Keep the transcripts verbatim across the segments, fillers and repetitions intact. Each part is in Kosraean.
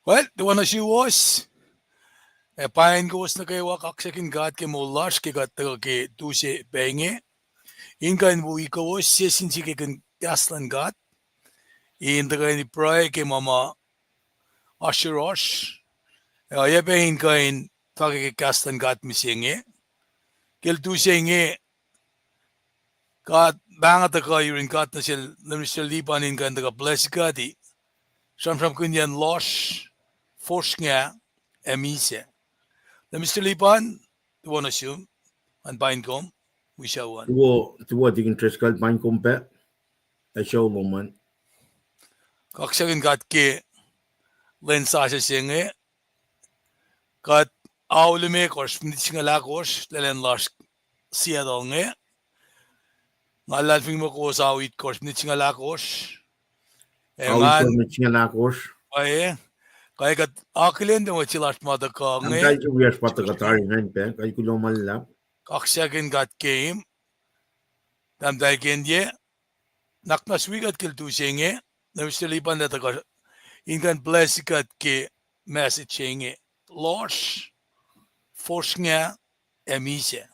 Well, tuh oacna suwos, ac pain kowos nuh kwewa, kaksakihn God ke moul lasr ke kuht tuhkuh ke Tuesday pac inge. In kuh in wi kowos sie sin sie ke kahs luhn God, in tuhkuh in pruhe ke ma ma oasr yohrohsr. Ac oacyacpac in kuh in fahkwack ke kahs luhn God mihsenge. Ke Tuesday inge, God, pahng tuhkuh yurin God nuh sel Minister Lipan in kuh in tuhkuh bless kuht, sramsramkihnyacn lohsr, fosrngah, ac misac. Minister Lipan, tuh oacna sum, an pain kom, wi sucu an. Tuh, tuh Deacon Driscoll, pain kom pac, ac sucu lom an. Kaksakihn God ke lwen sasuc se inge, kuht ao limekohsr minit singucul ahkosr, lwen lasr Seattle inge. Nga luhlahlfongi muh kowos ao itkohsr minit singucul ahkosr. Ao itkohsr minit singucul ahkosr. Pwacye, kuh kuht akihlen tuh mwet se lasr ma tuhkuh inge. Tahmtahel se wiyacsr pa tuhkuh tari ingacn pac, kuh kuloh ma luhlahp. Kaksakihn God ke tahmtahel Kenye. Nuhnak muhnahs wi kuht ke Tuesday inge, Minister Lipan el tuhkuh in kuh in bless kuht ke message se inge. Lohsr, fosrngah, ac misac.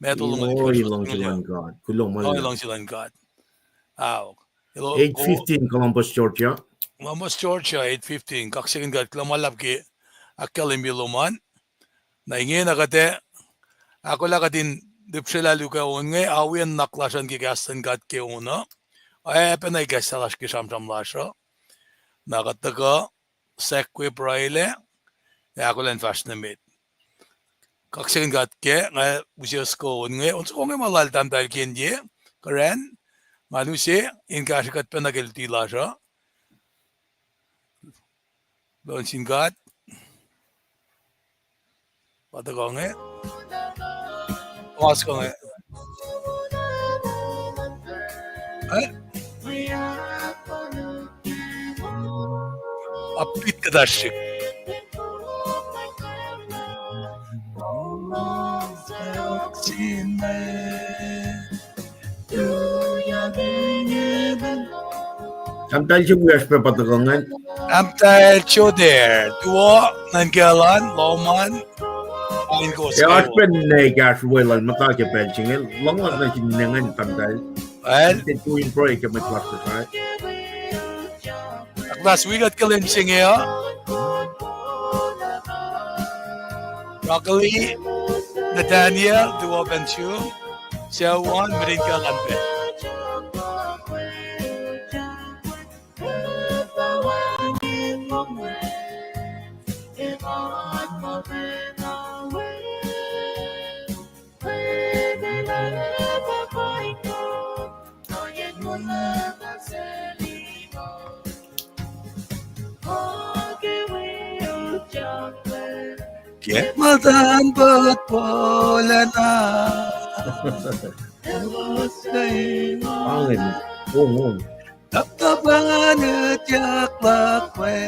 Met olumu, luhngse luhn God. Kuloh ma luhlahp. Luhngse luhn God. Aok. Eight fifteen Columbus, Georgia. Columbus, Georgia, eight fifteen. Kaksakihn God, kuloh ma luhlahp ke ahkkahlwemye lom an. Na ingena kuht ac ahkolah kuht in lihpsrelah luhk on inge, awiyac nuhnak lasr an ke kahs luhn God ke on uh. Ac pacna ikacslah lasr ke sramsram lasr uh. Na kuht tuhkuh sahk we pruhelac, ac ahkolah in fahsr nuh met. Kaksakihn God ke nga use soko on inge, on soko inge ma lal tahmtahel Kenye, kuh ran, ngan use in kahsrwe kuht pacna ke luti lasr uh. Luhngse sin God. Pa tuhkuh inge. Mas kuh inge. Eh? Upbeat kuhtasrihk. Tahmtahel se wiyacsr pac pa tuhkuh ingacn. Tahmtahel Joder, tuwo, nuhnkacl an, lohm an, pain kowos. Ac oasr pac ninac ekahsr weluhl muhta ke pacl se inge, lohng nuh sin ninac ingacn tahmtahel. Well, tuh in pruhe ke mwet lasr Kosrae. Last week at Kalen se inge uh. Broccoli, Nathaniel, tuwo pac in sum. Sucu an, mirin kalan pac. Ke muhtuhn puhpuhlacna. Angen, ong, ong. Taptap angen utyak luhk we.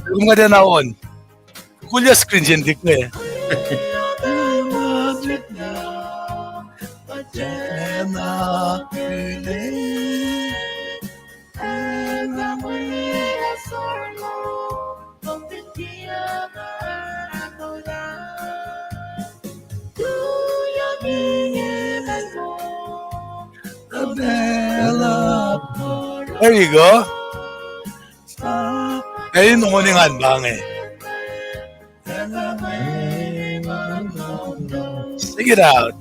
Kom kuht enenuh on. Kukulya screen se in liye. There you go. Eri nohfohn engan pa inge. Sing it out.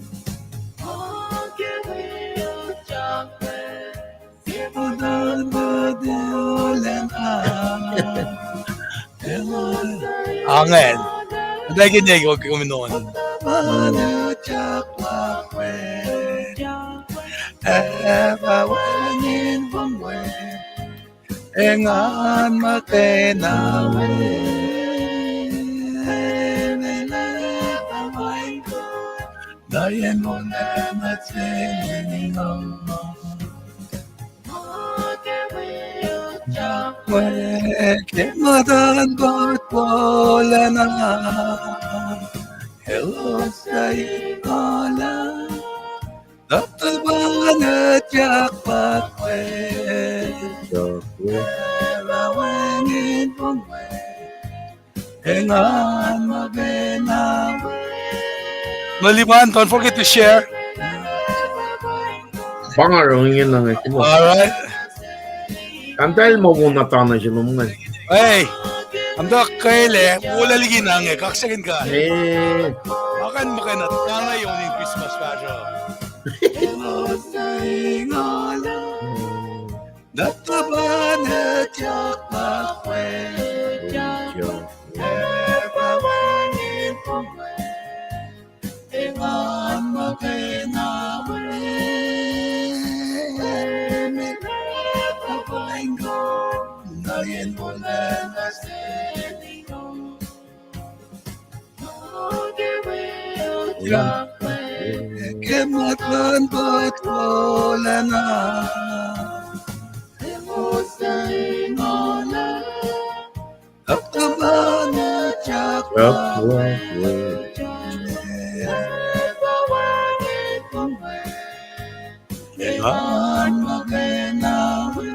Angen. Ata ke ne ko ke komi nohfohn. Engan muhkwena we. Ke muhtuhn pahtuh wolacna, elos ac in alu, tuhpan etyak pahkwe, tuhpan wacngihn pahkwe. Engan muhkwena. Maliban, don't forget to share. Pa nga oruh ingena inge. All right. Kamtahl ma wona tana se lom inge. Hey, amta kele, wola liki na inge, kaksakihn God. Eh. Akan muhkwena tana yonin Christmas fahsruh. Tuhpan etyak pahkwe, tuhpan wacngihn pahkwe. Engan muhkwena we, na yen wolacna se. Ke muhtuhn pahtuh wolacna, elos ac in alu, tuhpan etyak pahkwe. Engan muhkwena we,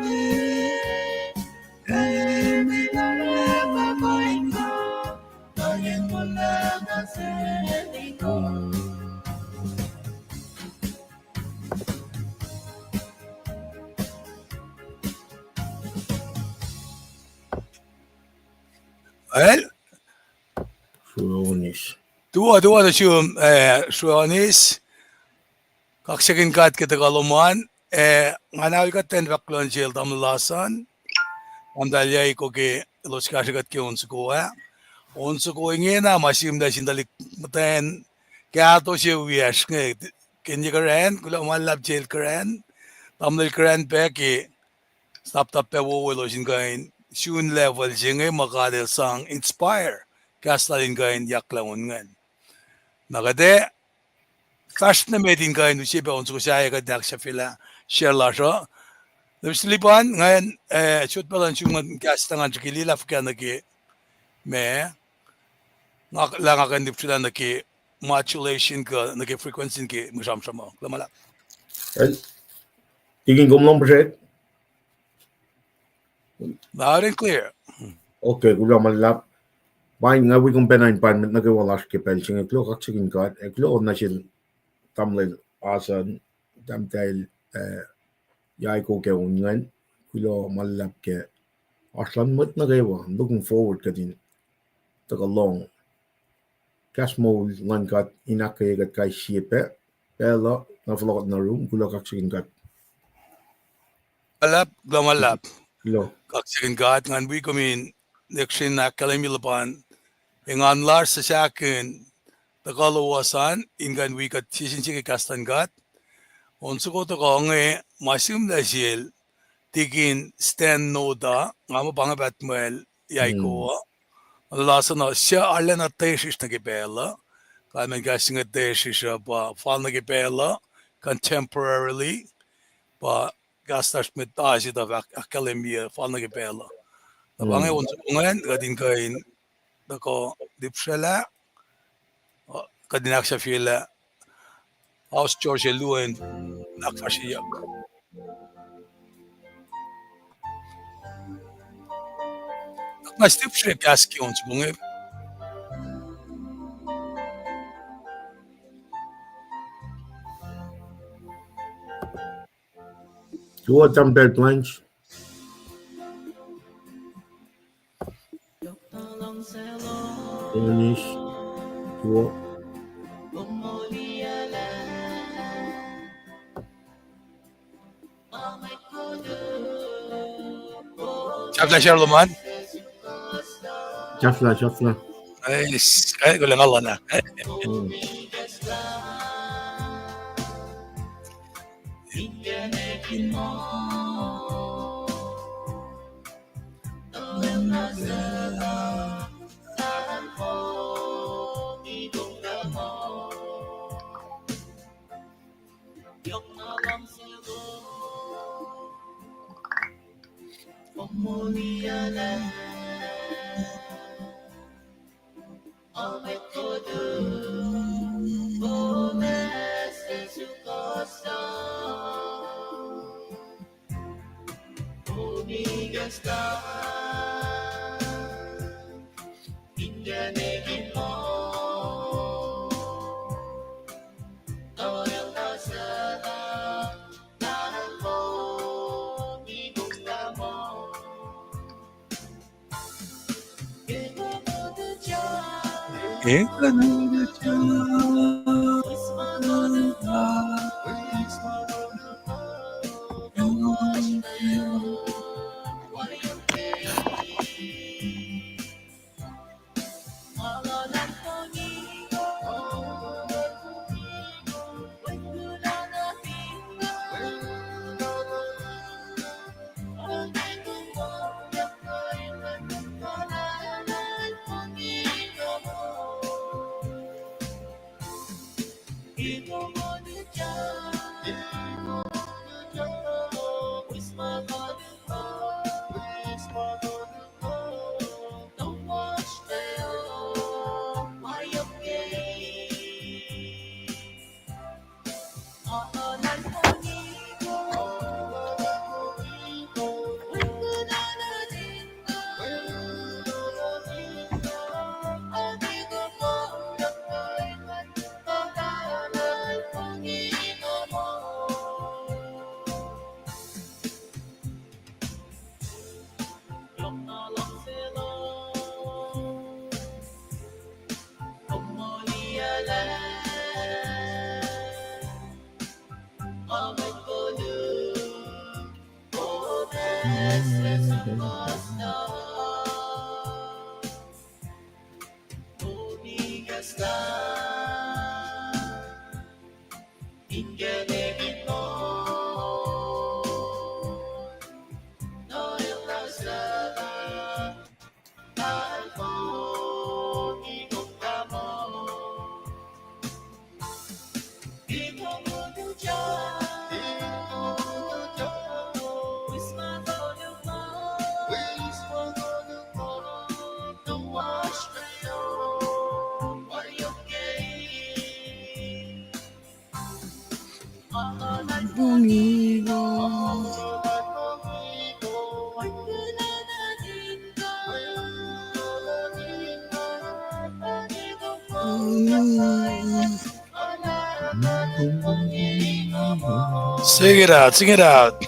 Well, sruonis. Tuh, tuh, tuh, sum, eh, sruonis. Kaksakihn God ke tuhkuh lom an, eh, nga na el kuht ten fahk kuloh nuh sel tamuhlwel Lasan. Tamuhlwel Yaiko ke elos kahsrwe kuht ke on soko ah. On soko ingena ma sihmlac sin tuhlihk muhtwacn kahto se wiyacsr inge, Kenye Kuran, kuloh ma luhlahp sel Kuran, tamuhlwel Kuran pac ke staptap pac wowo elos in kuh in sun level se inge ma God el sang inspire kahs lal in kuh in yaklah on ingacn. Na kuht ac fahsr nuh met in kuh in use pac on soko sahyac kuht in ahksahfyelah share lasr uh. Lipslipan ingacn, eh, sot pac luhn sum an kahs tangan srihke liye lah fuhkah nuh ke ma, nga, lah nga kuh in lipsrwelah nuh ke modulation kuh nuh ke frequency ke mwe sramsram uh. Kuloh ma luhlahp. Tikin, kom lohng puhsrek? Loud and clear. Okay, kuloh ma luhlahp. Paing nga wi kom pacna in paing met nuh kwewa lasr ke pacl se inge. Kuloh kaksakihn God, ac kuloh nuh sel tamuhlwel Lasan, tamuhlwel, eh, Yaiko ke on ingacn. Kuloh ma luhlahp ke oasr luhn mwet nuh kwewa. Looking forward kuht in tuhkuh lohng kahs moul luhn God in ahkkweye kuht kais sie pac. Pacl uh na fohlohk kuht nuh rum, kuloh kaksakihn God. Luhlahp, kuloh ma luhlahp. Kuloh. Kaksakihn God, ngan wi kom in next in ahkkahlwemye luhpan engan lasr suhsahkihn tuhkuh lowos an in kuh in wi kuht sie sin sie ke kahs luhn God. On soko tuhkuh inge ma sihmlac sel Tikin Stan Noda, nga muh pa inge pahtmwel Yaiko uh. Lasan uh, suc arulacna tesrihsr nuh ke pacl uh. Kalmacn kahs inge tesrihsr uh pa fal nuh ke pacl uh, contemporarily, pa kahs lasr met ah se tuh ahkkahlwemye fal nuh ke pacl uh. Na pa inge on soko ingacn kuht in kuh in tuhkuh lipsrwelah, kuht in ahksahfyelah, House George el luo in ahkfahsryeyuck. Nga step srek ask on soko inge. Tuo tampel plunge. Onish. Tuo. Sahflah, sahflah, man. Sahflah, sahflah. Nice. Eh, kulang Allah na. Sing it out, sing it out.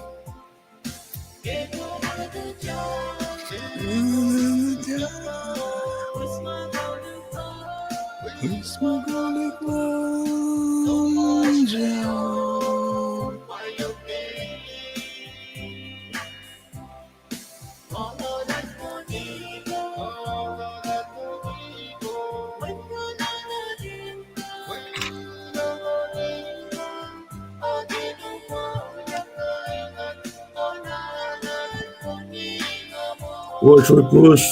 Wosr, wosr.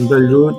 Ntal yut.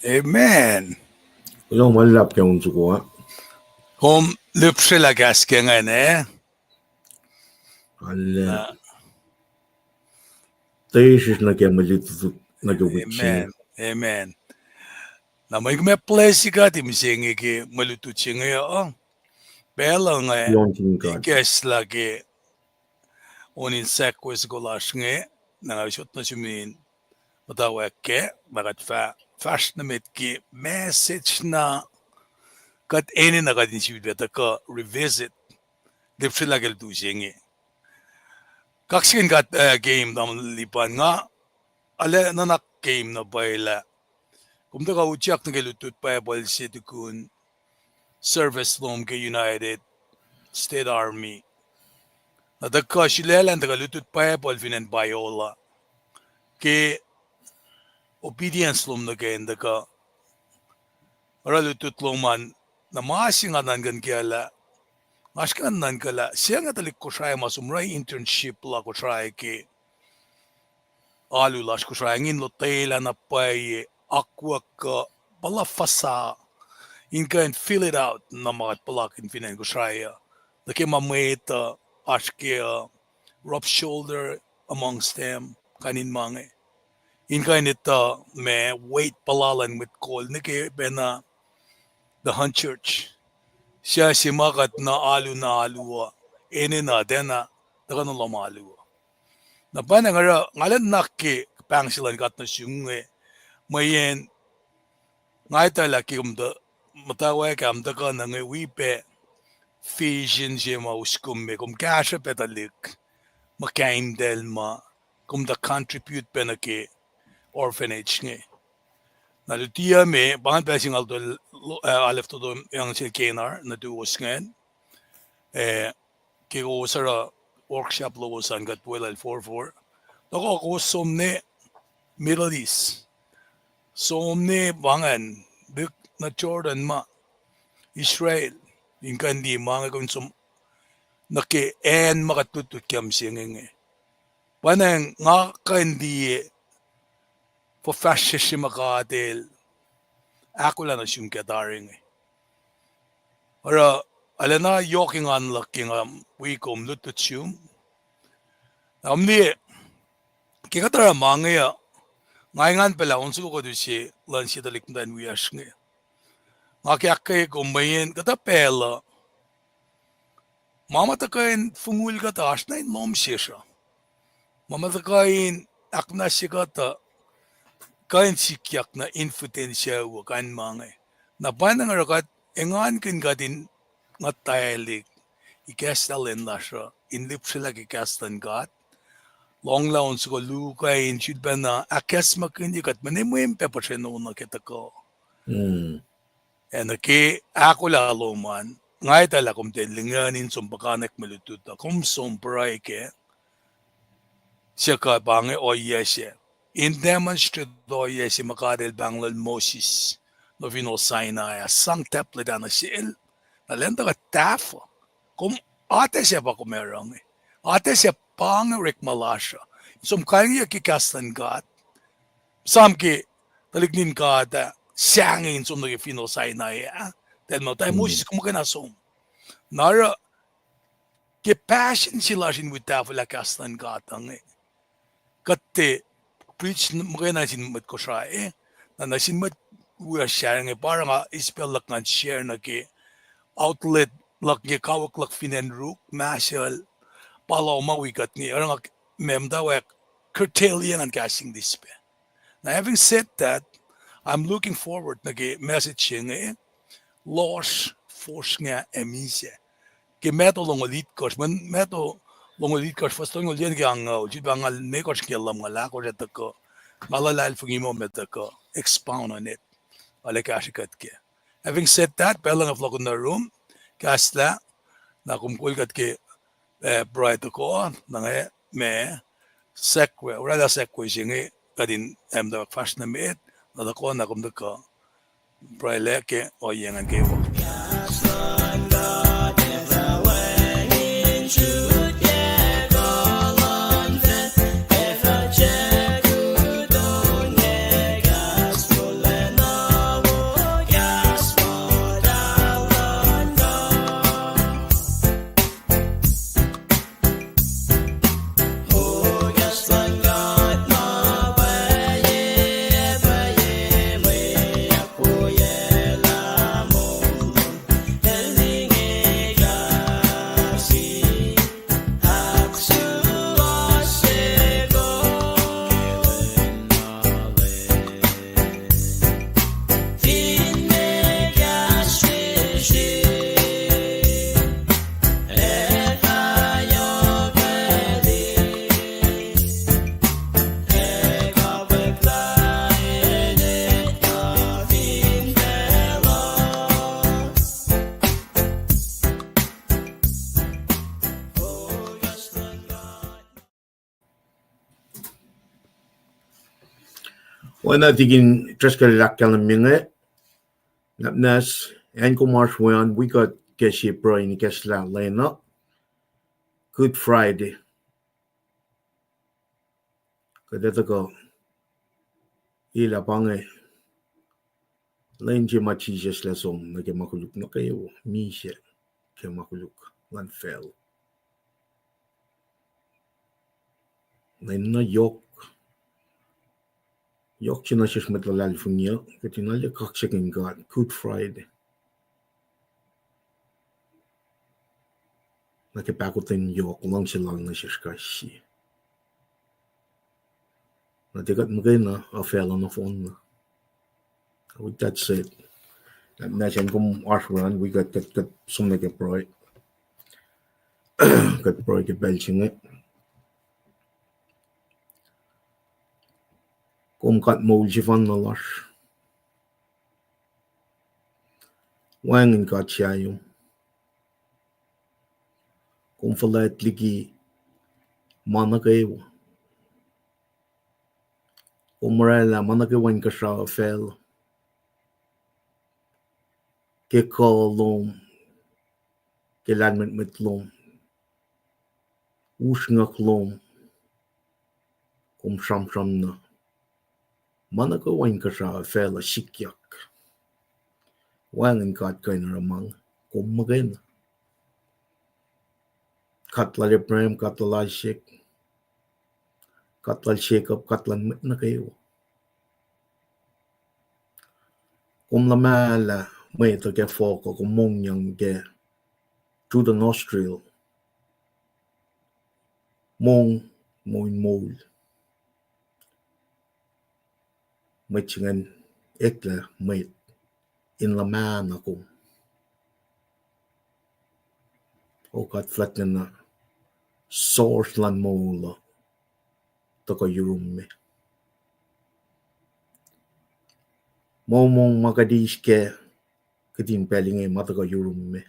Amen. Kuloh ma luhlahp ke on soko ah. Kom lihpsrelah kahs ke ingacn, eh? Amen. Amen. Amen. Na mwe kom bless God mihsenge ke mwe lutlut se inge uh. Pacl uh nga ikacslah ke on in segue soko lasr inge, na nga usot nuh sum in muhtwacwacack ke, na kuht fah fahsr nuh met ke message na kuht enenuh kuht in sifilpac tuhkuh revisit, lihpsrelah ke lutu se inge. Kaksakihn God, eh, game tamuhlwel Lipan, nga arlac nuhnak game na pwacye lah kom tuhkuh utyak nuh ke lutlut Bible se tukun service lom ke United States Army. Na tuhkuh sulaclah in tuhkuh lutlut Bible fin acn Biola ke obedience lom nuh ke in tuhkuh oruh lutlut lom an. Na ma se nga nuhnkuh kac lah, nga srihke nuhnkuh lah se inge tuhlihk Kosrae ma som oruh internship la Kosrae ke alu lasr Kosrae ingacn, lotwelah na pwacye, akwuck uh, puhla fuhs uh, in kuh in fill it out na ma kuht puhlakihn fin acn Kosrae uh, nuh ke ma mwet uh oasr ke uh, rub shoulder amongst them, kain in ma inge, in kuh in etuh ma weight puhla luhn mwet kol nuh ke pacna the unchurched. Suc se ma kuht na alu na alu uh, enenuh tiacna tuhkuh nuh lohm alu uh. Na pwacnwacng oruh nga lwen nuhnak ke pahng se luhn God nuh sum inge, mweyen nga etuh lah ke kom tuh muhtwacwacack ah, kom tuhkuh nuh inge wi pac vision se ma us kom me, kom kahsruh pac tuhlihk muhkahimtacl ma kom tuh contribute pac nuh ke orphanage inge. Na luti uh me pa ingacn pacl se nga lotol, eh, alef toto yang sel Kenar nuh tuwos ingacn, eh, ke kowos oruh workshop lowos an kuht weluhl forfor, tohkoh kowos som nuh Middle East, som nuh pa ingacn, lihk nuh Jordan ma, Israel, in kuh in liye ma inge kom som nuh ke acn ma kuht lutlut kac mihsenge inge. Pwacnwacng nga kuh in liye fuhfahsryucsr se ma God El ahkolah nuh sum ke tari inge. Oruh, arulacna yohk engan luhk ke nga wi kom lutlut sum. Na kom liye, ke kuht oruh ma inge uh, nga engan pac lah on soko kuht use luhn sie tuhlihk muhtwacn wiyacsr inge. Nga ke ahkkweye kom mweyen kuhtuh pacl uh, ma ma tuhkuh in fongul kuhtuh oasr na in lohm sesr uh. Ma ma tuhkuh in ahkmuhnahsye kuhtuh, kuh in sikyak nuh infiten sucu uh, kain ma inge. Na pwacnwacng oruh kuht engankihn kuht in nguhtwaclihk ikacslah lwen lasr uh in lihpsrelah ke kahs luhn God, lohnglah on soko luo kuh in sulpacna ahkacsmakihnye kuht mwenemwem pac puhsreno nuh ke tuhkuh. Ac nuh ke ahkolah lom an, nga etuh lah kom tiac lihngacn in som puhkantwen mwe lutlut uh, kom som pruhe kac, suc kuh pa inge ohiyac se, in demonstrate ohiyac se ma God El pahngol Moses nuh fin acn Sinai ah, sang tablet ah nuh sel, na lwen tuhkuh tahfuh. Kom atac sac pa kom oruh inge. Atac sac pa inge orekma lasr uh, som kalngiyuck ke kahs luhn God. Sam ke tuhlihk nuhtin God ah sahngweng in som nuh ke fin acn Sinai ah, tiac muhta Moses kom muhkwena som. Na oruh ke passion se lasr in wi tahfwelah kahs luhn God uh inge, kuht tiac preach muhkwena nuh sin mwet Kosrae, na nuh sin mwet wiyacsr inge, pa oruh nga eis pacl luhk ngan share nuh ke outlet luhk inge, kawuck luhk fin acn Ruk, Marshall, pa la ma wi kuht inge, oruh nga, ma muhtwacwacack curtail-ye ngan kahs English pac. Now, having said that, I'm looking forward nuh ke message se inge, Lohsr, Fosrngah, ac Misac. Ke Matthew longoul itkohsr, mweyen Matthew longoul itkohsr, fuhs tolngoul yuc ke angngaul, sifilpac angngaul limekohsr ke lumngaul ahkosr ac tuhkuh, nga luhlahlfongi muh ma tuhkuh expound on it, arlac kahsrwe kuht kac. Having said that, pacl uh nga fohlohkohn nuh room, kahslah, na kom kol kuht ke, eh, pruhe tohkoh, na nga, ma, segue, oraclah segue se inge, kuht in, eh, muhtwacwacack fahsr nuh met, na tohkoh na kom tuhkuh pruhe lac ke ohiyac ingacn kwewa. Oacna Tikin Driscoll el ahkkahlwemye inge, nap na se, acn kom oasr we an, wi kuht ke sie pruhe in ikacslah lwen uh, Good Friday. Kuht etuh kuh, elah pa inge lwen se ma Jisus El som nuh ke ma koluk nuh kwewa, misac ke ma koluk luhn facluh. Lwen na yohk, yohk se nuh sesr mwet luhlahlfongi uh, kuht in arlac kaksakihn God, Good Friday. Nuh ke pahkotwen yohk luhngse Lal nuh sesr kais sie. Na tiac kuht muhkwena, uh, facluh nohfohn na. With that said, na se acn kom oasr we an, wi kuht, kuht, kuht som nuh ke pruhe. Kuht pruhe ke pacl se inge. Kom God moul sefanna lasr. Wacngihn God sahyom. Kom fuhlwact liki ma nuh kwewa. Kom oraclah ma nuh kwewa inkuhsrao facluh. Ke kuh lom, ke lahlmwetmwet lom, usrnguck lom, kom sramsram na ma nuh kwewa inkuhsrao facluh sikyak. Wacngihn God kuh in oruh ma inge, kom muhkwena. God lal Abraham, God lal Isaac, God lal Jacob, God lal mwet nuh kwewa. Kom luhmahlah mwet uh ke fohk uh, kom mongyang ke through the nostril. Mong, mong in moul. Mwet se ingacn eklac mwet in luhmahna kom. O God fuhlwactlacna, source luhn moul uh tuhkuh yurum me. Momong ma kuht eis kac, kuht in pacl inge ma tuhkuh yurum me.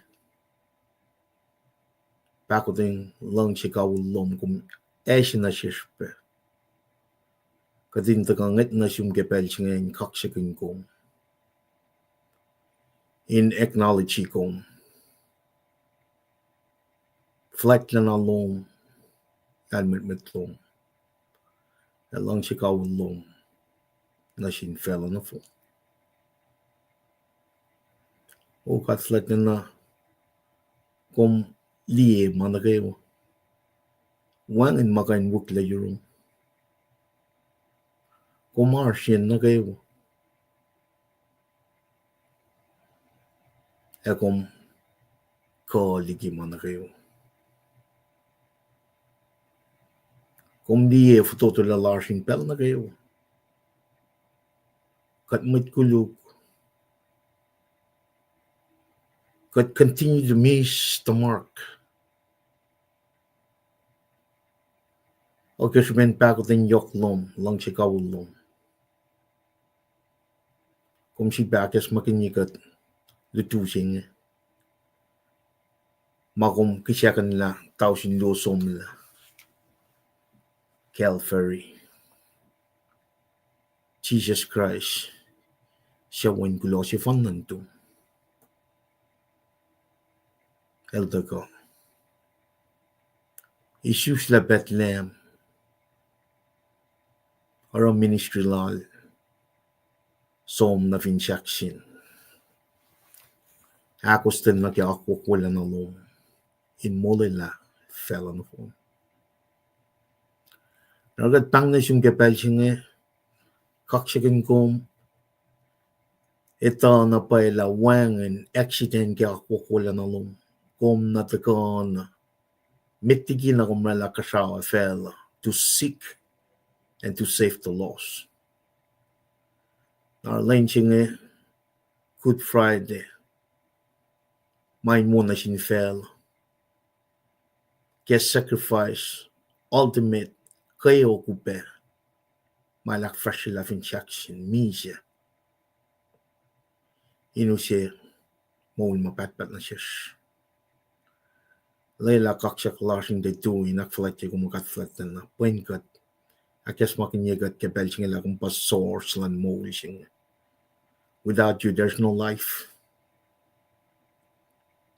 Pahkotwen luhngse kawihl lom kom ase nuh sesr pac. Kuht in tuhkuh ngwet nuh sum ke pacl se inge in kaksakihn kom, in acknowledge kom. Fuhlwactlacna lom, lahlmwetmwet lom, ac luhngse kawihl lom nuh sin facluh nohfohn. O God fuhlwactlacna, kom liye ma nuh kwewa. Wacngihn ma kuh in wihklac yurum. Kom oasr yen nuh kwewa. Ac kom kuh liki ma nuh kwewa. Kom liye fototo lasr in pacl nuh kwewa. Kuht mwet koluk, kuht continue to miss the mark. O ke srihpen pahkotwen yohk lom, luhngse kawihl lom, kom sifilpac ahkacsmakihnye kuht lutu se inge, ma kom kihsackuhnlah tausin luo somlah Calvary. Jisus Kraist, suc Wen kuloh sefanna nuhtum, El tuhkuh, isuslah Bethlehem, oruh ministry lal, som nuh fin sahk sin, ahkostwen nuh ke akwuck wolacna lom in molwelah facluh nohfohn. Na kuht pahng nuh sum ke pacl se inge, kaksakihn kom, etuh na pwacye lah wacngihn accident ke akwuck wolacna lom, kom na tuhkuh na met liki na kom oraclah kuhsrao facluh to seek and to save the lost. Na lwen se inge, Good Friday, ma in wo nuh sin facluh ke sacrifice ultimate, kweok upac ma El ahkfahsryelah fin sahk sin misac in use moul ma pahtpaht nuh sesr. Lwelah kaksak lasr in tiac tui in ahkfuhlwactye kom, O God fuhlwactlacna, pwen kuht ahkacsmakihnye kuht ke pacl se inge lah kom pa source luhn moul se inge. Without you, there's no life.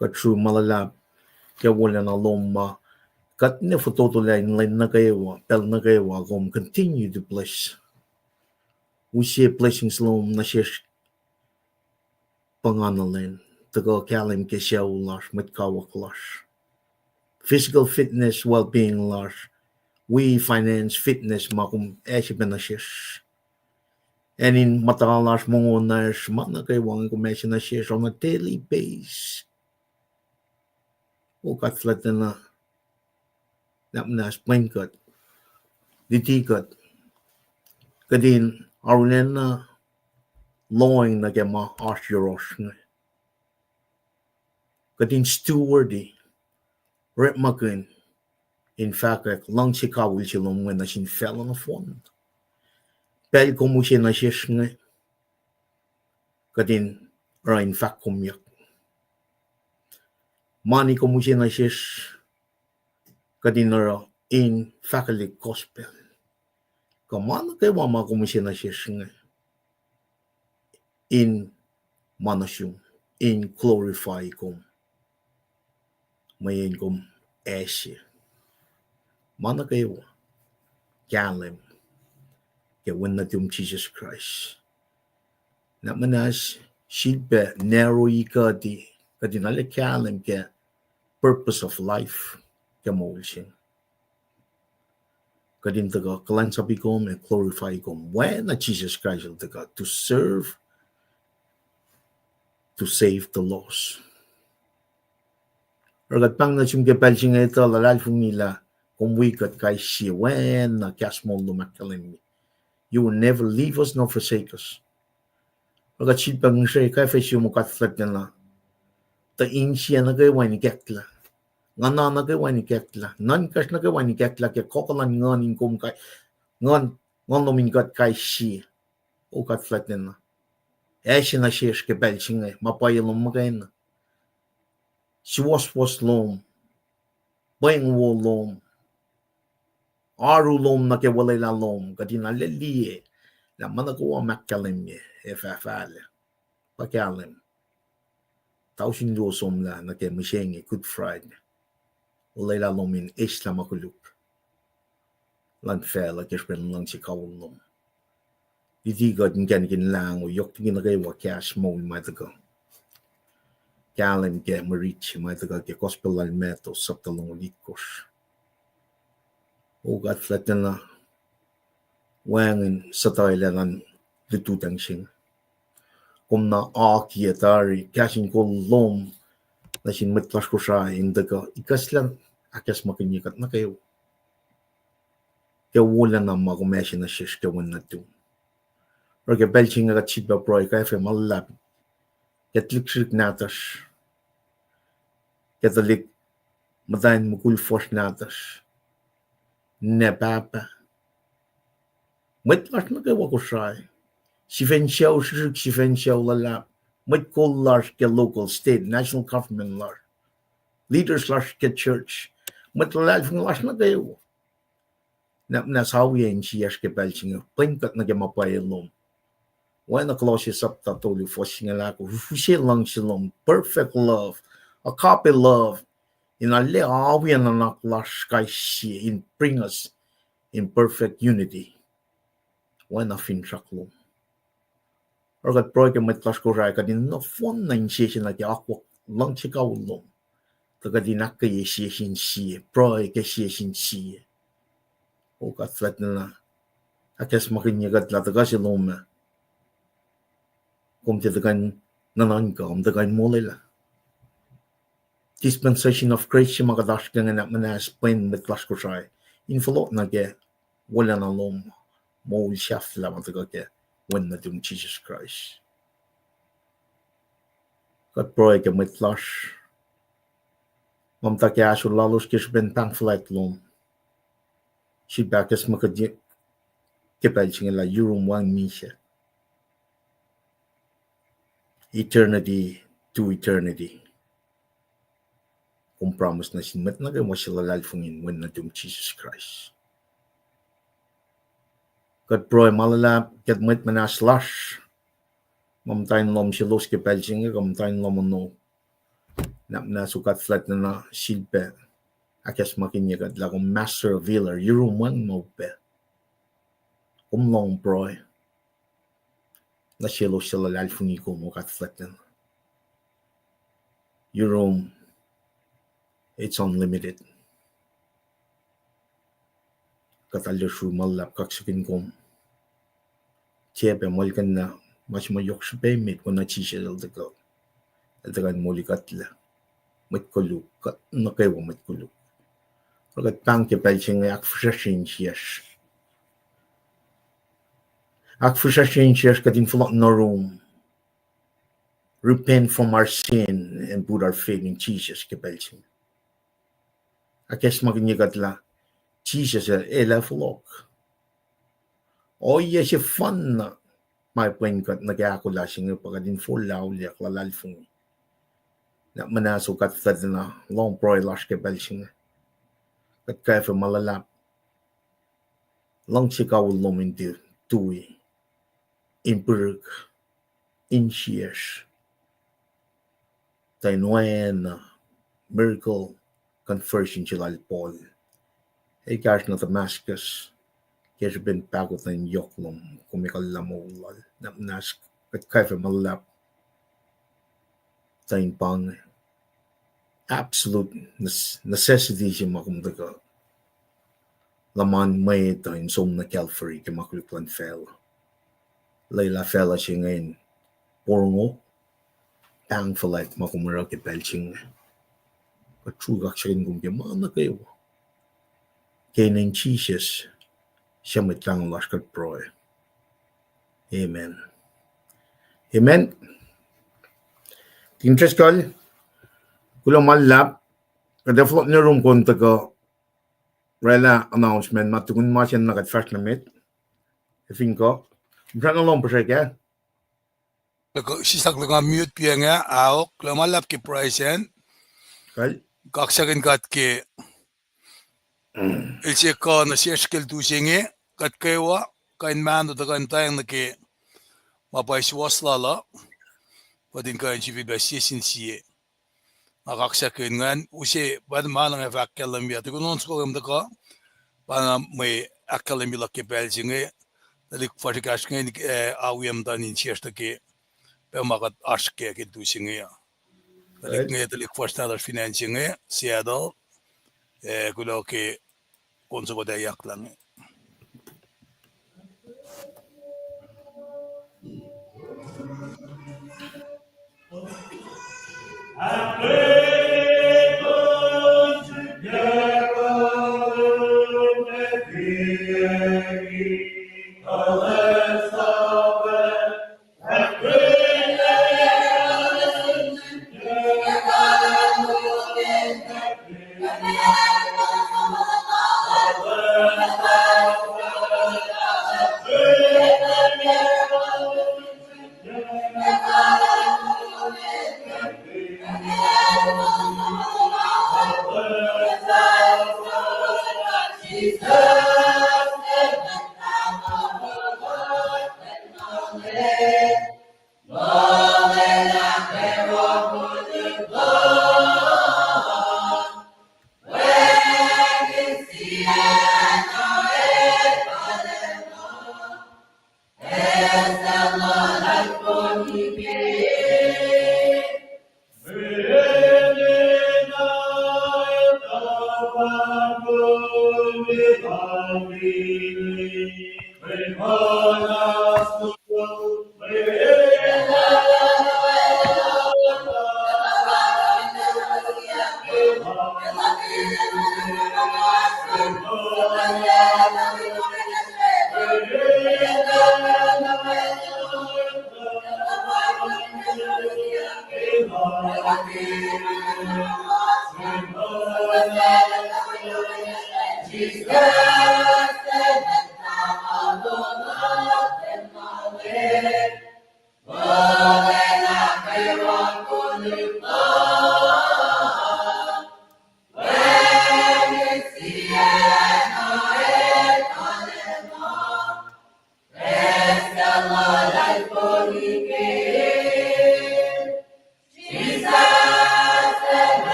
Kuht sruhmuhn ma luhlahp ke wolacna lom ma kuht ne fototolac in lwen nuh kwewa, pacl nuh kwewa, kom continue to bless. Use blessings lom nuh sesr puhngana lwen, tuhkuh kahlwem ke sucu lasr, mwet kawuck lasr, physical fitness, well-being lasr, wi finance, fitness ma kom acse pac nuh sesr. Acn in muhta lasr, mongo lasr, ma nuh kwewa inge kom acse nuh sesr on a daily basis. O God fuhlwactlacna, nuhnak muhnahs pwen kuht, luti kuht, kuht in arulacna lohacng nuh ke ma oasr yohrohsr inge. Kuht in steward-i, orekmakihn in fahkwack luhngse kawihl se lom inge nuh sin facluh nohfohn. Pacl kom use nuh sesr inge, kuht in oruh in fahkkomyak. Mani kom use nuh sesr, kuht in oruh in fahkwelihk gospel. Kuh ma nuh kwewa ma kom use nuh sesr inge, in ma nuh sum, in glorify kom, mweyen kom acse ma nuh kwewa kahlwem ke Wen nuhtum Jisus Kraist. Nuhnak muhnahs, sifilpac narrow-i kuht, kuht in arlac kahlwem ke purpose of life ke moul se. Kuht in tuhkuh kuhlwacnsapuh kom ac glorify kom oacna Jisus Kraist el tuhkuh to serve, to save the lost. Oruh kuht pahng nuh sum ke pacl se inge tuh luhlahlfongi lah kom wi kuht kais sie oacna kahs moul lom ahkkahlwemye. You will never leave us nor forsake us. Oruh kuht sifilpac ngihsre kwacfe sum, O God fuhlwactlacna, tuh insiyac nuh kwewa in ikacklah, nguhna nuh kwewa in ikacklah, nuhnkacsr nuh kwewa in ikacklah ke kohkoh luhn nguhn in kom, nguhn, nguhn lom in kuht kais sie. O God fuhlwactlacna, acse nuh sesr ke pacl se inge ma pwacye lom muhkwena, suwohswohs lom, pweng wo lom, oaru lom nuh ke olwelah lom, kuht in arlac liye lah ma nuh kwewa ma ahkkahlwemye ac fahfahlac. Pa kahlwem, tausin luo somlah nuh ke mihsenge Good Friday, olwelah lom in eslah ma koluk luhn facluh ke srihpen luhngse kawihl lom. Luti kuht inkacnek in lahngo, yohk liki nuh kwewa kahs moul ma tuhkuh kahlwem ke mwe rit se ma tuhkuh ke Gospel lal Matthew, sapta longoul itkohsr. O God fuhlwactlacna, wacngihn suhtuwelac luhn lututacng se inge. Kom na akiyac tari kahs in kol lom nuh sin mwet lasr Kosrae in tuhkuh ikacslah, ahkacsmakihnye kuht nuh kwewa ke wolacna ma kom acse nuh sesr ke Wen nuhtum. Oruh ke pacl se inge kuht sifilpac pruhe kwacfe ma luhlahp ke tuhlihk srihsrihk nahtuhsr, ke tuhlihk muhtwacn mukul fuhsr nahtuhsr, ninac pahpah, mwet lasr nuh kwewa Kosrae, sifen sucu srihsrihk, sifen sucu luhlahp, mwet kol lasr ke local, state, national government lasr, leaders lasr ke church, mwet luhlahlfongi lasr nuh kwewa. Nuhnak muhnahs, awiyac insiyacsr ke pacl se inge, pwen kuht nuh ke ma pwacye lom. Oacna Colossians sapta tolu fuhs singucul ahkosr, use luhngse lom, perfect love, agape love, in arlac awi nuhnak lasr kais sie, in bring us in perfect unity. Oacna finsrak lom. Oruh kuht pruhe ke mwet lasr Kosrae, kuht in nohfohn na insese nuh ke akwuck luhngse kawihl lom, tuh kuht in ahkkweye sie sin sie, pruhe ke sie sin sie. O God fuhlwactlacna, ahkacsmakihnye kuht lah tuhkuh se lom ah, kom tiac tuhkuh in nuhnuhnkuh, kom tuhkuh in molwelah. Dispensation of grace se ma kuht oasr ke inge, nuhnak muhnahs, pwen mwet lasr Kosrae in fohlohk nuh ke wolacna lom, moul sahflah ma tuhkuh ke Wen nuhtum Jisus Kraist. Kuht pruhe ke mwet lasr ma muhta ke ahsor lalos ke srihpen pahng fuhlwact lom. Sifilpac ahkacsmakihnye ke pacl se inge lah yurum wacngihn misac. Eternity to eternity. Kom promise nuh sin mwet nuh kwewa suc luhlahlfongi in Wen nuhtum Jisus Kraist. Kuht pruhe ma luhlahp ke mwet muhnahs lasr, ma muhta in lohm selos ke pacl se inge, kuh muhta in lohm ono. Nahk muhnahs God fuhlwactlana, sifilpac ahkacsmakihnye kuht lah kom master of healer, yurum wacngihn ma upac. Kom lohng pruhe nuh selos suc luhlahlfongi kom, God fuhlwactlana. Yurum, it's unlimited. Kuht arlac sruhmuhn luhlahp kaksakihn kom. Tiac pac muhlkuhnlah ma se ma yohk srihpac emet, oacna Jisus el tuhkuh, el tuhkuh in moli kuhtlac. Mwet koluk, kuht nuh kwewa mwet koluk. Oruh kuht pahng ke pacl se inge ahkfihsracsrye insiyacsr. Ahkfihsracsrye insiyacsr kuht in fohlohk nuh yurum. Repent from our sin and put our faith in Jesus ke pacl se inge. Ahkacsmakihnye kuht lah Jisus el ac fohlohk. Ohiyac sefanna ma pwen kuht nuh ke ahkolah se inge pa kuht in forlah auliyak, luhlahlfongi. Nahk muhnahs God fuhlwactlana, lohng pruhe lasr ke pacl se inge. Kuht kwacfe ma luhlahp, luhngse kawihl lom in tiac tui, in pihrihk, insiyacsr, tuh in oacna miracle conversion se lal Paul. Ekahsr nuh Damascus, ke srihpen pahkotwen yohk lom, kom ekuhllah moul lal. Nahk muhnahs kuht kwacfe ma luhlahp, tuh in pa inge absolute nes-, necessity se ma kom tuhkuh luhman mwet uh in som nuh Calvary ke ma koluk luhn facluh. Lwelah facluh se inge in porongo, pahng fuhlwact ma kom oruh ke pacl se inge. Kuht sruhk kaksakihn kom ke ma nuh kwewa. Ke inen Jisus, suc Mwet Lahngo lasr, kuht pruhe. Amen. Amen. Deacon Driscoll, kuloh ma luhlahp. Kuht ac fohlohk nuh yurum kom tuhkuh oraclah announcement ma tukun ma se na kuht fahsr nuh met. Ac fin kuh, srackna lom puhsrek ah. Sislah nga mute piacng ah, ahok, kuloh ma luhlahp ke pruhe sacn. Kaksakihn God ke el se kuh nuh sesr ke lutu se inge, kuht kwewa, kuh in mahno tuh kuh in muhtweng nuh ke ma pwacye suwohs lal uh, kuht in kuh in sifilpac sie sin sie. Nga kaksakihn ingacn, use, pa ma nga fah ahkkahlwemye, tukun on soko kom tuhkuh, pa na mwe ahkkahlwemye luhk ke pacl se inge, tuhlihk fuhsr ekahsr inge, eh, awi muhtuhn insiyacsr nuh ke pac ma kuht oasr kac ke lutu se inge uh. Tuhlihk inge, tuhlihk fuhsr nahtuhsr fin acn se inge, Seattle, eh, kuloh ke on soko tuh yaklah inge.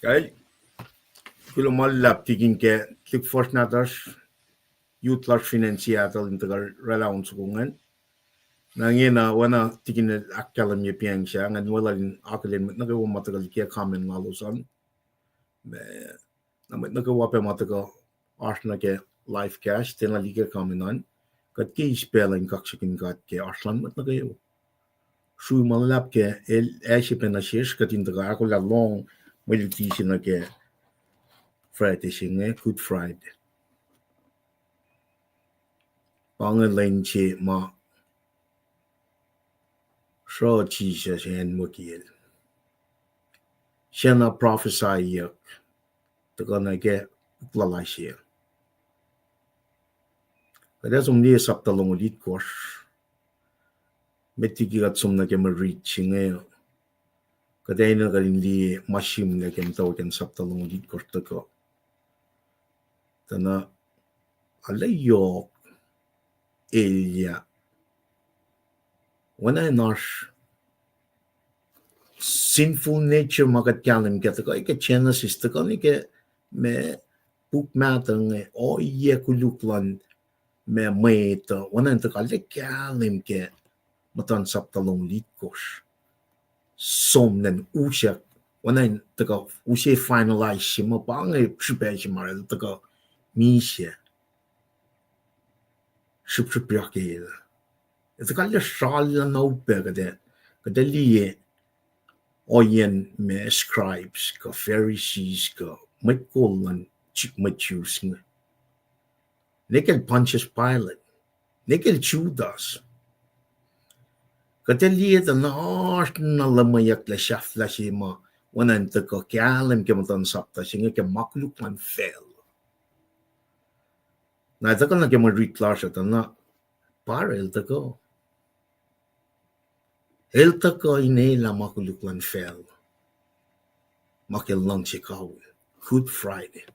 Kal, kuloh ma luhlahp tikin ke tuhlihk fuhsr nahtuhsr, youth lasr fin acn Seattle in tuhkuh oraclah on soko ingacn. Na ingena oacna tikin el ahkkahlwemye pacng se ingacn, weluhl in akihlen mwet nuh kwewa ma tuhkuh liye comment lalos an. Na mwet nuh kwewa pac ma tuhkuh oasr nuh ke live cast, tiacna liye comment an. Kuht ke eis pacl in kaksakihn God ke oasr luhn mwet nuh kwewa. Srui ma luhlahp ke el ac se pacna sesr kuht in tuhkuh ahkolah lohng mwe luti se nuh ke Friday se inge, Good Friday. Pa inge lwen se ma sruh Jisus acnmukiyacl. Sacna prophesyyuck tuhkuh nuh ke puk luhn Isaiah. Kuht ac som liye sapta longoul itkohsr. Met liki kuht som nuh ke mwe rit se inge, kuht enenuh kuht in liye ma sihmlac ke muhtwacwacack in sapta longoul itkohsr tuhkuh. Tuh na, arlac yohk elyah oacna in oasr sinful nature ma kuht kahlwem ke tuhkuh ke Genesis, tuhkuh nuh ke ma puk mahtuh inge, ohiyac koluk luhn ma mwet uh, oacna in tuhkuh arlac kahlwem ke muhtuhn sapta longoul itkohsr. Som nuh in usack, oacna in tuhkuh use finalize se ma pa inge srihpac se ma el tuhkuh misac. Srihpsrihpyak el. El tuhkuh arlac srallah na upac kuht ac, kuht ac liye ohiyacn ma scribes kuh Pharisees kuh mwet kol luhn Ju-, mwet Jews inge. Nwe kacl Pontius Pilate, nwe kacl Judas. Kuht ac liye tuh na oasr na luhmweyucklac sahflah se ma oacna in tuhkuh kahlwem ke muhtuhn sapta se inge ke ma koluk luhn facl. Na el tuhkuh nuh ke mwe rit lasr uh tuh na pa el tuhkuh. El tuhkuh in elah ma koluk luhn facl ma ke luhngse kawihl, Good Friday.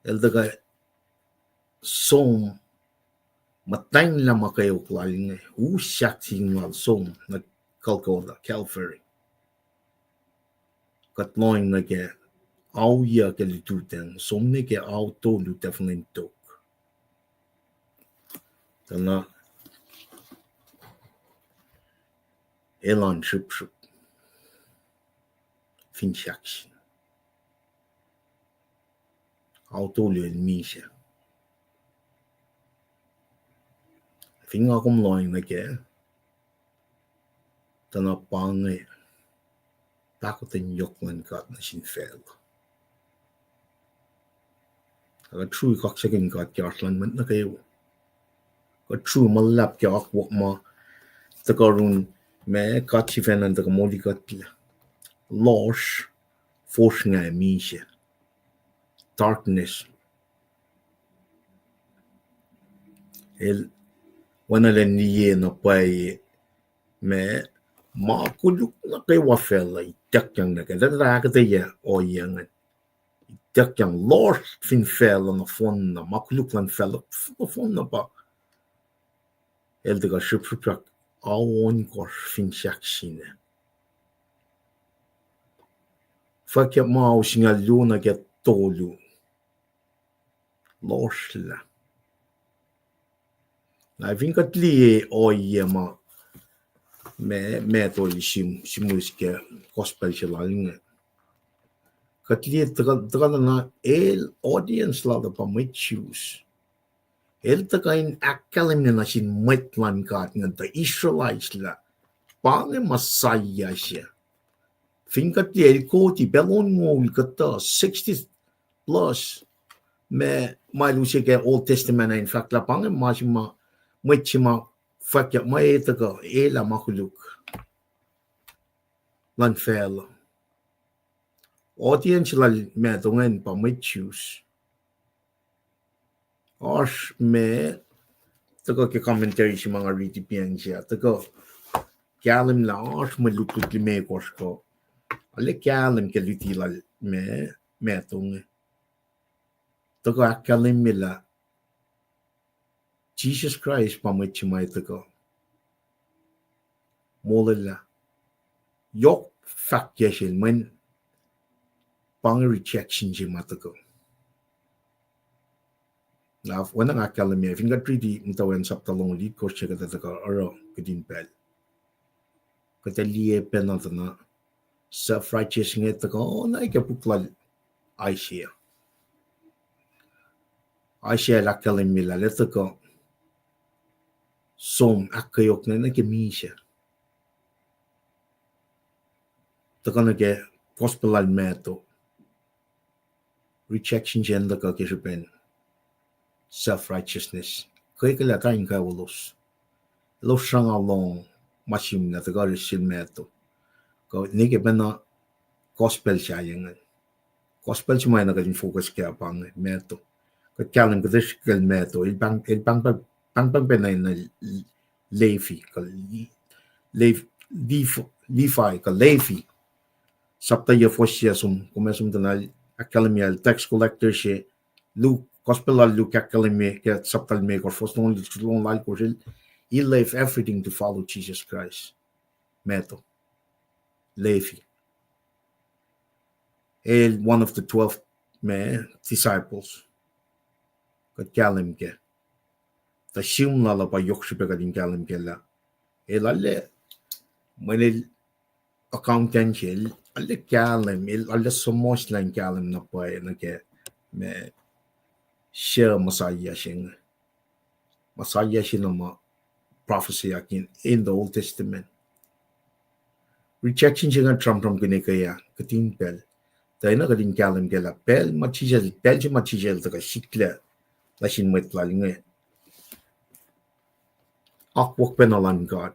El tuhkuh som muhtwacnglah ma kweok lal inge, usack sin lal som nuh Golgotha, Calvary. Kuht lohacng nuh ke ao yuc ke lututacng, som nuh ke ao tolu tahfuh ngan tok. Tuh na elan srihpsrihp fin sahk sin. Ao tolu el misac. Fin nga kom lohacng nuh kac, tuh na pa inge pahkotwen yohk luhn God nuh sin facl. Ac kuht srui kaksakihn God ke oasr luhn mwet nuh kwewa. Kuht srui ma luhlahp ke akwuck ma tuhkuh yurin ma God sifacna tuhkuh molikuhtlac. Lohsr, fosrngah misac. Darkness. El, oacna lwen liye na pwacye ma, ma koluk nuh kwewa facl uh ituckyang nuh kac. Tuh ahkuhtweyac ohiyac ingacn. Ituckyang lohsr fin facl uh nohfohnna, ma koluk luhn facl uh nohfohnna pa el tuhkuh srihpsrihpyak ao ohnkohsr fin sahk sin. Fwackyuck ma ao singucul luo nuh ke tolu. Lohsrlah. Na fin kuht liye ohiyac ma, ma, ma tolu sim, sim mihs ke gospel se lal inge. Kuht liye tuhkuh, tuhkuh na el audience lal uh pa mwet Jews. El tuhkuh in ahkkahlwemye nuh sin mwet luhn God inge tuh Israelites lah pa inge Messiah se. Fin kuht liye el koti pacl onngoul kuhtuh, sixty plus, ma, ma el use ke Old Testament ah in fahk lah pa inge ma se ma, mwet se ma fwackyuck ma el tuhkuh elah ma koluk luhn facl. Audience lal Matthew ingacn pa mwet Jews. Oasr ma, tuhkuh ke commentary se ma nga riti pacng se, tuhkuh kahlwem lah oasr mwe lutlut limekohsr kuh arlac kahlwem ke luti lal ma, Matthew inge. Tuhkuh ahkkahlwemye lah Jisus Kraist pa mwet se ma tuhkuh molwelah. Yohk fahkyac sel mweyen pa inge rejection se ma tuhkuh. Na oacna nga ahkkahlwemye, fin kuht riti muhtwacwacack sapta longoul itkohsr se kuht ac tuhkuh oruh kihtin pacl. Kuht ac liye pacna tuh na self-righteous inge tuhkuh na ke puk lal Isaiah. Isaiah el ahkkahlwemye lah el tuhkuh som ahkkeok nuh ke misac. Tuhkuh nuh ke gospel lal Matthew. Rejection se in tuhkuh ke srihpen self-righteousness. Kweklah ta in kwewa elos. Elos sruhnga lohng ma simlah tuhkuh oruh sel Matthew. Kuh ne ke pacna gospel sahyac inge. Gospel se ma na kuht in focus kac pa inge Matthew. Kuht kahlwem kuht srihkel Matthew. El pahng, el pahngpahng, pahngpahng pacna in Levi, kuh Lev-, Lev-, Levi, kuh Levi. Sapta yac fuhs yac som, kom ac som tuh na ahkkahlwemye tax collector se, Luke, gospel lal Luke ahkkahlwemye ke sapta limekohsr fuhs longoul, longoul alkohsr el, he left everything to follow Jesus Christ. Matthew, Levi. El one of the twelve ma disciples. Kuht kahlwem kac. Tuh sim lal uh pa yohk srihpac kuht in kahlwem kac lah el arlac, mweyen el accountant se, el arlac kahlwem, el arlac suhmuhslah in kahlwem na pwacye nuh ke ma se Messiah se inge. Messiah se na ma prophecyyak in, in the Old Testament. Rejection se inge sramsramkihn ke ah, kihtin pacl. Tuh na kuht in kahlwem kac lah pacl ma Jisus, pacl se ma Jisus el tuhkuh sikla nuh sin mwet lal inge, akwuck pacna luhn God.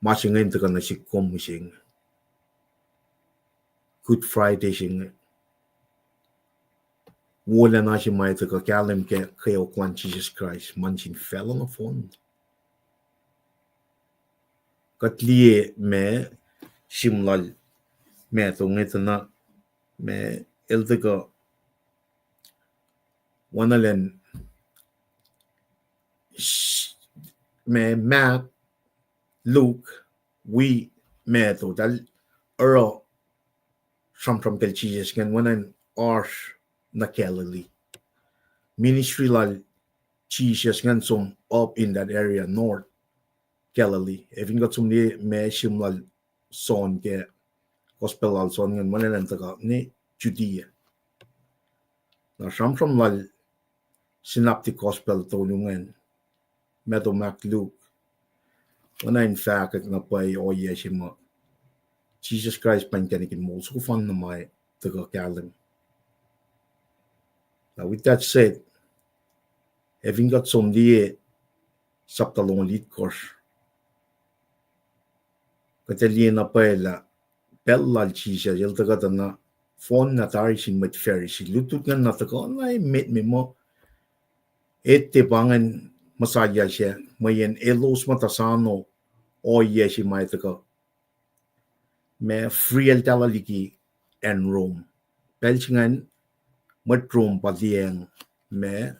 Ma se inge in tuhkuh nuh sihk kom mihsenge. Good Friday se inge, wolacna se ma tuhkuh kahlwem ke kweok luhn Jisus Kraist ma nuh sin facluh nohfohn. Kuht liye ma sim lal Matthew inge tuh na ma el tuhkuh oacna lwen ma Mark, Luke, wi Matthew, eltahl oruh sramsram kacl Jisus ingacn oacna in oasr nuh Galilee. Ministry lal Jisus ingacn som up in that area, north Galilee. Ac fin kuht som liye ma sim lal John ke gospel lal John ingacn, oacna in tuhkuh nuh Judea. Na sramsram lal synoptic gospel tolu ingacn, Matthew, Mark, Luke, oacna in fahkwack na pwacye ohiyac se ma Jisus Kraist pa inkacnek in moul soko fanna ma tuhkuh kahlwem. Now, with that said, ac fin kuht som liye sapta longoul itkohsr, kuht ac liye na pwacye lah pacl lal Jisus el tuhkuh tuh na fohnlah tari sin mwet Pharisee. Lutlut ingacn na tuhkuh na emet me muh etuh pa ingacn Messiah se, mweyen elos muhta sano ohiyac se ma tuhkuh ma free eltahl liki acn Rome. Pacl se ingacn mwet Rome pa liyacacng ma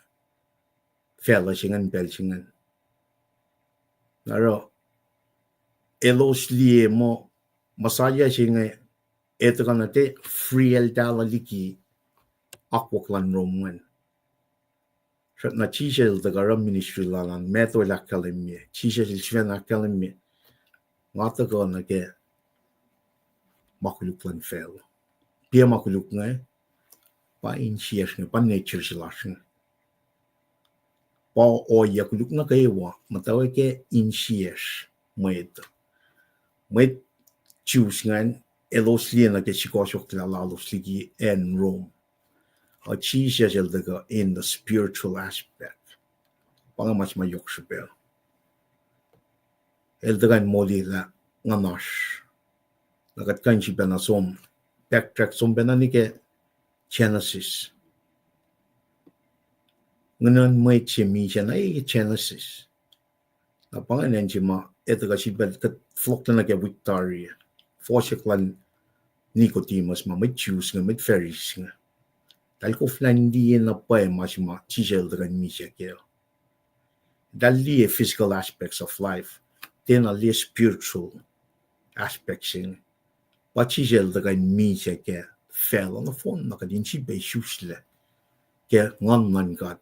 facluh se ingacn pacl se ingacn. Na oruh elos liye muh Messiah se inge etuh kuh na tiac free eltahl liki akwuck luhn Rome ingacn. Srackna Jisus el tuhkuh oruh ministry lal an, Matthew el ahkkahlwemye, Jisus el sifacna ahkkahlwemye, nga tuhkuh nuh ke ma koluk luhn facluh. Piac ma koluk inge? Pa insiyacsr inge, pa nature se lasr inge. Pa ohiyac koluk nuh kwewa, muhtwacwacack insiyacsr mwet. Mwet Jews ingacn, elos liye nuh ke sukohsohklah lalos liki acn Rome. Uh, Jisus el tuhkuh in the spiritual aspect. Pa inge ma se ma yohk srihpac. El tuhkuh in moli lah nguhnasr. Na kuht kuh in sifacna som, backtrack som pacna nuh ke Genesis. Nguhn luhn mwet se misac na ke Genesis. Na pa ingacn acn se ma etuh kuh sifilpac kuht fohlohklac nuh ke wik tari. Fohsack luhn Nicodemus ma mwet Jews inge, mwet Pharisees inge. Eltahl koflah in liye na pwacye ma se ma Jisus el tuhkuh in misac kac. Eltahl liye physical aspects of life. Tiacna liye spiritual aspects se inge. Pa Jisus el tuhkuh in misac ke facluh nohfohn na kuht in sifilpac isuslac ke Nguhn luhn God,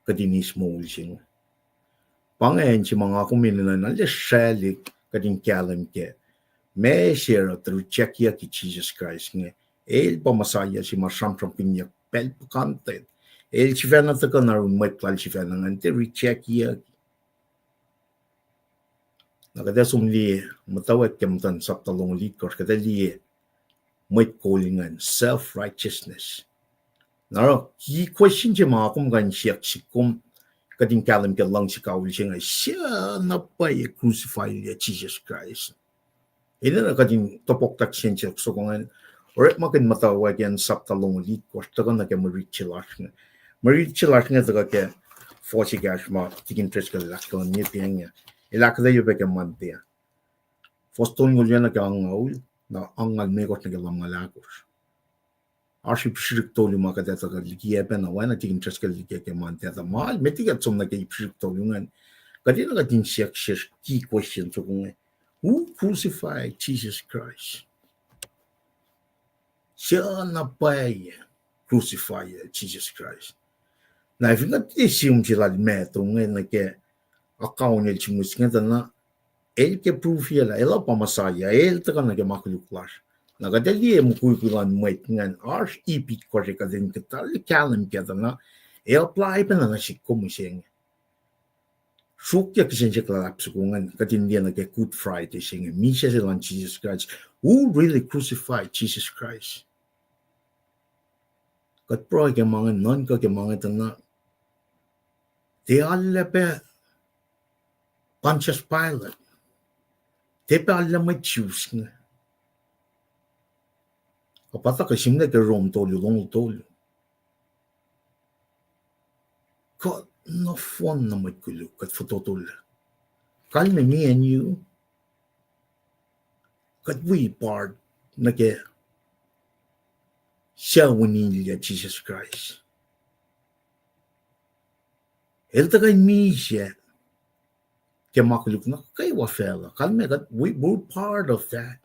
kuht in eis moul se inge. Pa ingacn se ma nga kom enenuh na sraclihk kuht in kahlwem kac, ma se oruh tuh rejectyucki Jisus Kraist inge. El pa Messiah se ma sramsramkihnyuck pacl puhkantwen. El sifacna tuhkuh na yurin mwet lal sifacna ingacn, tiac rejectyucki. Na kuht ac som liye, muhtwacwacack ke muhtuhn sapta longoul itkohsr, kuht ac liye mwet kol ingacn, self-righteousness. Na oruh key question se ma kom kuh in siyuck sihk kom, kuht in kahlwem ke luhngse kawihl se inge, suc na pwacye crucify-ilyac Jisus Kraist? Enenuh kuht in topuk tak sensen soko ingacn, orekmakihn muhtwacwacack ke sapta longoul itkohsr, tuhkuh nuh ke mwe riti se lasr inge. Mwe riti se lasr inge tuhkuh ke fuhs ekahsr ma Tikin Driscoll el ahkkahlwemye inge. El ahkuhtweyac pac ke Monday. Fuhs tolngoul oacna ke angngaul, na angngaul limekohsr nuh ke lumngaul ahkosr. Oasr ip srihsrihk tolu ma kuht ac tuhkuh liki pacna, oacna Tikin Driscoll el liki ke Monday, tuh ma met liki kuht som nuh ke ip srihsrihk tolu ingacn, kuht enenuh kuht in siyuck sesr key question soko inge, who crucified Jesus Christ? Suc na pwacye crucify-yac Jisus Kraist? Na fin kuht liye sihm se lal Matthew inge nuh ke account el sihmihs inge tuh na, el ke prove-i lah el pa Messiah, el tuhkuh nuh ke ma koluk lasr. Na kuht ac liye mukwikwi luhn mwet ingacn, oasr ip itkohsr kuht in kuhtuh kahlwem kac tuh na, ac apply pacna nuh sihk kom mihsenge. Sruokyac kihsen siyuck luhlahp soko ingacn, kuht in liye nuh ke Good Friday se inge, misac se lal Jisus Kraist. Who really crucified Jesus Christ? Kuht pruhe ke ma inge, nuhnkuh ke ma inge tuh na, tiac alu pac Pontius Pilate. Tiac pac alu mwet Jews inge. Kuh pa tuhkuh sihmlac ke Rom tolu, longoul tolu. Kuht nohfohn na mwet koluk, kuht fototo lah, kalmac me and you, kuht wi part nuh ke sucu in ilyac Jisus Kraist. El tuhkuh in misac ke ma koluk nuh kwewa facluh. Kalmac kuht, we, we're part of that.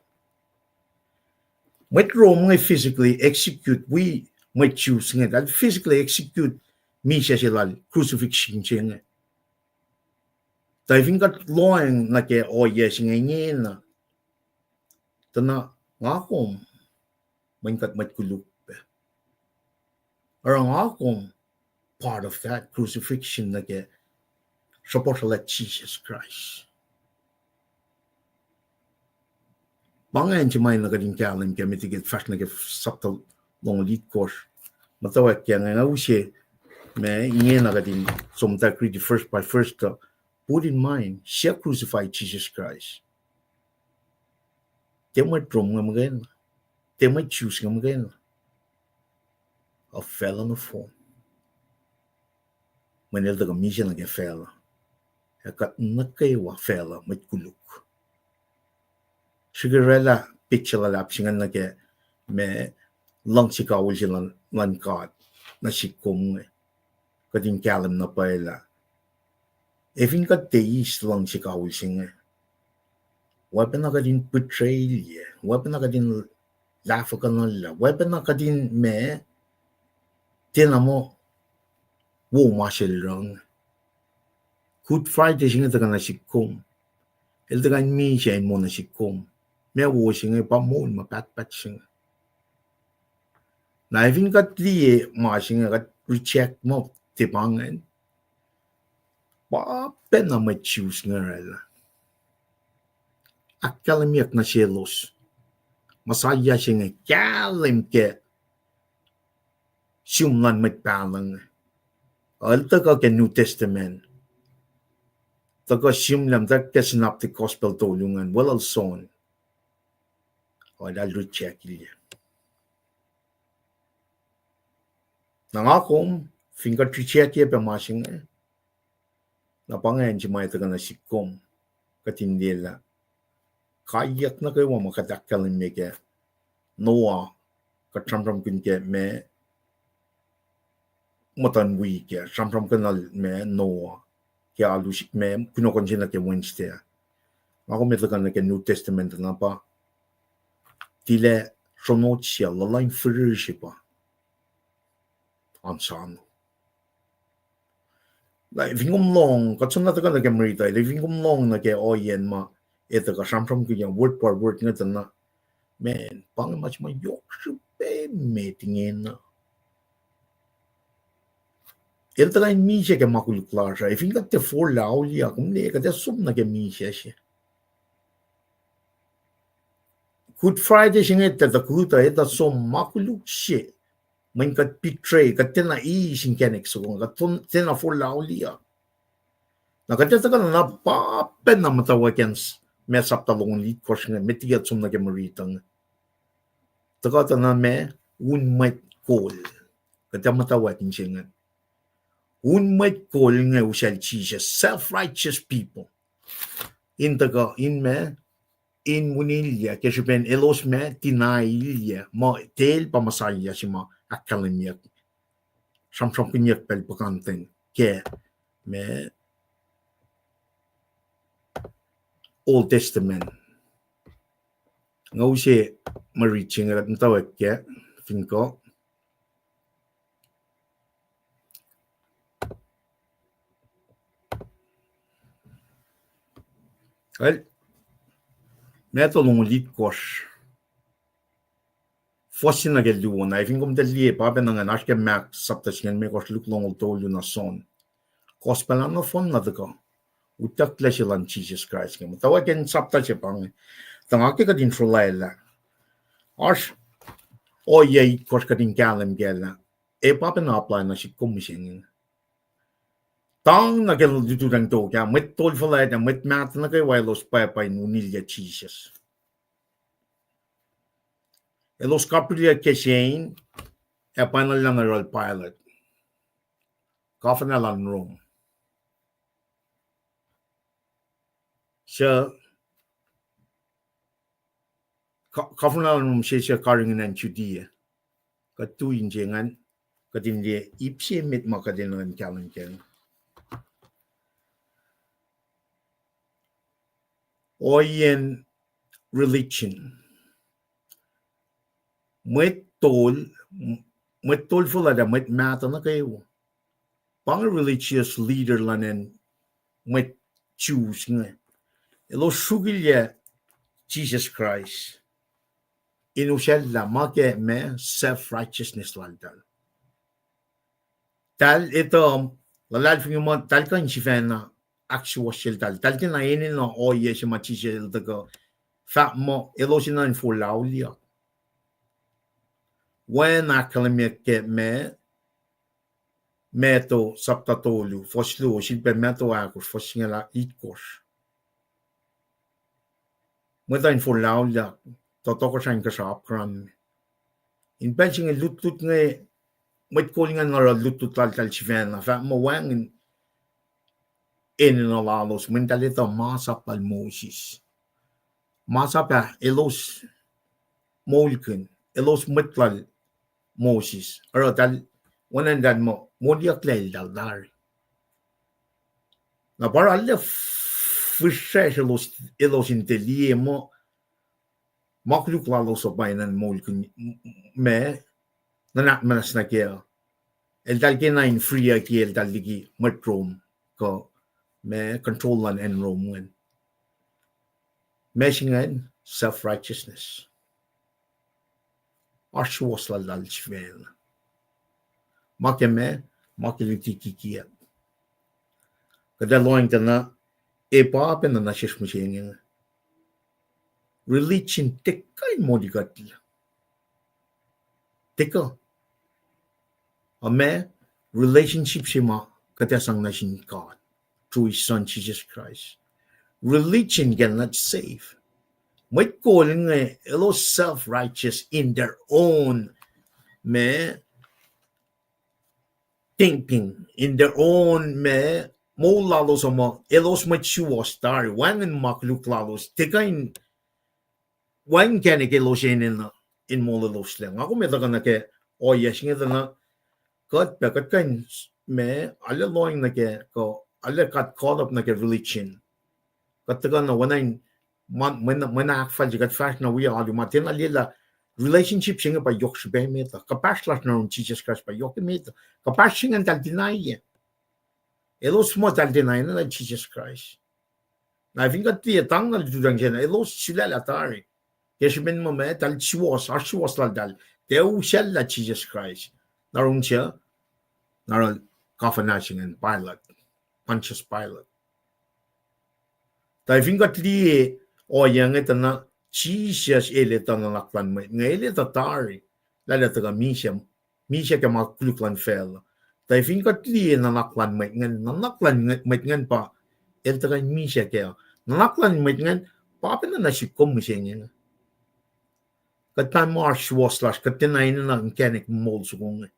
Mwet Rom inge physically execute wi mwet Jews inge, eltahl physically execute misac se lal, crucifixion se inge. Tuh fin kuht lohacng nuh ke ohiyac se inge ingena, tuh na nga kom, mweyen kuht mwet koluk pac. Oruh nga kom part of that crucifixion nuh ke sruhpuhsralah Jisus Kraist. Pa ingacn se ma enenuh kuht in kahlwem ke met liki kuht fahsr nuh ke sapta longoul itkohsr. Muhtwacwacack ke inge nga use, ma ingena kuht in som tak riti verse by verse tuh, put in mind, suc crucify Jisus Kraist? Tiac mwet Rom inge muhkwena, tiac mwet Jews inge muhkwena, a facluh nohfohn. Mweyen el tuhkuh misac nuh ke facluh, ac kuht nuh kwewa facluh mwet koluk. Srihke oraclah picture luhlahp se ingacn nuh ke ma luhngse kawihl se luhn, luhn God nuh sihk kom inge. Kuht in kahlwem na pwacye lah ac fin kuht tiac eis luhngse kawihl se inge, oacpacna kuht in betrayyac, oacpacna kuht in lahfuhkuhnuhllah, oacpacna kuht in ma, tiacna muh wo ma sel oruh inge. Good Friday se inge tuhkuh nuh sihk kom. El tuhkuh in misac in moul nuh sihk kom. Ma wo se inge pa moul ma pahtpaht se inge. Na ac fin kuht liye ma se inge, kuht reject muh tiac pa ingacn, pa pacna mwet Jews inge oraclah. Ahkkahlwemyeyuck nuh selos Messiah se inge, kahlwem ke sihm luhn mwet pahluh inge. El tuhkuh ke New Testament, tuhkuh sihmlac muhta ke Synoptic Gospel tolu ingacn, Welul John, eltahl reject-ilyac. Na nga kom, fin kuht reject-iyac pac ma se inge, na pa ingacn se ma tuhkuh nuh sihk kom, kuht in liye lah kaiyuck nuh kwewa ma kuht ahkkahlwemye ke Noah, kuht sramsramkihn ke ma muhtuhn wik ah, sramsramkihn ma Noah ke alu, ma kunohkohn se nuh ke Wednesday ah. Nga kom, ma tuhkuh nuh ke New Testament na pa Tilac sronot se luhluh in fihrihr se pa an sano. Na fin kom lohng, kuht som na tuhkuh nuh ke Marita, fin kom lohng nuh ke ohiyacn ma etuh kuh sramsramkihn Word for Word inge tuh na, man, pa inge ma se ma yohk srihpac met ingena. El tuh kuh in misac ke ma koluk lasr uh, fin kuht tiac forlah auliyak, kom liye kuht ac som nuh ke misac se. Good Friday se inge tuh tuh kuhtuh etuh som ma koluk se. Mweyen kuht betray, kuht tiacna eis inkacnek soko, kuht tiacna forlah auliyak. Na kuht etuh kuh na pa pacna muhtwacwacack in ma sapta longoul itkohsr inge, met liki kuht som nuh ke Marita inge. Tuhkuh tuh na ma, un mwet kol. Kuht ac muhtwacwacack in se inge. Un mwet kol inge usacl Jisus, self-righteous people. In tuhkuh, in ma, in unilyac, ke srihpen elos ma, tinaiilyac, muh tiac el pa Messiah se ma ahkkahlwemyeyuck, sramsramkihnyuck pacl puhkantwen ke ma Old Testament. Nga use ma riti se inge, muhtwacwacack ke, fin kuh. Kal, Matthew longoul itkohsr. Fuhs se nuh ke luo na, fin kom tuh liye, pa pacna ingacn, oasr ke Mark sapta singucul limekohsr, Luke longoul tolu, na John. Gospel an nohfohn na tuhkuh utucklac se luhn Jisus Kraist inge. Muhtwacwacack in sapta se pa inge, tuh nga ke kuht in srolwaclah. Oasr ohiyac itkohsr kuht in kahlwem kac lah ac pa pacna apply nuh sihk kom mihsenge. Tang nuh ke lututacng tok ah, mwet tol fuhlwact ac mwet mahtuh nuh kwewa elos pwacpa in unilyac Jisus. Elos kapilyuck ke sein, ac pwacnwacllah nuh yohrohl Pilate, governor luhn Rome. Suc, governor luhn Rome se suc karihngihn acn Judea. Kuht tui in se ingacn, kuht in liye ip se met ma kuht enenuh in kahlwem kac. Ohiyacn religion. Mwet tol, mwet tol fuhlwact ac mwet mahtuh nuh kwewa, pa inge religious leader luhn acn mwet Jews inge, elos sruokilyac Jisus Kraist in usacllah ma ke ma self-righteousness laltahl. Tahl etuh, luhlahlfongi muh tahl kuh in sifacna ahksuwohsye eltahl. Tahl tiacna enenuh ohiyac se ma Jisus el tuhkuh fahk muh elos enenuh in forlah auliyak. Wen ahkkahlwemyeyuck ke ma, Matthew sapta tolu, fuhs luo, sifilpac Matthew ahkosr, fuhs singucul itkohsr. Mwet uh in forlah auliyak, tuh tohkohsrah inkuhsrao apkuhran. In pacl se inge lutlut inge, mwet kol inge in oruh lutlut laltahl sifacna, fahk muh wacngihn enenuh lalos, mweyen eltahl etuh masap lal Moses. Masap ah elos moulkihn, elos mwet lal Moses. Oruh eltahl, oacna eltahl muh moliyucklac eltahl tari. Na pa arlac fihsracsr elos, elos in tiac liye muh ma koluk lalos uh pa enenuh in moulkihn ma, nuhnak muhnahs nuh kac. Eltahl kena in freeyucki eltahl liki mwet Rome, kuh ma control luhn acn Rome ingacn. Ma se ingacn self-righteousness. Oasr suwohs laltahl sifacna. Ma ke ma, ma ke luti kikiacp. Kuht ac lohacng tuh na, ac pa pacna nuh sesr mihsenge. Religion tiac kuh in moli kuht. Tiac kuh. A ma, relationship se ma kuht ac sang nuh sin God through his son Jesus Christ. Religion cannot save. Mwet kol inge elos self-righteous in their own ma thinking, in their own ma moul lalos uh muh elos mwet suwohs tari, wacngihn ma koluk lalos, tiac kuh in wacngihn inkacnek elos enenuh in molweloslac. Nga kom etuh kuh nuh ke ohiyac se inge tuh na kuht pac, kuht kuh in ma, arlac lohacng nuh ke, kuh arlac got caught up nuh ke religion. Kuht tuhkuh na oacna in mwe, mwe, mwe na ahkfalye kuht fahsr na wi alu ma tiacna liye lah relationship se inge pa yohk srihpac met uh. Kuhpahsr lasr nuh yurin Jisus Kraist pa yohk emet uh. Kuhpahsr se ingacn eltahl deny-i. Elos muh eltahl tiacna enenuh Jisus Kraist. Na fin kuht liye tang na lututacng se na, elos sulaclah tari. Ke srihpen muh ma eltahl suwohs, oasr suwohs laltahl. Tiac usacllah Jisus Kraist. Na run se, na run governor se ingacn Pilate, Pontius Pilate. Tuh fin kuht liye ohiyac inge tuh na Jisus el etuh nuhnak luhn mwet inge, el etuh tari lah el tuhkuh misac, misac ke ma koluk luhn facluh. Tuh fin kuht liye nuhnak luhn mwet ingacn, nuhnak luhn mwet ingacn pa el tuhkuh in misac kac. Nuhnak luhn mwet ingacn pa pacna nuh sihk kom mihsenge. Kuht pahngon muh oasr suwohs lasr, kuht tiacna enenuh inkacnek moul soko inge.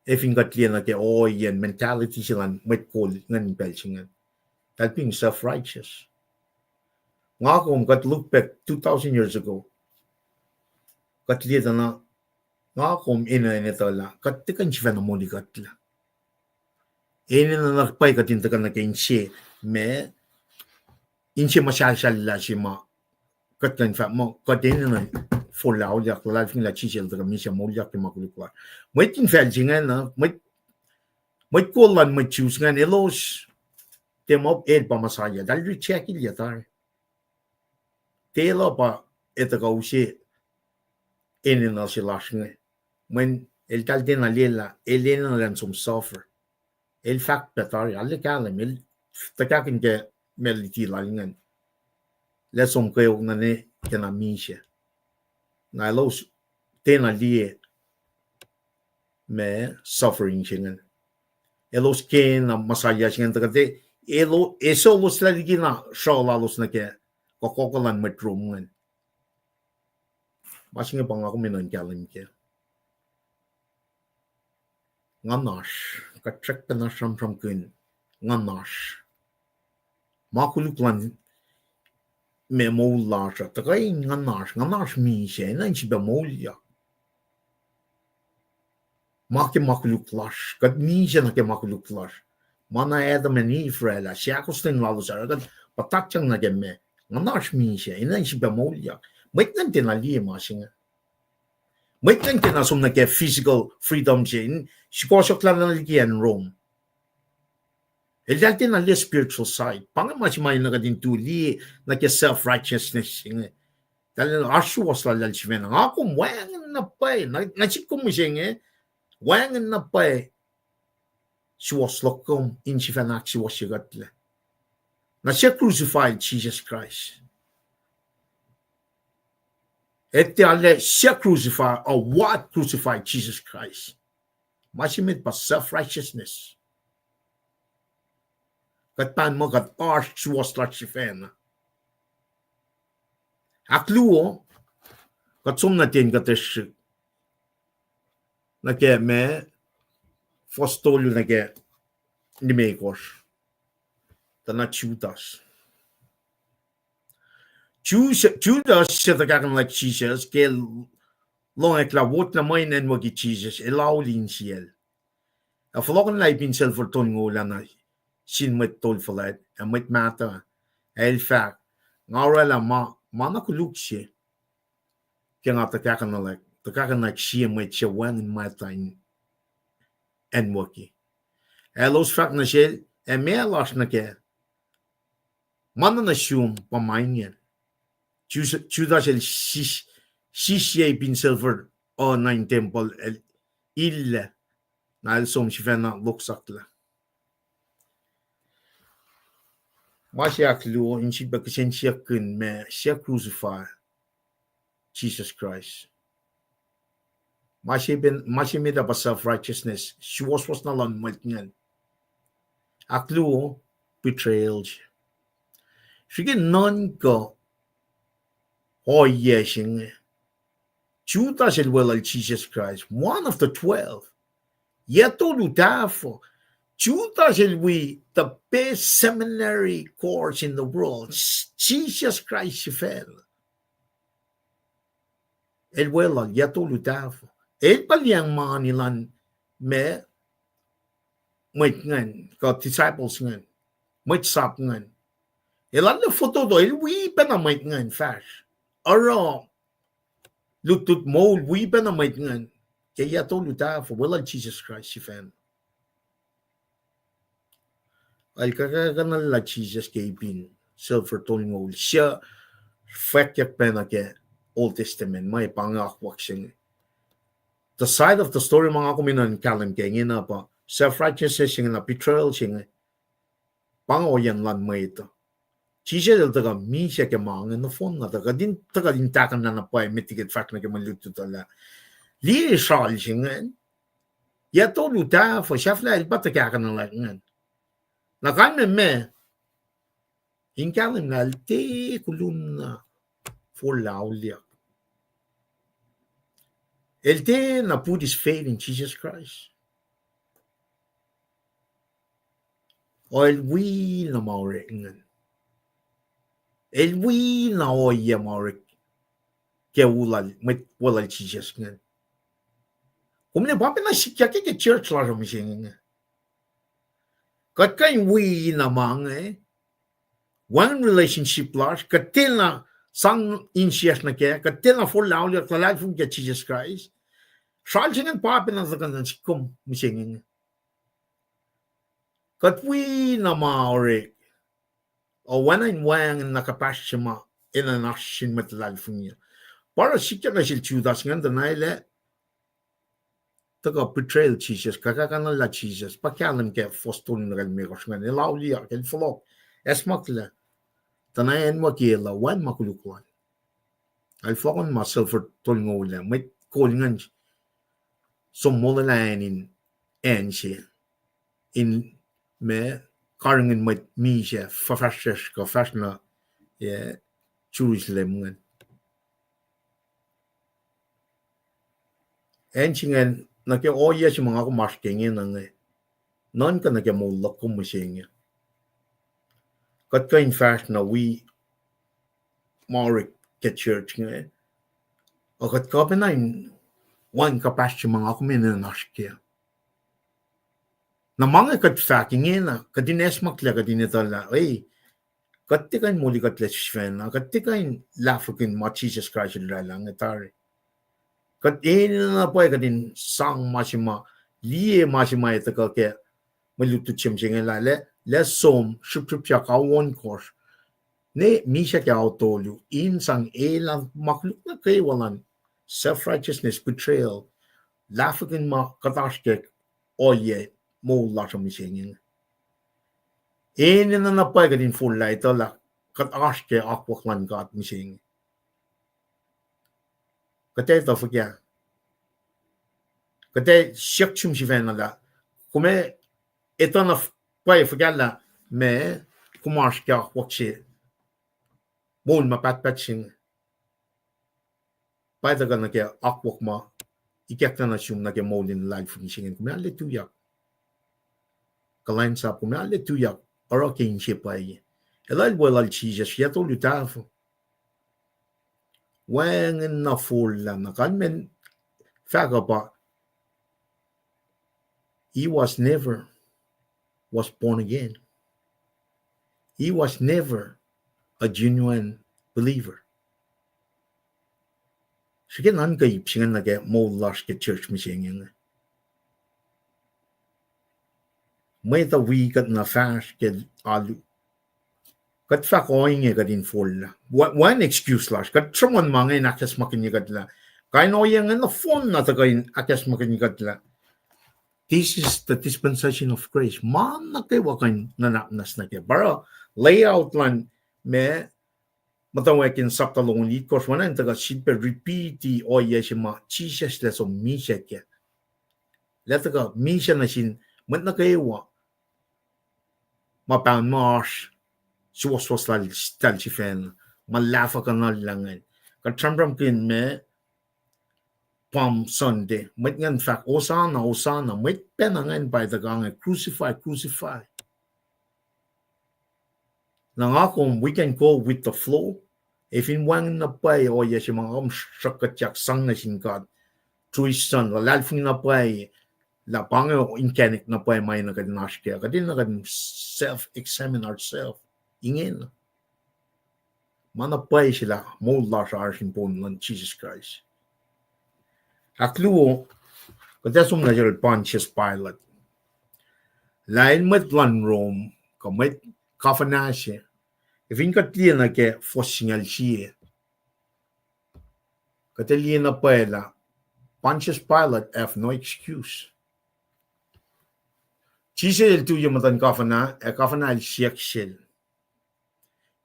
Ac fin kuht liye nuh ke ohiyacn mentality se luhn mwet kol ingacn pacl se ingacn, eltahl being self-righteous. Nga kom, kuht look back two thousand years ago. Kuht liye tuh na, nga kom enenuh in etuh lah kuht tiac kuh in sifacna moli kuhtlac. Enenuh na pwacye kuht in tuhkuh nuh ke inse, ma, inse muhsahlsahllah se ma kuht kuh in fahk muh kuht enenuh forlah auliyak luhlahlfongi lah Jisus el tuhkuh misac moulyak ke ma koluk lasr. Mwet infacl se ingacn, mwet, mwet kol luhn mwet Jews ingacn, elos tiac muh el pa Messiah, eltahl reject-ilyac tari. Tiac elos pa etuh kuh use enenuh se lasr inge. Mweyen eltahl tiacna liye lah el enenuh elan som suffer. El fahk pac tari, arlac kahlwem, el tuhkahkihn ke ma luti lal ingacn, lah som kweok nuh ne ke na misac. Na elos tiacna liye ma suffering se ingacn. Elos kena Messiah se ingacn tuhkuh, elo, eselos lah liki na sruh lalos nuh ke kuhkohkoh luhn mwet Rome ingacn. Ma se inge pa nga kom enenuh in kahlwem kac. Nguhnasr, kuht srackpacna sramsramkihn nguhnasr. Ma koluk luhn ma moul lasr uh, tuhkuh in nguhnasr, nguhnasr misac, enenuh in sifilpac moulyak. Ma ke ma koluk lasr, kuht misac nuh ke ma koluk lasr. Ma na Adam and Eve oraclah, seahkostwen lalos ah, kuht puhtatyang nuh ke ma, nguhnasr misac, enenuh in sifilpac moulyak. Mwet ingacn tiacna liye ma se inge. Mwet ingacn tiacna som nuh ke physical freedom se in, sukohsohklah na liki acn Rome. Eltahl tiacna liye spiritual side. Pa inge ma se ma enenuh kuht in tu liye nuh ke self-righteousness se inge. Eltahl oasr suwohs laltahl sifacna. Nga kom wacngihn na pwacye, na, na sihk kom mihsenge, wacngihn na pwacye suwohs luhk kom in sifacna ahksuwohsye kuhtlac. Na suc crucify Jisus Kraist? Etuh lah suc crucify, or what crucify Jesus Christ? Ma se met pa self-righteousness. Kuht pahngon muh kuht oasr suwohs lasr sifacna. Ahkluo, kuht som nuh ten kuht srihk nuh ke ma, fuhs tolu nuh ke limekohsr. Tuh na Judas. Ju-, Judas suc tuhkahkuhnlah Jisus, ke el lohngwack lah wot na muh in acnwucki Jisus, el auli insiyacl. Ac fohlohkohnlah ipin silver tolngoul ah nuh sin mwet tol fuhlwact ac mwet mahtuh, ac el fahk, nga oraclah ma, ma na koluk se ke nga tuhkahkuhnlah, tuhkahkuhnlah sie mwet suc wacngihn mwacta in acnwucki. Ac elos fahk nuh sel, ac meac lasr nuh kac? Ma na nuh sum pa ma ingacn. Jus-, Judas el sis-, sisye ipin silver uh nuh in tempuhl, el illac, na el som sifacna loksaklah. Ma se ahkluo, in sifilpac kihsen siyuckkihn ma suc crucify Jisus Kraist. Ma se pen, ma se met ah pa self-righteousness, suwohswohs na luhn mwet ingacn. Ahkluo, betrayal se. Srihke nuhnkuh ohiyac se inge. Judas el weluhl Jisus Kraist, one of the twelve. Yac tolu tahfuh. Judas el wi the best seminary course in the world. Jisus Kraist sifacl. El weluhl yac tolu tahfuh. El pa liyacacng mani luhn ma, mwet ingacn, kuh disciples ingacn, mwet sap ingacn. El arlac fototo, el wi pacna mwet ingacn fahsr. Oruh lutlut moul wi pacna mwet ingacn. Ke yac tolu tahfuh, weluhl Jisus Kraist sifacna. El kahkahkuhnuhllah Jisus ke ipin silver tolngoul, suc fwackyuck pacna ke Old Testament, ma pa inge akwuck se inge. The side of the story ma nga kom enenuh in kahlwem ke ingena pa self-righteousness se inge na betrayal se inge. Pa inge ohiyacn luhn mwet uh. Jisus el tuhkuh misac ke ma inge nohfohn na tuh kuht in tuhkuh in tahkuhnlah na pwacye met liki kuht fahsr nuh ke mwe lutlut uh lah, liye sral se ingacn. Yac tolu tahfuh sahflah el pa tuhkuh kahkahkuhnuhllah ingacn. Na kalmac ma in kahlwem lah el tiac kolumna forlah auliyak. El tiacna put his faith in Jesus Christ. El wi na ma orek ingacn. El wi na ohiyac ma orek ke u lal, mwet weluhl Jisus ingacn. Kom ne pa pacna sikyak ke church lasr uh mihsenge inge. Kuht kuh in wi na ma inge, wacngihn relationship lasr, kuht tiacna sang insiyacsr nuh kac, kuht tiacna forlah auliyak luhlahlfongi ke Jisus Kraist. Sral se ingacn pa pacna tuhkuh nuh sihk kom mihsenge inge. Kuht wi na ma orek, oacna in wacngihn na kuhpahsr se ma enenuh in oasr sin mwet luhlahlfongi. Pa oruh sikyak nuh sel Judas ingacn tuh na el ac tuhkuh betrayal Jisus, kahkahkuhnuhllah Jisus, pa kahlwem ke fuhs tolu nuh ke limekohsr ingacn, el auliyak, el fohlohk, acsmaklac, tuh na acnwucki el uh wacngihn ma koluk lal. El fohlohk ma silver tolngoul ah, mwet kol ingacn som molwelah acn in, acn se in, ma, karihngihn mwet misac, fuhfahsryucsr kuh fahsr nuh, e, Jerusalem ingacn. Acn se ingacn, nuh ke ohiyac se ma nga kom oasr ke ingena inge, nuhnkuh nuh ke moul luhk kom mihsenge. Kuht kuh in fahsr na wi ma orek ke church inge, a kuht kuh pacna in wacngihn kuhpahsr se ma nga kom enenuh in oasr kac. Na ma inge kuht fahk ingena, kuht in acsmaklac, kuht in etuh lah, e, kuht tiac kuh in molikuhtlac sifacna, kuht tiac kuh in lahfwekihn ma Jisus Kraist el oraclah inge tari. Kuht enenuh na pwacye kuht in sang ma se ma, liye ma se ma etuh kuh ke mwe lutlut se mihsenge lah, lah, lah som srihpsrihpyak ao ohnkohsr, ne misac ke ao tolu, in sang elah ma koluk nuh kwewa luhn self-righteousness, betrayal, lahfwekihn ma kuht oasr ke ohiyac moul lasr uh mihsenge inge. Enenuh na pwacye kuht in forlah etuh lah kuht oasr ke akwuck luhn God mihsenge. Kuht ac etuh fuhkah? Kuht ac siyuck sum sifacna lah, kom ac etuh na pwacye fuhkah lah ma kom oasr ke akwuck se, moul ma pahtpaht se inge. Pa etuh kuh nuh ke akwuck ma ikackna nuh sum nuh ke moul in luhlahlfongi se inge, kom ac arlac tuyak. Kuhlwacnsap, kom ac arlac tuyak oruh ke inse pwacye. Elah el weluhl Jisus yac tolu tahfuh, wacngihn na forlah na kalmac fahk uh pa, he was never was born again. He was never a genuine believer. Srihke nuhnkuh ip se inge nuh ke moul lasr ke church mihsenge inge. Mwet uh wi kuht na fahsr ke alu. Kuht fahk ohinge kuht in forlah. Wacngihn excuse lasr. Kuht sruhmuhn ma inge in ahkacsmakihnye kuhtlac. Kain ohiyac inge nohfohn na tuhkuh in ahkacsmakihnye kuhtlac. This is the dispensation of grace. Ma nuh kwewa kuh in nuhnak nwacsnwacs ke. Pa oruh layout luhn ma, muhtwacwacack in sapta longoul itkohsr, oacna in tuhkuh sifilpac repeat-i ohiyac se ma Jisus El ac som misac kac. El ac tuhkuh misac nuh sin mwet nuh kwewa ma pahngon ma oasr suwohswohs lal, lal sifacna, ma lahfuhkuhnuhllah ingacn. Kuht sramsramkihn ma Palm Sunday, mwet ingacn fahk, Hosanna, Hosanna, mwet pacna ingacn pa tuhkuh inge, Crucify, crucify. Na nga kom, we can go with the flow. Ac fin wacngihn na pwacye ohiyac se ma nga kom sruhkkuhtyak sang nuh sin God through His Son, luhlahlfongi na pwacye lah pa inge inkacnek na pwacye ma enenuh kuht in oasr kac, kuht enenuh kuht in self-examine ourselves ingena. Ma na pwacye se lah moul lasr oasr in poun luhn Jisus Kraist. Ahkluo, kuht ac som nuh sel Pontius Pilate. Lah el mwet luhn Rome, kuh mwet governor se. Ac fin kuht liye nuh ke fuhs singucul sie, kuht ac liye na pwacye lah Pontius Pilate have no excuse. Jisus el tuyak muhtuhn governor, ac governor el siyuck sel,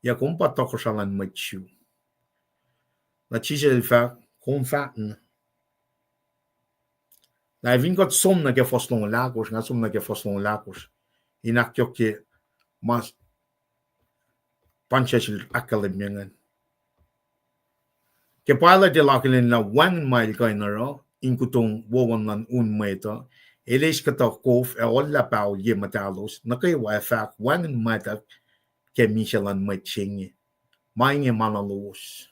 ya kom pa tohkohsrah luhn mwet Jew? Na Jisus el fahk, kom fahk na. Na fin kuht som nuh ke fuhs longoul ahkosr, nga som nuh ke fuhs longoul ahkosr, in ahkyohkye ma Pontius el ahkkahlwemye ingacn. Ke Pilate el akihlen lah wacngihn ma el kuh in oruh in kutong wohwohn luhn un mwet uh, el eis kuhtuh kof ac ohllah pahol ye muhtahlos nuh kwewa ac fahk, wacngihn mwatuck ke misac luhn mwet se inge. Ma inge ma na lowos.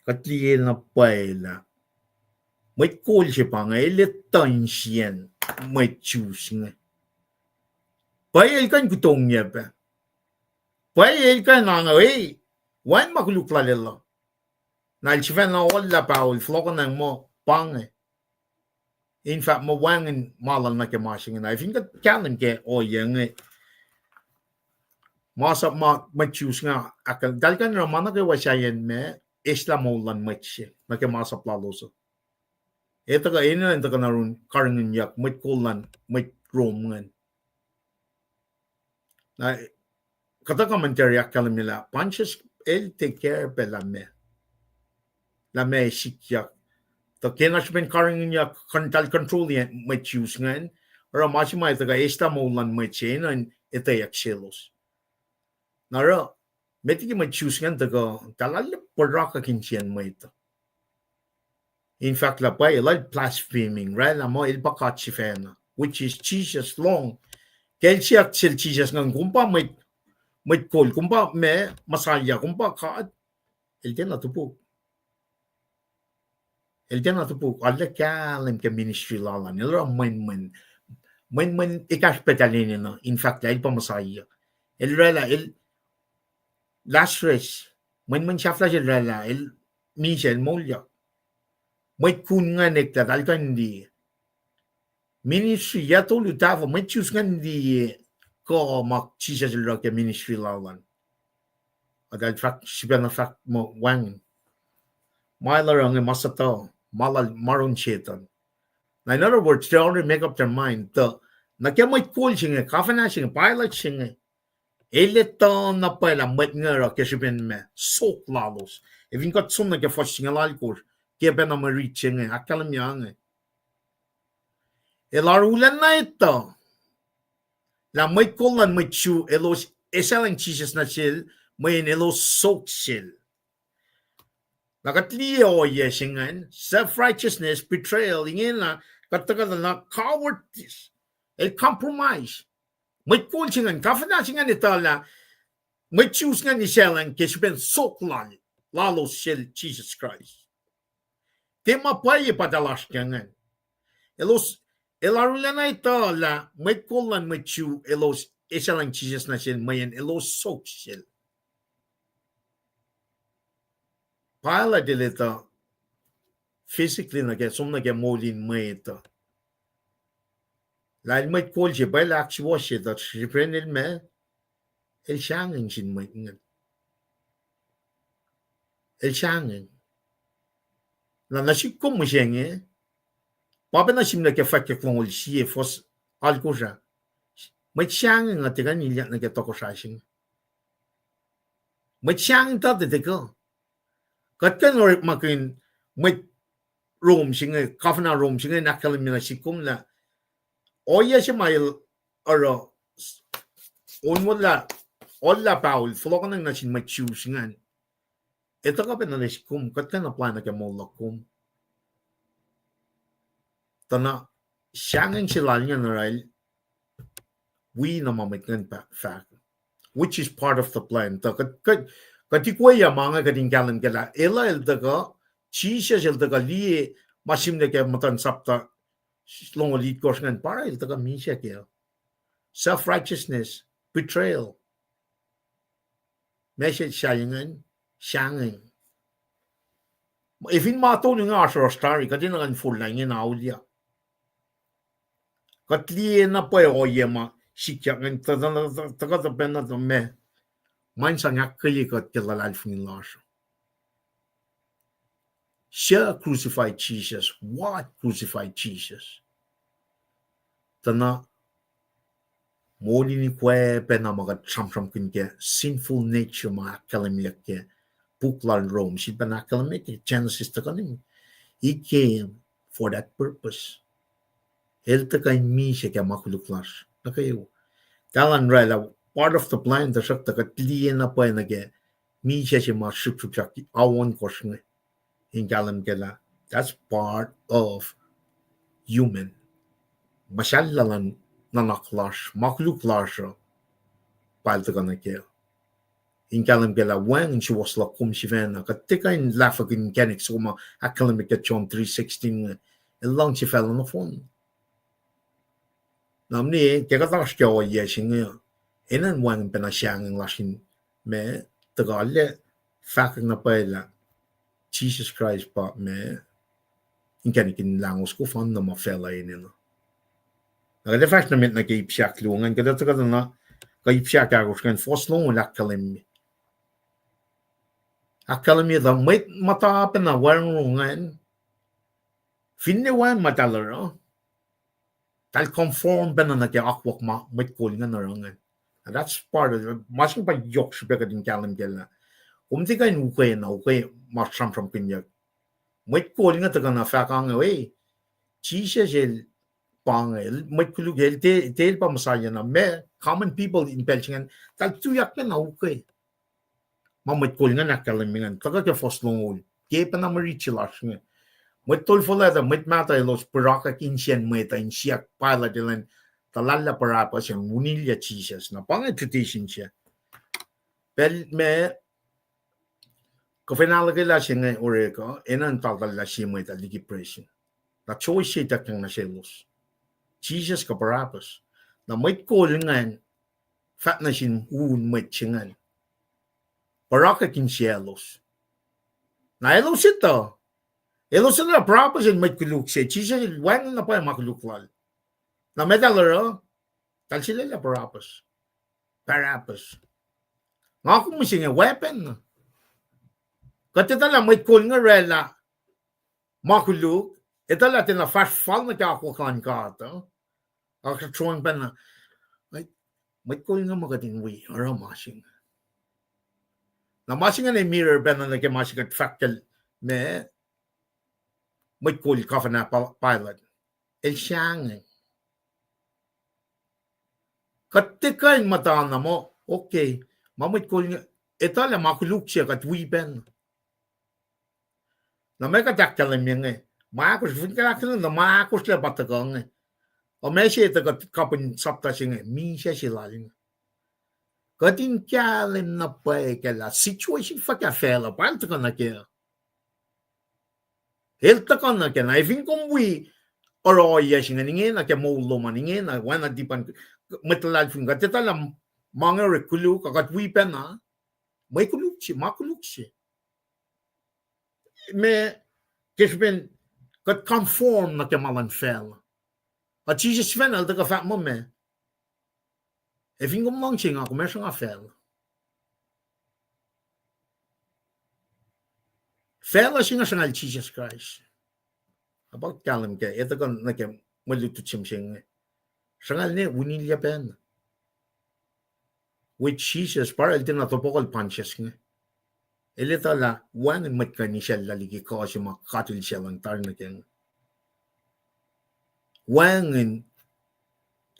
Kuht liye na pwacye lah mwet kol se pa inge el etuh insiyacn mwet Jews inge. Pwacye el kuh in kutongyac pac. Pwacye el kuh in ange, e, wacngihn ma koluk lal el uh. Na el sifacna ohllah pahol fohlohkohnacng muh pa inge. In fact, muh wacngihn ma lal nuh ke ma se inge. Na fin kuht kahlwem ke ohiyac inge, masap ma mwet Jews inge ahk-, eltahl kuh in oruh ma nuh kwewa sahyacn ma eslah moul luhn mwet se nuh ke masap lalos uh. E tuhkuh, enenuh in tuhkuh na run karihngihnyuck mwet kol luhn mwet Rome ingacn. Na kuhtuh commentary ahkkahlwemye lah Pontius el take care pac lah meac, lah meac sikyak. Tuh ke na srihpen karihngihnyuck, eltahl control-i mwet Jews ingacn, oruh ma se ma tuhkuh eslah moul luhn mwet se enenuh in etweyuck selos. Na oruh, met liki mwet Jews ingacn tuhkuh, eltahl arlac pwacrakihn insiyacn mwet. In fact, lah pwacye, eltahl blaspheming, oraclah muh el pa God sifacna, which is Jesus lohng. Ke el siyuck sel Jisus ingacn, kom pa mwet, mwet kol, kom pa meac, Messiah, kom pa God, el tiacna topuk. El tiacna topuk, arlac kahlwem ke ministry lal an, el oruh mwenmwen, mwenmwen ekahsr pacl enenuh, in fact, lah el pa Messiah. El oraclah, el Lazarus, mwenmwen sahflah se el oraclah, el misac, el moulyak. Mwet kun ingacn eklac, eltahl kuh in liye. Ministry yac tolu tahfuh, mwet Jews ingacn liye kuh ma Jisus el oruh ke ministry lal an. Eltahl fahk, sifacna fahk muh wacngihn. Ma el oruh inge ma suhtuhuh, ma lal, ma oruh Setuhn. Na in other words, they already make up their mind. Tuh, nuh ke mwet kol se inge, governor se inge, Pilate se inge, el etuh na pwacye lah mwet inge oruh ke srihpen ma, sok lalos. Ac fin kuht som nuh ke fuhs singucul alkosr, ke pacna mwe rit se inge, ahkkahlwemye inge. El arulacna etuh lah mwet kol luhn mwet Jew elos esahlwacng Jisus nuh sel, mweyen elos sok sel. Na kuht liye ohiyac se ingacn, self-righteousness, betrayal, ingena, kuht tuhkuh na cowardice, el compromise. Mwet kol se ingacn, governor se ingacn etuh lah mwet Jews ingacn esahlwacng ke srihpen sok lal, lalos sel Jisus Kraist. Tiac ma pwacye pa tuh lasr ke ingacn. Elos, el arulacna etuh lah mwet kol luhn mwet Jew elos esahlwacng Jisus nuh sel mweyen elos sok sel. Pilate el etuh physically nuh ke, som nuh ke moul in mwet uh, lah el mwet kol se pa el ahksuwohsye tuh srihpen el ma, el sahngweng sin mwet ingacn. El sahngweng. Na nuh sihk kom mihsenge, pa pacna sihm nuh ke fwackyuck longoul sie fuhs alkosr ah. Mwet sahngweng uh tiac kuh in ilyak nuh ke tohkohsrah se inge. Mwet sahngweng tuh tiac kuh. Kuht kuh in orekmakihn mwet Rome se inge, governor Rome se inge in ahkkahlwemye nuh sihk kom lah ohiyac se ma el oruh, onwelah, ohllah pahol fohlohkohnacng nuh sin mwet Jews ingacn, e tuhkuh pacna nuh sihk kom, kuht kuh in apply nuh ke moul luhk kom. Tuh na sahngweng se lal ingacn oraclah wi na ma mwet ingacn pa fahk, which is part of the plan. Tuh kuht, kuht, kuht ikweyac ma inge kuht in kahlwem ke lah elah el tuhkuh, Jisus el tuhkuh liye ma sihm nuh ke muhtuhn sapta longoul itkohsr ingacn, pa el tuhkuh misac kac. Self-righteousness, betrayal. Message se ingacn, sahngweng. Efin ma tolu inge oasr oasr tari, kuht enenuh in forlah ingena auliyak. Kuht liye na pwacye ohiyac ma sikyak ingacn, tuhkuh, tuhkuh pacna tuh meac, ma in sang ahkkweye kuht ke luhlahlfongi lasr uh. Suc crucified Jesus? What crucified Jesus? Tuh na, moul in ikwac pacna ma kuht sramsramkihn ke sinful nature ma ahkkahlwemyeyuck ke puk lal Rome, sifilpacna ahkkahlwemye ke Genesis tuhkuh nuh, he came for that purpose. El tuhkuh in misac ke ma koluk lasr nuh kwewa. Talan oraclah part of the plan, tuhsruhktuh kuht liye na pwacye nuh ke misac se ma srihpsrihpyak ao ohnkohsr inge in kahlwem kac lah that's part of human. Muhsahllah luhn nuhnak lasr, ma koluk lasr uh, pa el tuhkuh nuh kac. In kahlwem kac lah wacngihn suwohs luhk kom sifacna, kuht tiac kuh in lahfwekihn inkacnek soko ma ahkkahlwemye ke John three sixteen inge, el luhngse facluh nohfohn. Na mni, ke kuht oasr ke ohiyac se inge, enenuh in wacngihn pacna sahngweng lasr in ma tuhkuh lac fahkwack na pwacye lah Jisus Kraist pa ma inkacnek in lahngo soko fanna ma facluh enenuh. Na kuht ac fahsr nuh met nuh ke ip se ahkluo ingacn, kuht ac tuhkuh na ke ip se ahkosr ingacn, fuhs longoul ahkkahlwemye. Ahkkahlwemye tuh mwet muhta pacna wacngihn ingacn, finne wacngihn ma eltahl oruh, eltahl conform pacna nuh ke akwuck ma mwet kol ingacn oruh ingacn. And that's part of, ma se inge pa yohk srihpac kuht in kahlwem kac lah kom tiac kuh in ukwe na ukwe ma sramsramkihnyuck. Mwet kol inge tuhkuh na fahk inge, e, Jisus el pa inge, el mwet koluk, el tiac, tiac el pa Messiah na, ma common people in pacl se ingacn eltahl tuyak pacna ukwe ma mwet kol ingacn ahkkahlwemye ingacn, tuhkuh ke fuhs longoul, ke pacna mwe riti lasr inge. Mwet tolfol ah tuh mwet mahtuh elos pirackwack insiyacn mwet uh in siyuck Pilate elan tuhlahllahlah Barabbas ac unilyac Jisus. Na pa inge tradition se. Pacl ma kuhfa in ahluhkwelah se inge orek uh, enenuh in taltahllah sie mwet uh liki presin. Na choice se ituckyang nuh selos, Jisus kuh Barabbas. Na mwet kol ingacn fahk nuh sin un mwet se ingacn, pirackwack insiyaclos. Na elos etuh, elos etuh lah Barabbas el mwet koluk se, Jisus el wacngihn na pwacye ma koluk lal. Na ma eltahl oruh, eltahl sulaclah Barabbas. Barabbas. Nga kom mihsenge weapon. Kuht etuh lah mwet kol inge oraclah ma koluk, etuh lah tiacna fahsr fal nuh ke akwuck luhn God uh. Ac kuht sroang pacna, mwet kol inge ma kuht in wi oruh ma se inge. Na ma se inge ne mirror pacna nuh ke ma se kuht fahk kacl ma mwet kol governor Pi-, Pilate. El sahngweng. Kuht tiac kuh in muhta na muh, okay, ma mwet kol inge, etuh lah ma koluk se, kuht wi pacna. Na ma kuht ahkkahlwemye inge, ma ahkosr, fin kuht ahkkahlwemye na ma ahkosr lah pa tuhkuh inge, ac ma se tuhkuh kapihn sapta se inge, misac se lal inge. Kuht in kahlwem na pwacye kac lah situation fuhkah facluh pa el tuhkuh nuh kac. El tuhkuh nuh kac. Na efin kom wi oruh ohiyac se ingacn ingena ke moul lom an, ingena oacna dipan mwet luhlahlfongi, kuht etuh lah ma inge orek koluk, ac kuht wi pacna, mwe koluk se, ma koluk se. Ma, ke srihpen kuht conform nuh ke ma luhn facluh. Ac Jisus sifacna el tuhkuh fahk muh ma, efin kom luhngse nga, kom ac sruhnga facluh. Facluh se inge sruhnga Jisus Kraist. Ac pa kahlwem kac, etuh kuh nuh ke mwe lutlut se mihsenge, sruhnga ne unilyac pacna. With Jisus, pa el tiacna tohpohkuhl Pontius inge. El etuh lah wacngihn mwet kuh in isacllah liki kuh se ma God el siyuck tari nuh kac inge. Wacngihn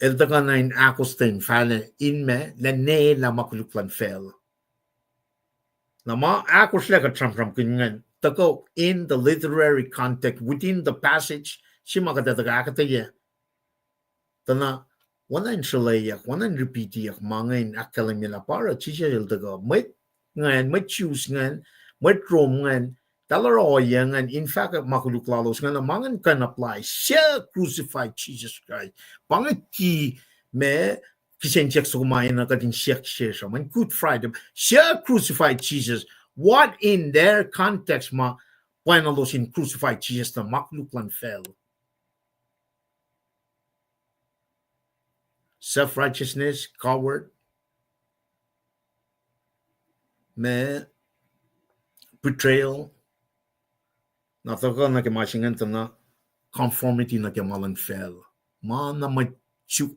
el tuhkuh na in ahkostwen fahlac in ma, lah nelah ma koluk luhn facluh. Na ma ahkosr lah kuht sramsramkihn ingacn, tuhkuh in the literary context, within the passage, se ma kuht ac tuhkuh ahkuhtweyac. Tuh na, oacna in sruhlweyuck, oacna in repeatiyuck ma ingacn ahkkahlwemye lah pa oruh Jisus el tuhkuh, mwet ingacn, mwet Jews ingacn, mwet Rome ingacn, eltahl oruh ohiyac ingacn in fahk ma koluk lalos ingacn, na ma ingacn kuh in apply, suc crucified Jesus Christ. Pa inge ki ma kihsen siyuck soko ma enenuh kuht in siyuck sesr uh, mweyen Good Friday, suc crucified Jesus? What in their context ma pwacnwacng elos in crucified Jesus na ma koluk luhn facluh? Self-righteousness, coward, ma betrayal, na tuhkuh nuh ke ma se ingacn tuh na conformity nuh ke ma luhn facluh. Ma na mwet,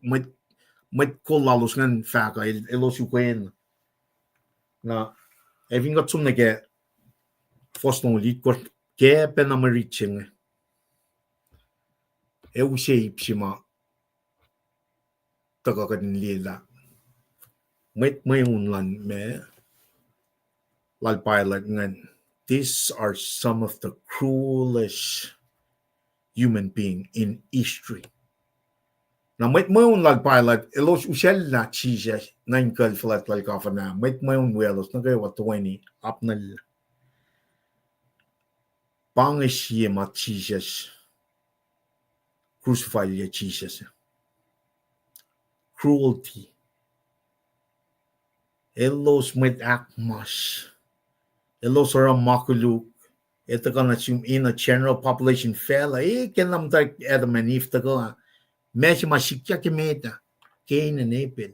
mwet, mwet kol lalos ingacn fahk uh, el, elos ukwena. Na, ac fin kuht som nuh ke fuhs longoul itkohsr, ke pacna mwe rit se inge, ac use ip se ma tuhkuh kuht in liye lah mwet mweun luhn ma lal Pilate ingacn, these are some of the cruelest human being in history. Na mwet mweun lal Pilate, elos usacllah Jisus nuh inkuhl fuhlwact lal governor, mwet mweun welos nuh kwewa toeni apnuhl. Pa inge sie ma Jisus, crucify-ye Jisus. Cruelty. Elos mwet ahkmas. Elos oruh ma koluk. Ac tuhkuh nuh sum in a general population facluh, e, ke na muhtwacwacack Adam and Eve tuhkuh, ma se ma sikyak emet ah, Cain and Abel.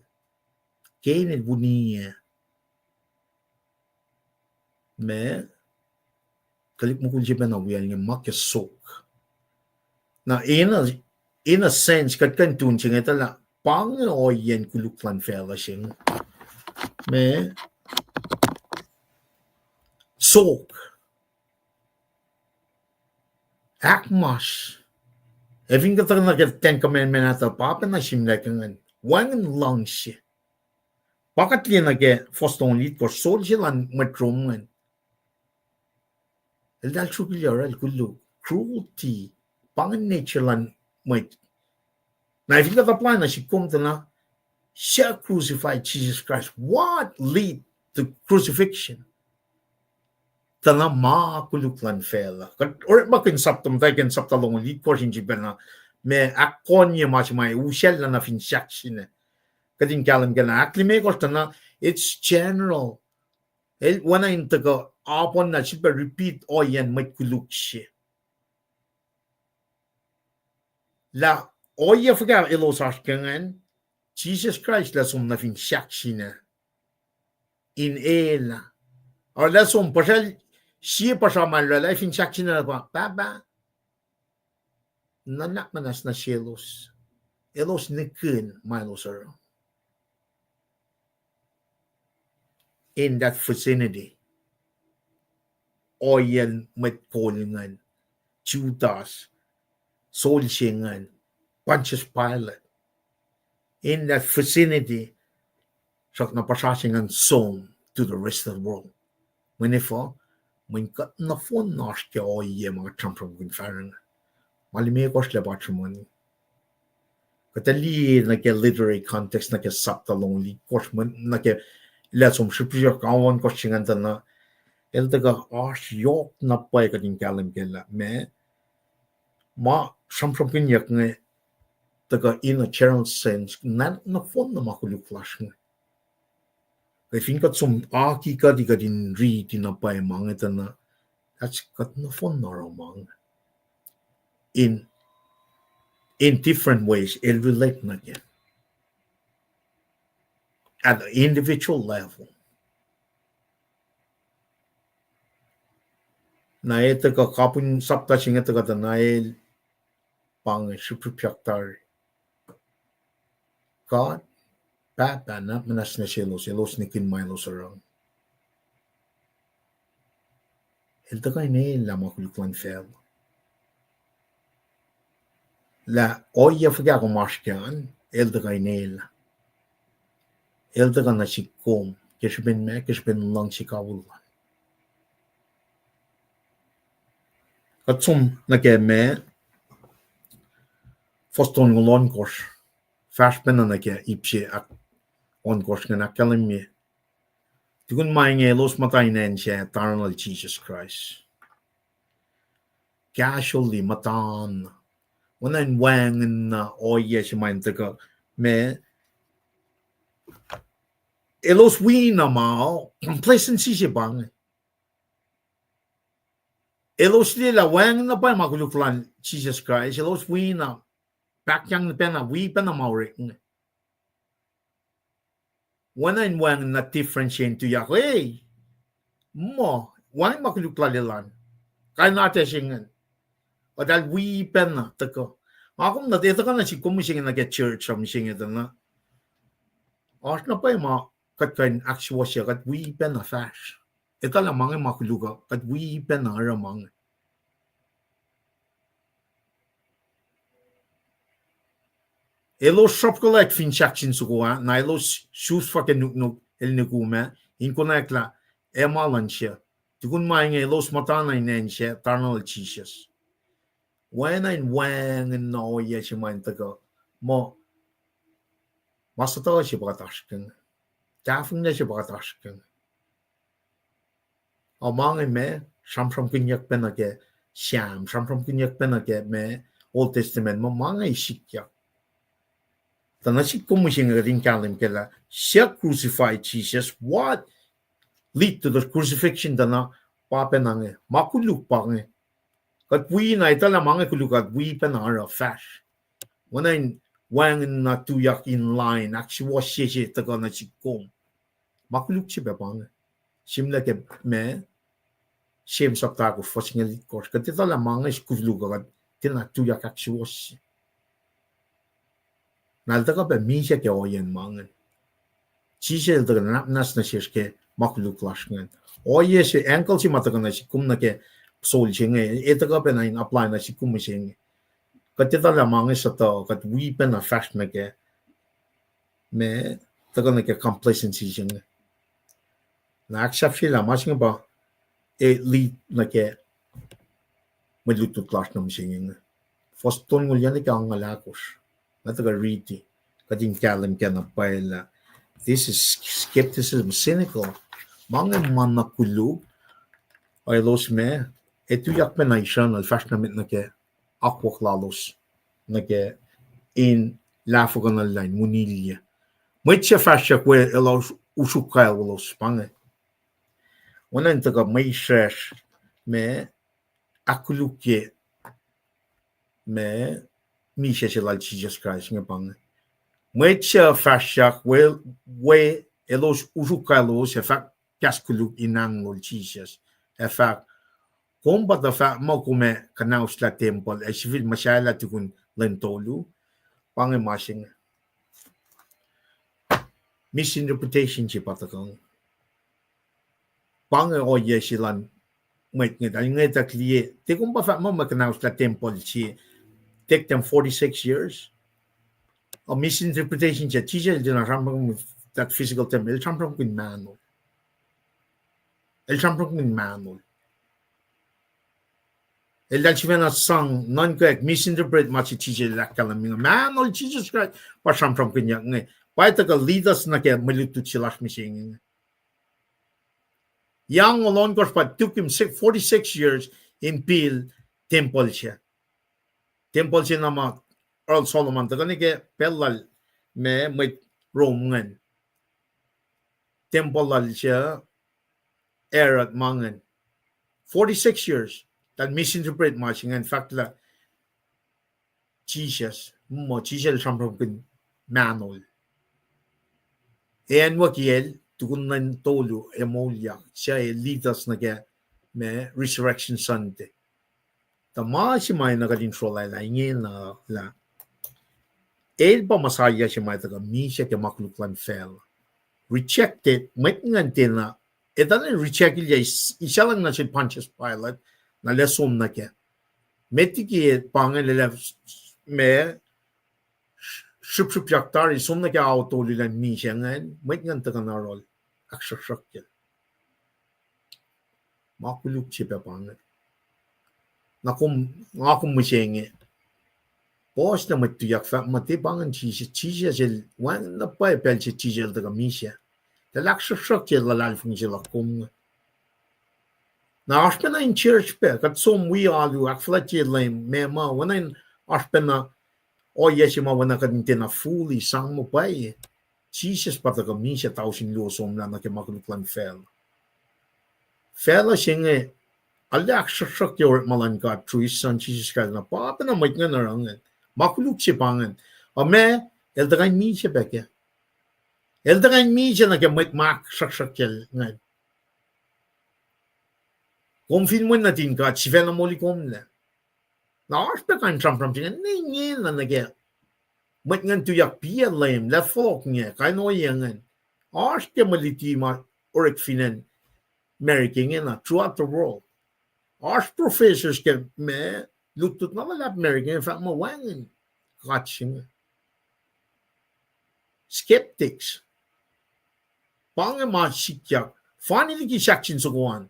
Cain el wuniyac ma tuhlihk mukul se pacna wiyacl inge ma ke sok. Na in a, in a sense, kuht kuh in tun se inge tuh lah pa inge ohiyacn koluk luhn facluh se inge. Ma sok, ahkmas. Ac fin kuht tuhkuh nuh ke Ten Commandment ah tuh pa pacna sihmlac ke ingacn, wacngihn luhngse. Pa kuht liye nuh ke fuhs longoul itkohsr, soldier luhn mwet Rome ingacn, eltahl sruokilyac oruh el koluk, cruelty, pa ingacn nature luhn mwet. Na fin kuht apply nuh sik kom tuh na, suc crucified Jesus Christ? What lead to crucifixion? Tuh na ma koluk luhn facluh. Kuht orekmakihn sapta muhtwacwacack, sapta longoul itkohsr in sifacna, ma ahkkonye ma se ma usacllah nuh fin siyuck se inge. Kuht in kahlwem ke na ahk limekohsr tuh na, it's general. El oacna in tuhkuh apon na sifilpac repeat ohiyacn mwet koluk se. Lah ohiyac fuhkah elos oasr ke ingacn? Jisus Kraist el som nuh fin siyuck se inge in el ah. Oruh el som puhsrwacl, sie puhsra ma el oraclah fin siyuck se inge pa, Pahpah, nuhnak muhnahs nuh selos. Elos nihkihn ma elos oruh. In that vicinity, ohiyacn mwet kol ingacn, Judas, soldier ingacn, Pontius Pilate. In that vicinity, srackna puhsra se ingacn som to the rest of the world. Mweyen efuh? Mweyen kuht nohfohn oasr ke ohiyac ma kuht sramsramkihn fahsr inge. Ma limekohsr lah pa sruhmuhn. Kuht liye nuh ke literary context nuh ke sapta longoul itkohsr, mweyen nuh ke lah som srihpsrihpyak ohnkohsr se ingacn tuh na, el tuhkuh oasr yohk na pwacye kuht in kahlwem ke lah ma, ma sramsramkihnyuck inge tuhkuh in a general sense, na nohfohn na ma koluk lasr inge. Kuh fin kuht som aki kuht, kuht in riti na pwacye ma inge tuh na, that's kuht nohfohn na oruh ma inge in, in different ways, el relate nuh ke, at the individual level. Na el tuhkuh kapihn sapta se inge tuhkuh tuh na el pa inge srihpsrihpyak tari. God, Pahpah, nuhnak muhnahs nuh selos, elos nihkihn ma elos oruh. El tuhkuh in el lah ma koluk luhn facluh. Lah ohiyac fuhkah kom oasr ke an, el tuhkuh in el. El tuhkuh nuh sik kom ke srihpen ma, ke srihpen luhngse kawihl lal. Kuht som nuh ke ma, fuhs tolngoul ohnkohsr, fahsr pacna nuh ke ip se ahk ohnkohsr ingacn ahkkahlwemye. Tukun ma inge elos muhta in acn se taran lal Jisus Kraist. Casually, muhta na, oacna in wacngihn na ohiyac se ma in tuhkuh, ma elos wi na ma, complacency se pa inge. Elos liye lah wacngihn na pwacye ma koluk lal Jesus Christ, elos wi na pahkyang pacna, wi pacna ma orek inge. Oacna in wacngihn na differentiate in tuyak, ei, muh, wacngihn ma koluk lal elan. Kain atac se ingacn. Eltahl wi pacna tuhkuh. Nga kom na, e tuhkuh na sik kom mihsenge nuh ke church uh mihsenge tuh na. Oasr na pwacye ma kuht kuh in ahksuwohsye, kuht wi pacna fahsr. Etuh lah ma inge ma koluk uh, kuht wi pacna oruh ma inge. Elos sruhpkuhlack fin sahk sin soko ah, na elos sus fah ke nuknuk el nukum ah, in konwacack lah ac ma luhn se. Tukun ma inge elos muhtana in acn se, tarna lal Jesus. Oacna in wacngihn na ohiyac se ma in tuhkuh, muh, ma suhtuhuh se pa kuht oasr ke inge. Tahfonglac se pa kuht oasr ke inge. Ac ma inge ma sramsramkihnyuck pacna ke Sam, sramsramkihnyuck pacna ke ma Old Testament, ma, ma inge sikyak. Tuh nuh sik kom mihsenge kuht in kahlwem ke lah suc crucify Jesus, what lead to the crucifixion tuh na pa pacna inge, ma koluk pa inge. Kuht wi na, etuh lah ma inge koluk, kuht wi pacna oruh fahsr. Oacna in wacngihn na tuyak in line, ahksuwohsye se tuhkuh nuh sik kom. Ma koluk se pac pa inge. Sihmlac ke ma, James sapta ahkosr fuhs singucul itkohsr. Kuht etuh lah ma inge koluk uh, kuht tiacna tuyak ahksuwohsye. Na el tuhkuh pac misac ke ohiyacn ma ingacn. Jisus el tuhkuh nwacsnwacs nuh sesr ke ma koluk lasr ingacn. Ohiyac se, angle se ma tuhkuh nuh sik kom nuh ke sol se inge, e tuhkuh pacna in apply nuh sik kom mihsenge. Kuht etuh lah ma inge suhtuhuh, kuht wi pacna fahsr nuh ke ma, tuhkuh nuh ke complacency se inge. Na ahksahfyelah ma se inge pa, e lead nuh ke mwe lutlut lasr nuh mihsenge inge. Fuhs tolngoul yac nuh ke angngaul ahkosr. Nga tuhkuh riti, kuht in kahlwem ke na pwacye lah this is skepticism, cynical. Ma inge ma na koluk, elos ma, e tuyak pacna isrucn el fahsr nuh met nuh ke akwuck lalos, nuh ke in lahfuhkuhnuhl lain munilyac. Mwet suc fahsryak we elos usruk kaelos pa inge. Oacna in tuhkuh mwe isracsr ma ahkkolukye ma misac se lal Jisus Kraist inge pa inge. Mwet suc fahsryak we, we elos usruk kaelos ac fahk kahs koluk in ahngol Jisus. Ac fahk, kom pa tuh fahk muh kom ac kuhnahoslah tempuhl ac sifil muhsahelah tukun lwen tolu. Pa inge ma se inge. Misinterpretation se pa tuhkuh. Pa inge ohiyac se lal mwet inge, eltahl ngwetwack liye, tiac kom pa fahk muh ma kuhnahoslah tempuhl se, take them forty-six years. A misinterpretation se, Jisus el tiacna sramsramkihn that physical temple, el sramsramkihn mahnol. El sramsramkihn mahnol. Eltahl sifacna sang nuhnkweyuck, misinterpret ma se Jisus el ahkkahlwemye inge. Mahnol Jisus Kraist pa sramsramkihnyuck inge. Pa tuhkuh lead us nuh ke mwe lutlut se lasr mihsenge inge. Yac angngaul ohnkohsr pa took him si-, forty-six years in build tempuhl se. Tempuhl se na ma oral Solomon, tuhkuh nuh ke pacl lal ma mwet Rome ingacn. Tempuhl lal se Herod ma ingacn. Forty-six years, eltahl misinterpret ma se ingacn, fahk lah Jisus, muh Jisus el sramsramkihn mahnol. Acn wiyacl, tukun lwen tolu, ac moulyak, suc el lead us nuh ke ma Resurrection Sunday. Tuh ma se ma na kuht in srolah lah ingena lah el pa Messiah se ma tuhkuh misac ke ma koluk luhn facluh. Rejected, mwet ingacn tiacna, etuh lah reject-ilyac, isaclacng nuh sel Pontius Pilate, na el ac som nuh kac. Met liki pa inge el ac ma srihpsrihpyak tari, som nuh ke ao tolu lun misac ingacn, mwet ingacn tuhkuh na oruh ahksruhksruhkyacl. Ma koluk se pac pa inge. Na kom, nga kom mihsenge, puhs na mwet tuyak fahk muh tiac pa ingacn Jisus, Jisus el wacngihn na pwacye pacl se Jisus el tuhkuh misac. Tuh el ahksruhksruhk se luhlahlfongi se luhk kom inge. Na oasr pacna in church pac, kuht som wi alu, ahkfuhlwactye Leum, ma ma, oacna in oasr pacna ohiyac se ma oacna kuht in tiacna fully sang muh pwacye. Jisus pa tuhkuh misac tausin luo somlah nuh ke ma koluk luhn facluh. Facluh se inge, arlac ahksruhksruhkye orekma luhn God through His Son Jisus Kraist, na pa pacna mwet ingacn oruh ingacn. Ma koluk se pa ingacn. Ac ma, el tuhkuh in misac pac kac. El tuhkuh in misac nuh ke mwet ma ahksruhksruhkyacl ingacn. Kom fin wen nuhtin God, sifacna moli komlac. Na oasr pac kain sramsram se ingacn, ne ingena nuh ke mwet ingacn tuyak piyac Leum, lah fohlohk inge, kain ohiyac ingacn. Oasr ke mwe luti ma orek fin acn America ingena, throughout the world. Oasr professors ke ma lutlut na luhlahp America inge fahk muh wacngihn God se inge. Skeptics. Pa inge ma sikyak. Fani liki sahk sin soko an.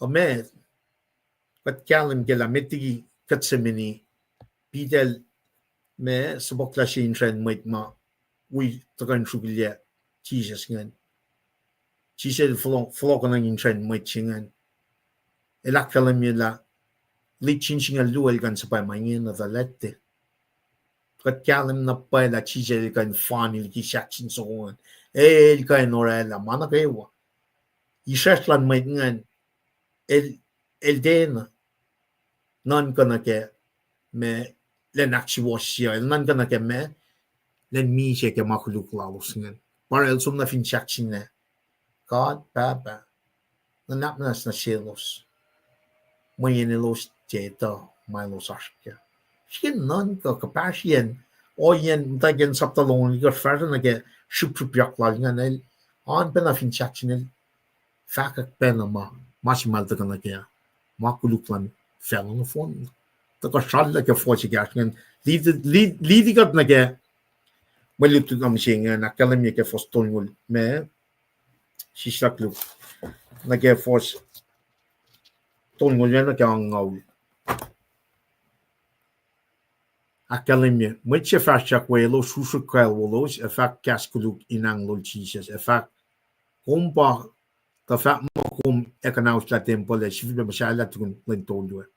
Ac ma, kuht kahlwem ke lah met liki Gethsemane, Peter el ma suhpuhklah se insracn mwet ma wi tuhkuh in sruokilyac Jisus ingacn. Jisus el fohlohk, fohlohkohnacng insracn mwet se ingacn. El ahkkahlwemye lah lit sin singucul luo el kuh in suhpwacma ingena tuh lete. Kuht kahlwem na pwacye lah Jisus el kuh in fani liki sahk sin soko an. El kuh in orwaclah ma nuh kwewa. Isracsr luhn mwet ingacn, el, el tiacna nuhnkuh nuh ke ma, lwen ahksuwohsye, el nuhnkuh nuh ke ma, lwen misac ke ma koluk lalos ingacn. Pa el som nuh fin sahk se inge. God Pahpah, nuhnak muhnahs nuh selos. Mweyen elos tiac etuh ma elos oasr kac. Srihke nuhnkuh kuhpahsryacn, ohiyacn muhtwacwacack sapta longoul itkohsr fahsruh nuh ke srihpsrihpyak lal ingacn el, oan pacna fin sahk se inge el fahkwack pacna ma, ma se ma el tuhkuh nuh kac, ma koluk luhn facluh nohfohn. Tuhkuh srallah ke fuhs ekahsr ingacn, liti, li-, liti kuht nuh ke mwe lutlut na mihsenge, ahkkahlwemye ke fuhs tolngoul ma, sislah koluk, nuh ke fuhs tolngoul ma nuh ke angngaul. Ahkkahlwemye, mwet se fahsryak we elos sruhsrihk kaclwolos ac fahk kahs koluk in ahng lol Jisus ac fahk, kom pa tuh fahk muh kom ac kuhnauslah tempuhl ac sifilpac muhsahllah tukun lwen tolu ah.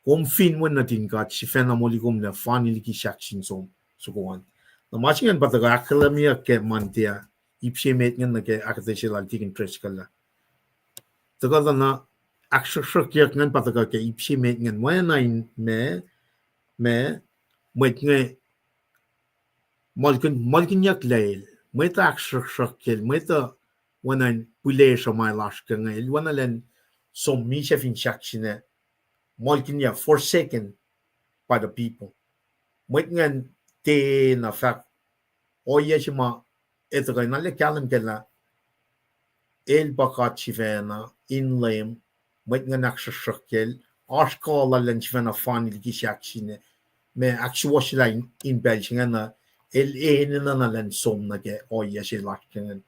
Kom fin wen nuhtin God, sifacna moli kom lah fani liki sahk sin som, soko an. Na ma se ingacn pa tuhkuh ahkkahlwemyeyuck ke Monday ah, ip se met ingacn nuh ke ahkuhtweyac se lal Tikin Driscoll ah. Tuhkuh tuh na ahksruhksruhkyeyuck ingacn pa tuhkuh ke ip se met ingacn, oacna in ma, ma, mwet inge muhlkuhn-, muhlkuhnyucklac el, mwet uh ahksruhksruhkyacl, mwet uh oacna in pihlesruh ma el oasr kac inge, el oacna elan som misac fin sahk se inge, muhlkuhnyuck, forsaken by the people. Mwet ingacn tiacna fahk, ohiyac se ma el tuhkuh in arlac kahlwem kac lah el pa God sifacna in Leum, mwet ingacn ahksruhksruhkyacl, oasr kuh lal elan sifacna fani liki sahk se inge, ma ahksuwohsyelah in, in pacl se ingacn, el enenuh na elan som nuh ke ohiyac se lasr se ingacn.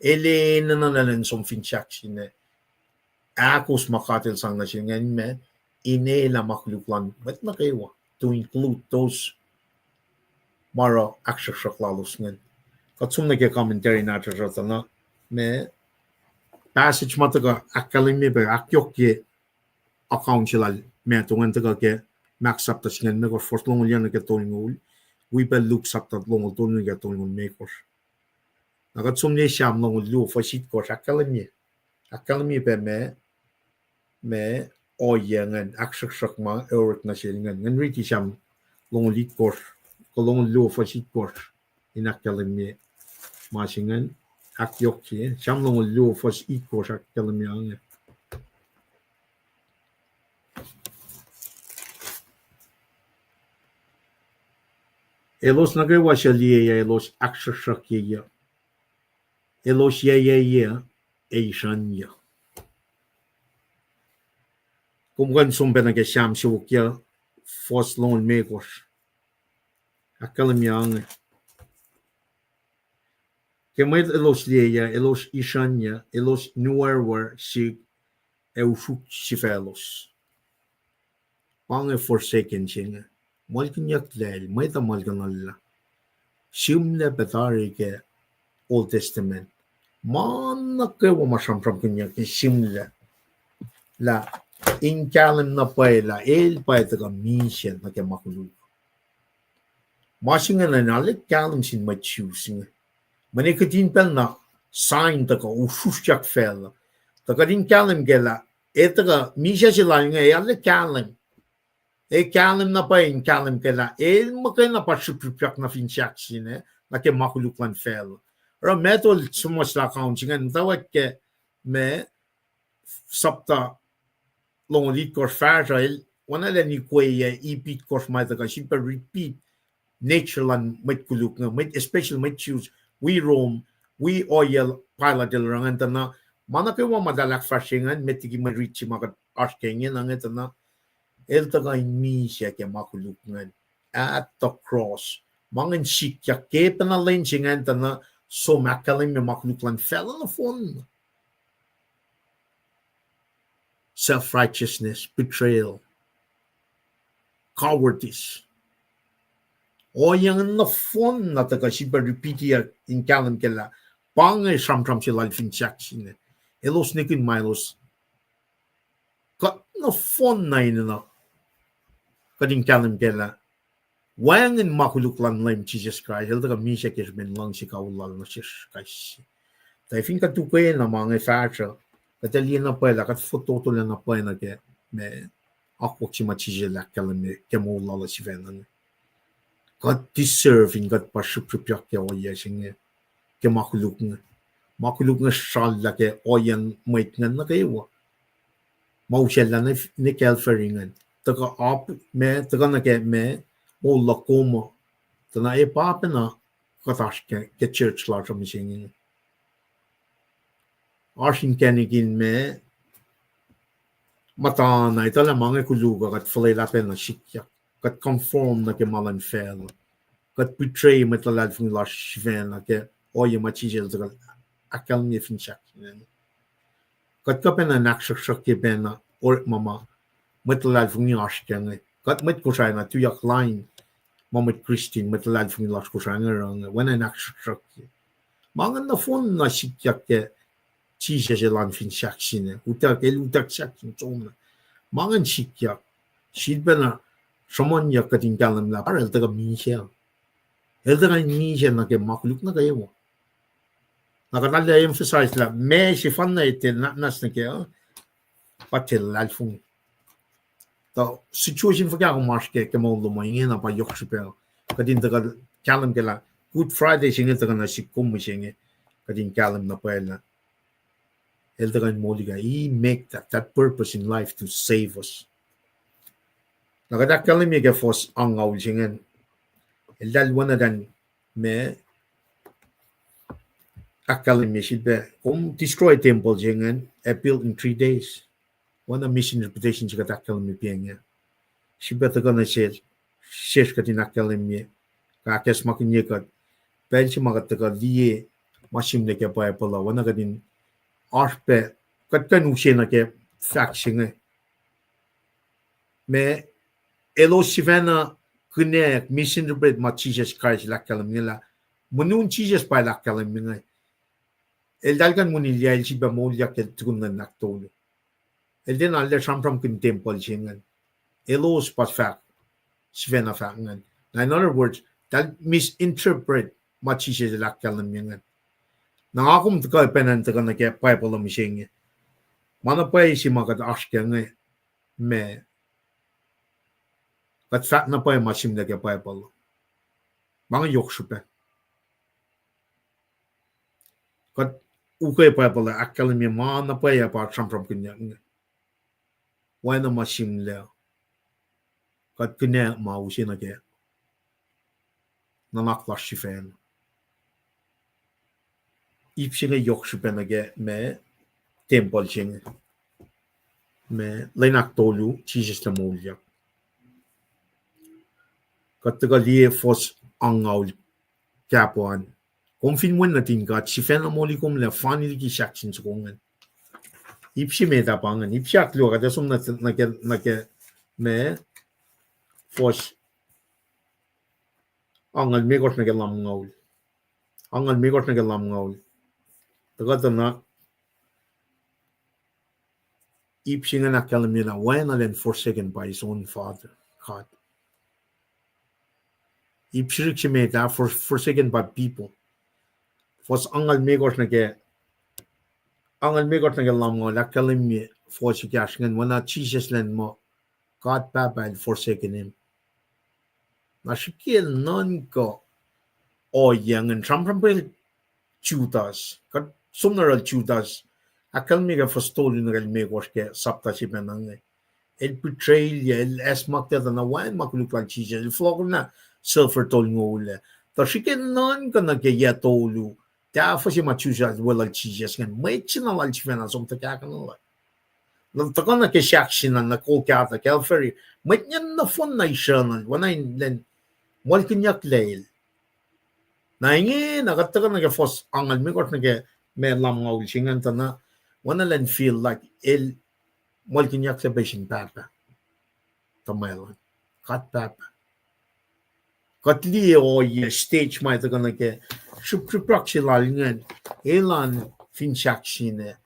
El enenuh na elan som fin sahk se inge. Ahkos ma God el sang nuh sel ingacn ma, in elah ma koluk luhn mwet nuh kwewa, to include those ma oruh ahksruhksruhk lalos ingacn. Kuht som nuh ke commentary nahtuhsr uh tuh na, ma passage ma tuhkuh ahkkahlwemye pac, ahkyohkye account se lal Matthew ingacn tuhkuh ke Mark sapta singucul limekohsr, fuhs longoul yac nuh ke tolngoul, wi pac Luke sapta longoul tolu nuh ke tolngoul limekohsr. Na kuht som nuh Sam longoul luo fuhs itkohsr, ahkkahlwemye. Ahkkahlwemye pac ma, ma ohiyac ingacn, ahksruhksruhk ma orek nuh sel ingacn. Ngan riti Sam longoul itkohsr, kuh longoul luo fuhs itkohsr, in ahkkahlwemye ma se ingacn, ahkyohkye. Sam longoul luo fuhs itkohsr ahkkahlwemye inge. Elos nuh kwewa suc liyeyuc, elos ahksruhksruhkyeyuc. Elos yacyucyuc ac isrucnyuc. Kom kuh in som pac nuh ke Sam siofok yac, fuhs longoul limekohsr. Ahkkahlwemye inge. Ke mwet elos liyeyuc, elos isrucnyuc, elos nuwerwer sihk, ac usruk sifaclos. Pa inge forsaken se inge. Muhlkuhnyucklac el, mwet uh muhlkuhnuhllah. Sihmlac pac tari ke Old Testament. Ma nuh kwewa ma sramsramkihnyuck ke sihmlac, lah in kahlwem na pwacye lah el pa tuhkuh misac nuh ke ma koluk. Ma se ingacn arlac kahlwem sin mwet Jews inge. Mweyen kihtin pacl na sign tuhkuh usrusryak facluh. Tuh kuht in kahlwem kac lah, e tuhkuh misac se lal inge, e arlac kahlwem. E kahlwem na pwacye in kahlwem kac lah el muhkwena pa srihpsrihpyak nuh fin sahk se inge, nuh ke ma koluk luhn facluh. Oruh ma tol suhmuhslah account se ingacn, muhtwacwacack ke ma sapta longoul itkohsr fahsruh el, oacna lah in ikweyac ip itkohsr ma tuhkuh sifilpac repeat nature luhn mwet koluk inge, mwet, especially mwet Jews, wi Rome, wi ohiyac Pilate el oruh ingacn tuh na, ma nuh kwewa ma eltahl ahkfahsrye ingacn, met liki mwe riti se ma kuht oasr ke inge na inge tuh na, el tuhkuh in misac ke ma koluk ingacn at the cross. Ma ingacn sikyak ke pacna lwen se ingacn tuh na, som ahkkahlwemye ma koluk luhn facluh nohfohn. Self-righteousness, betrayal, cowardice. Ohiyac ingacn nohfohn na tuhkuh sifilpac repeat-i in kahlwem kac lah, pa inge sramsram se lal fin sahk se inge. Elos nihkihn ma elos. Kuht nohfohn na enenuh, kuht in kahlwem kac lah, wacngihn ma koluk luhn Leum Jisus Kraist, el tuhkuh misac ke srihpen luhngse kawihl lal nuh sesr kais sie. Tuh fin kuht ukwe na ma inge fahsruh, kuht ac liye na pwacye lah kuht fototolac na pwacye nuh ke ma akwuck se ma Jisus el ahkkahlwemye ke moul lal uh sifacna inge. Kuht deserve in kuht pa srihpsrihpyak ke ohiyac se inge, ke ma koluk inge. Ma koluk inge srallah ke ohiyacn mwet ingacn nuh kwewa ma usacllah ne, ne Calvary ingacn. Tuhkuh, ma tuhkuh nuh ke ma moul luhn kom uh, tuh na e pa pacna kuht oasr ke, ke church lasr uh mihsenge inge. Oasr inkacnek in ma muhta na etuh lah ma inge koluk uh, kuht fuhlwelah pacna sikyak. Kuht conform nuh ke ma luhn facluh. Kuht betray mwet luhlahlfongi lasr sifacna ke ohiyac ma Jisus el tuhkuh ahkkahlwemye fin sahk se inge. Kuht kuh pacna in ahksruhksruhkye pacna orekma ma mwet luhlahlfongi oasr kac inge. Kuht mwet Kosrae na tuyak lain ma mwet Kristin, mwet luhlahlfongi lasr Kosrae inge oruh inge, oacna in ahksruhksruhkye. Ma inge nohfohn na sikyak ke Jisus elan fin sahk se inge, utuck, el utuck sahk se inge somlah. Ma ingacn sikyak, sifilpacna sruhmuhnyuck kuht in kahlwem lah pa el tuhkuh misac. El tuhkuh in misac nuh ke ma koluk nuh kwewa. Na kuht arlac emphasize lah ma sefanna etuh na, na nuh ke, uh, pa tiac luhlahlfongi. Tuh situation fuhkah kom oasr ke, ke moul lom uh, ingena pa yohk srihpac. Kuht in tuhkuh kahlwem kac lah Good Friday se inge tuhkuh nuh sihk kom mihsenge, kuht in kahlwem na pwacye lah el tuhkuh in molikuh, he make that, that purpose in life to save us. Na kuht ahkkahlwemye ke fuhs angngaul se ingacn, eltahl oacna than ma ahkkahlwemye sifilpac, kom destroy tempuhl se ingacn, ac build in three days. Oacna misinterpretation se kuht ahkkahlwemye pa inge. Sifilpac tuhkuh nuh sesr, sesr kuht in ahkkahlwemye, kuh ahkacsmakihnye kuht, pacl se ma kuht tuhkuh liye ma sihmlac ke Bible uh, oacna kuht in oasr pac, kuht kuh in use nuh ke fahk se inge. Ma elos sifacna kunac misinterpret ma Jisus Kraist el ahkkahlwemye lah, monun Jisus pa el ahkkahlwemye inge, eltahl kuh in winilyacl sifilpac moulyak ke tukun lwen ahktolu. El tiacna arlac sramsramkihn tempuhl se ingacn. Elos pa fahk, sifacna fahk ingacn. Na in other words, eltahl misinterpret ma Jisus el ahkkahlwemye ingacn. Na nga kom tuhkuh pacna in tuhkuh nuh ke Bible uh mihsenge. Ma na pwacye se ma kuht oasr kac inge, ma kuht fahk na pwacye ma sihmlac ke Bible. Ma inge yohk srihpac. Kuht ukwe Bible uh ahkkahlwemye ma na pwacye pa sramsramkihnyuck inge. Oacna ma sihmlac. Kuht kunac ma use nuh ke nuhnak lasr sifacna. Ip se inge yohk srihpac nuh ke ma tempuhl se inge, ma lwen ahktolu Jisus el moulyak. Kuht tuhkuh liye fuhs angngaul kahpuh an. Kom fin wen nuhtin God, sifacna moli kom lah fani liki sahk sin soko ingacn. Ip se met ah pa ingacn. Ip se ahkluo kuht ac som nuh, nuh ke, nuh ke ma fuhs angngaul limekohsr nuh ke lumngaul. Angngaul limekohsr nuh ke lumngaul. Tuhkuh tuh na ip se ingacn ahkkahlwemye lah oacna elan forsaken by his own father, God. ip sirik se met ah, for-, forsaken by people. Fuhs angngaul limekohsr nuh ke, angngaul limekohsr nuh ke lumngaul ahkkahlwemye fuhs ekahsr ingacn, oacna Jisus elan muh God Pahpah el forsaken him. Na srihke nuhnkuh ohiyac ingacn, sramsram pacl Judas, kuht som nuh yohrohl Judas, ahkkahlwemye ke fuhs tolu nuh ke limekohsr ke sapta se pacna inge. El betrayal-ye, el acsmakihnye tuh na wacngihn ma koluk lal Jisus, el fohlohkohnlah silver tolngoul ah. Tuh srihke nuhnkuh nuh ke yac tolu, tahfuh se ma Judas el weluhl Jisus ingacn, mwet se na lal sifacna som tuhkahkuhnuhllah. Na tuhkuh nuh ke sahk se na, na Golgotha, Calvary, mwet ingacn nohfohn na isrucnuhl, oacna in lwen muhlkihnyucklac el. Na ingena kuht tuhkuh nuh ke fuhs angngaul limekohsr nuh ke ma lumngaul se ingacn tuh na, oacna elan feel like el muhlkihnyucklac pac sin Pahpah tuhmwacl an, God Pahpah. Kuht liye ohiyac stage ma tuhkuh nuh ke srihpsrihpsrak se lal ingacn, elan fin sahk se inge,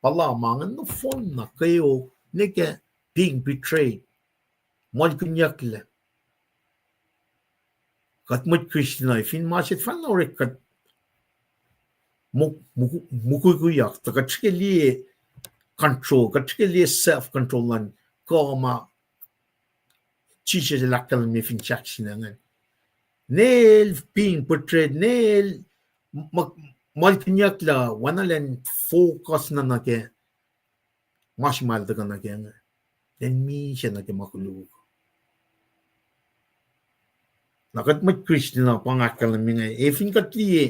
puhla ma ingacn nohfohn na kweok nuh ke being betrayed, muhlkihnyucklac. Kuht mwet Christian uh, fin ma se fal na orek kuht muk-, muku-, mukwikwiyak, tuh kuht srihke liye control, kuht srihke liye self-control luhn kuh ma Jisus el ahkkahlwemye fin sahk se inge. Ne el being betrayed, ne el m-, muhlkihnyucklac, oacna elan focus na nuh ke ma se ma el tuhkuh nuh ke inge, elan misac nuh ke ma koluk. Na kuht mwet Christian uh pa nga ahkkahlwemye inge, ac fin kuht liye,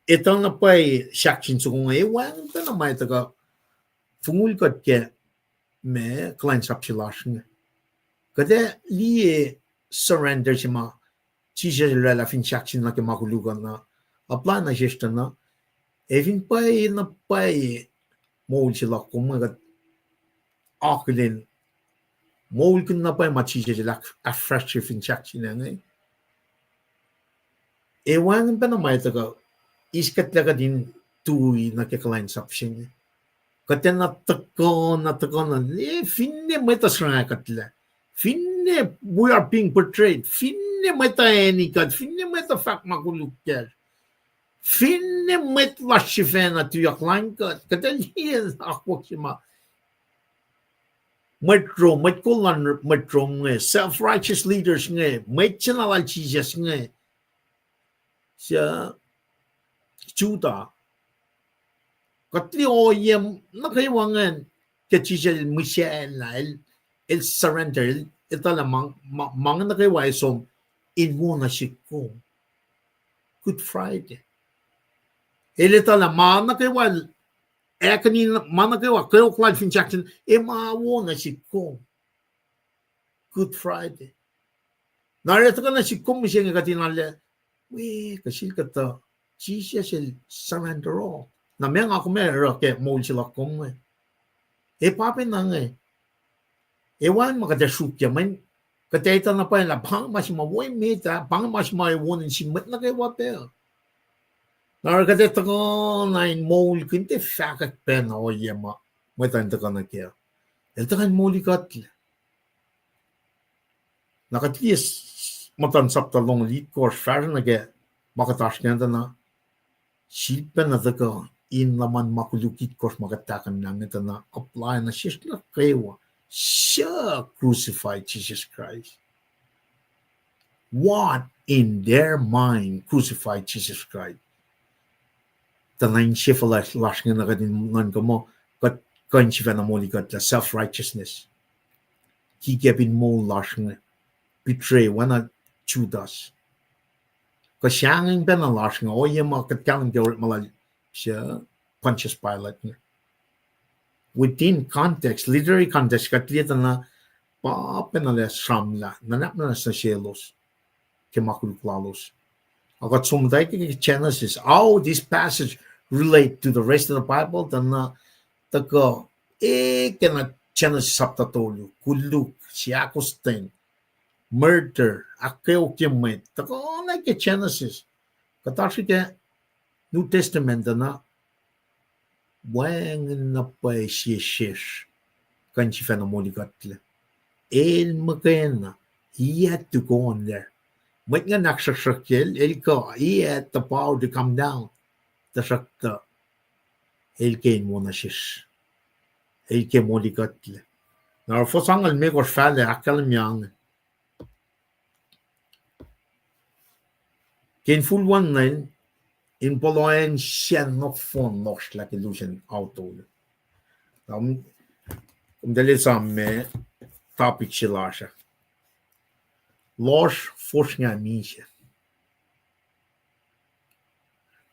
etuh na pwacye sahk se in soko inge, ac wacngihn pacna ma tuhkuh fongul kuht ke ma kuhlwacnsap se lasr inge. Kuht ac liye surrender se ma Jisus el oraclah fin sahk se nuh ke ma koluk uh na, apply nuh sesr tuh na, ac fin pwacye na pwacye moul se luhk kom inge, kuht akihlen moulkihn na pwacye ma Jisus el ahk-, ahkfahsrye fin sahk se inge. Ac wacngihn pacna ma tuhkuh eis kuhtlac kuht in tui nuh ke kuhlwacnsap se inge. Kuht ac na tuhkuh na tuhkuh na, e, finne mwet uh sruhnga kuhtlac, finne we are being betrayed, finne mwet uh eni kuht, finne mwet uh fahk ma koluk kacsr, finne mwet lasr sifacna tuyak lain kuht, kuht ac liye akwuck se ma mwet Rom, mwet kol luhn mwet Rom inge, self-righteous leaders inge, mwet se na lal Jisus inge, suc Judah. Kuht liye ohiyac nuh kwewa ingacn ke Jisus el mihsaclah, el, el surrender, el etuh lah ma, ma, ma inge nuh kwewa ac som in wo nuh sihk kom. Good Friday. El etuh lah ma nuh kwewa, agony, ma nuh kwewa, kweok lal fin sahk se inge, ac ma wo nuh sihk kom. Good Friday. Na oruh tuhkuh nuh sihk kom mihsenge kuht in arlac, we, kuh sel kuhtuh, Jisus el surrender all. Na meac nga kom ac oruh ke moul se luhk kom inge? Ac pa pacna inge. Ac wacngihn ma kuht ac sruokyac, mweyen kuht ac etuh na pwacye lah pa inge ma se ma wo emet ah, pa inge ma se ma ac wo nuh sin mwet nuh kwewa pac. Na oruh kuht ac tuhkuh na in moulkihn, tiac fahkwack pacna ohiyac ma mwet uh in tuhkuh nuh kac. El tuhkuh in moli kuhtlac. Na kuht liye s-, s-, Muhtuhn sapta longoul itkohsr fahsruh nuh ke ma kuht oasr kac tuh na, sifilpacna tuhkuh in luhman ma koluk itkohsr ma kuht tahkuhnlah inge tuh na apply nuh sesr nuh kwewa, suc crucify Jesus Christ. What in their mind crucify Jesus Christ? Tuh na insefuhlac lasr inge na kuht in nuhnkuh muh kuht kuh in sifacna moli kuhtlac, self-righteousness. Kikacp in moul lasr inge, betray, oacna Judas. Kuh sahngweng pacna lasr inge, ohiyac ma kuht kahlwem ke orekma lal, suc Pontius Pilate inge. Within context, literary context, kuht liye tuh na pa pacna lah sramlah, nuhnak muhnahs nuh selos ke ma koluk lalos. Ac kuht som muhta ke Genesis, how this passage relate to the rest of the Bible, tuh na tuhkuh, e, ke na Genesis sapta tolu, koluk, seahkostwen, murder, ahkkweokye mwet, tuhkuh na ke Genesis. Kuht oasr ke New Testament tuh na, wacngihn na pwacye sie sesr kuh in sifacna moli kuhtlac. El muhkwena, he had to go on there. Mwet ingacn ahksruhksruhkyacl, el kuh, he had the power to come down. Tuhsruhktuh el ke in wo nuh sesr. El ke moli kuhtlac. Na oruh fuhs angngaul limekohsr fahlac ahkkahlwemye inge. Ke infulwen lwen, in pohloh acn sacn nohfohn lohsrlah ke lusen ao tolu. Na, kom tahl esam ma topic se lasr ah. Lohsr fosrngah misac.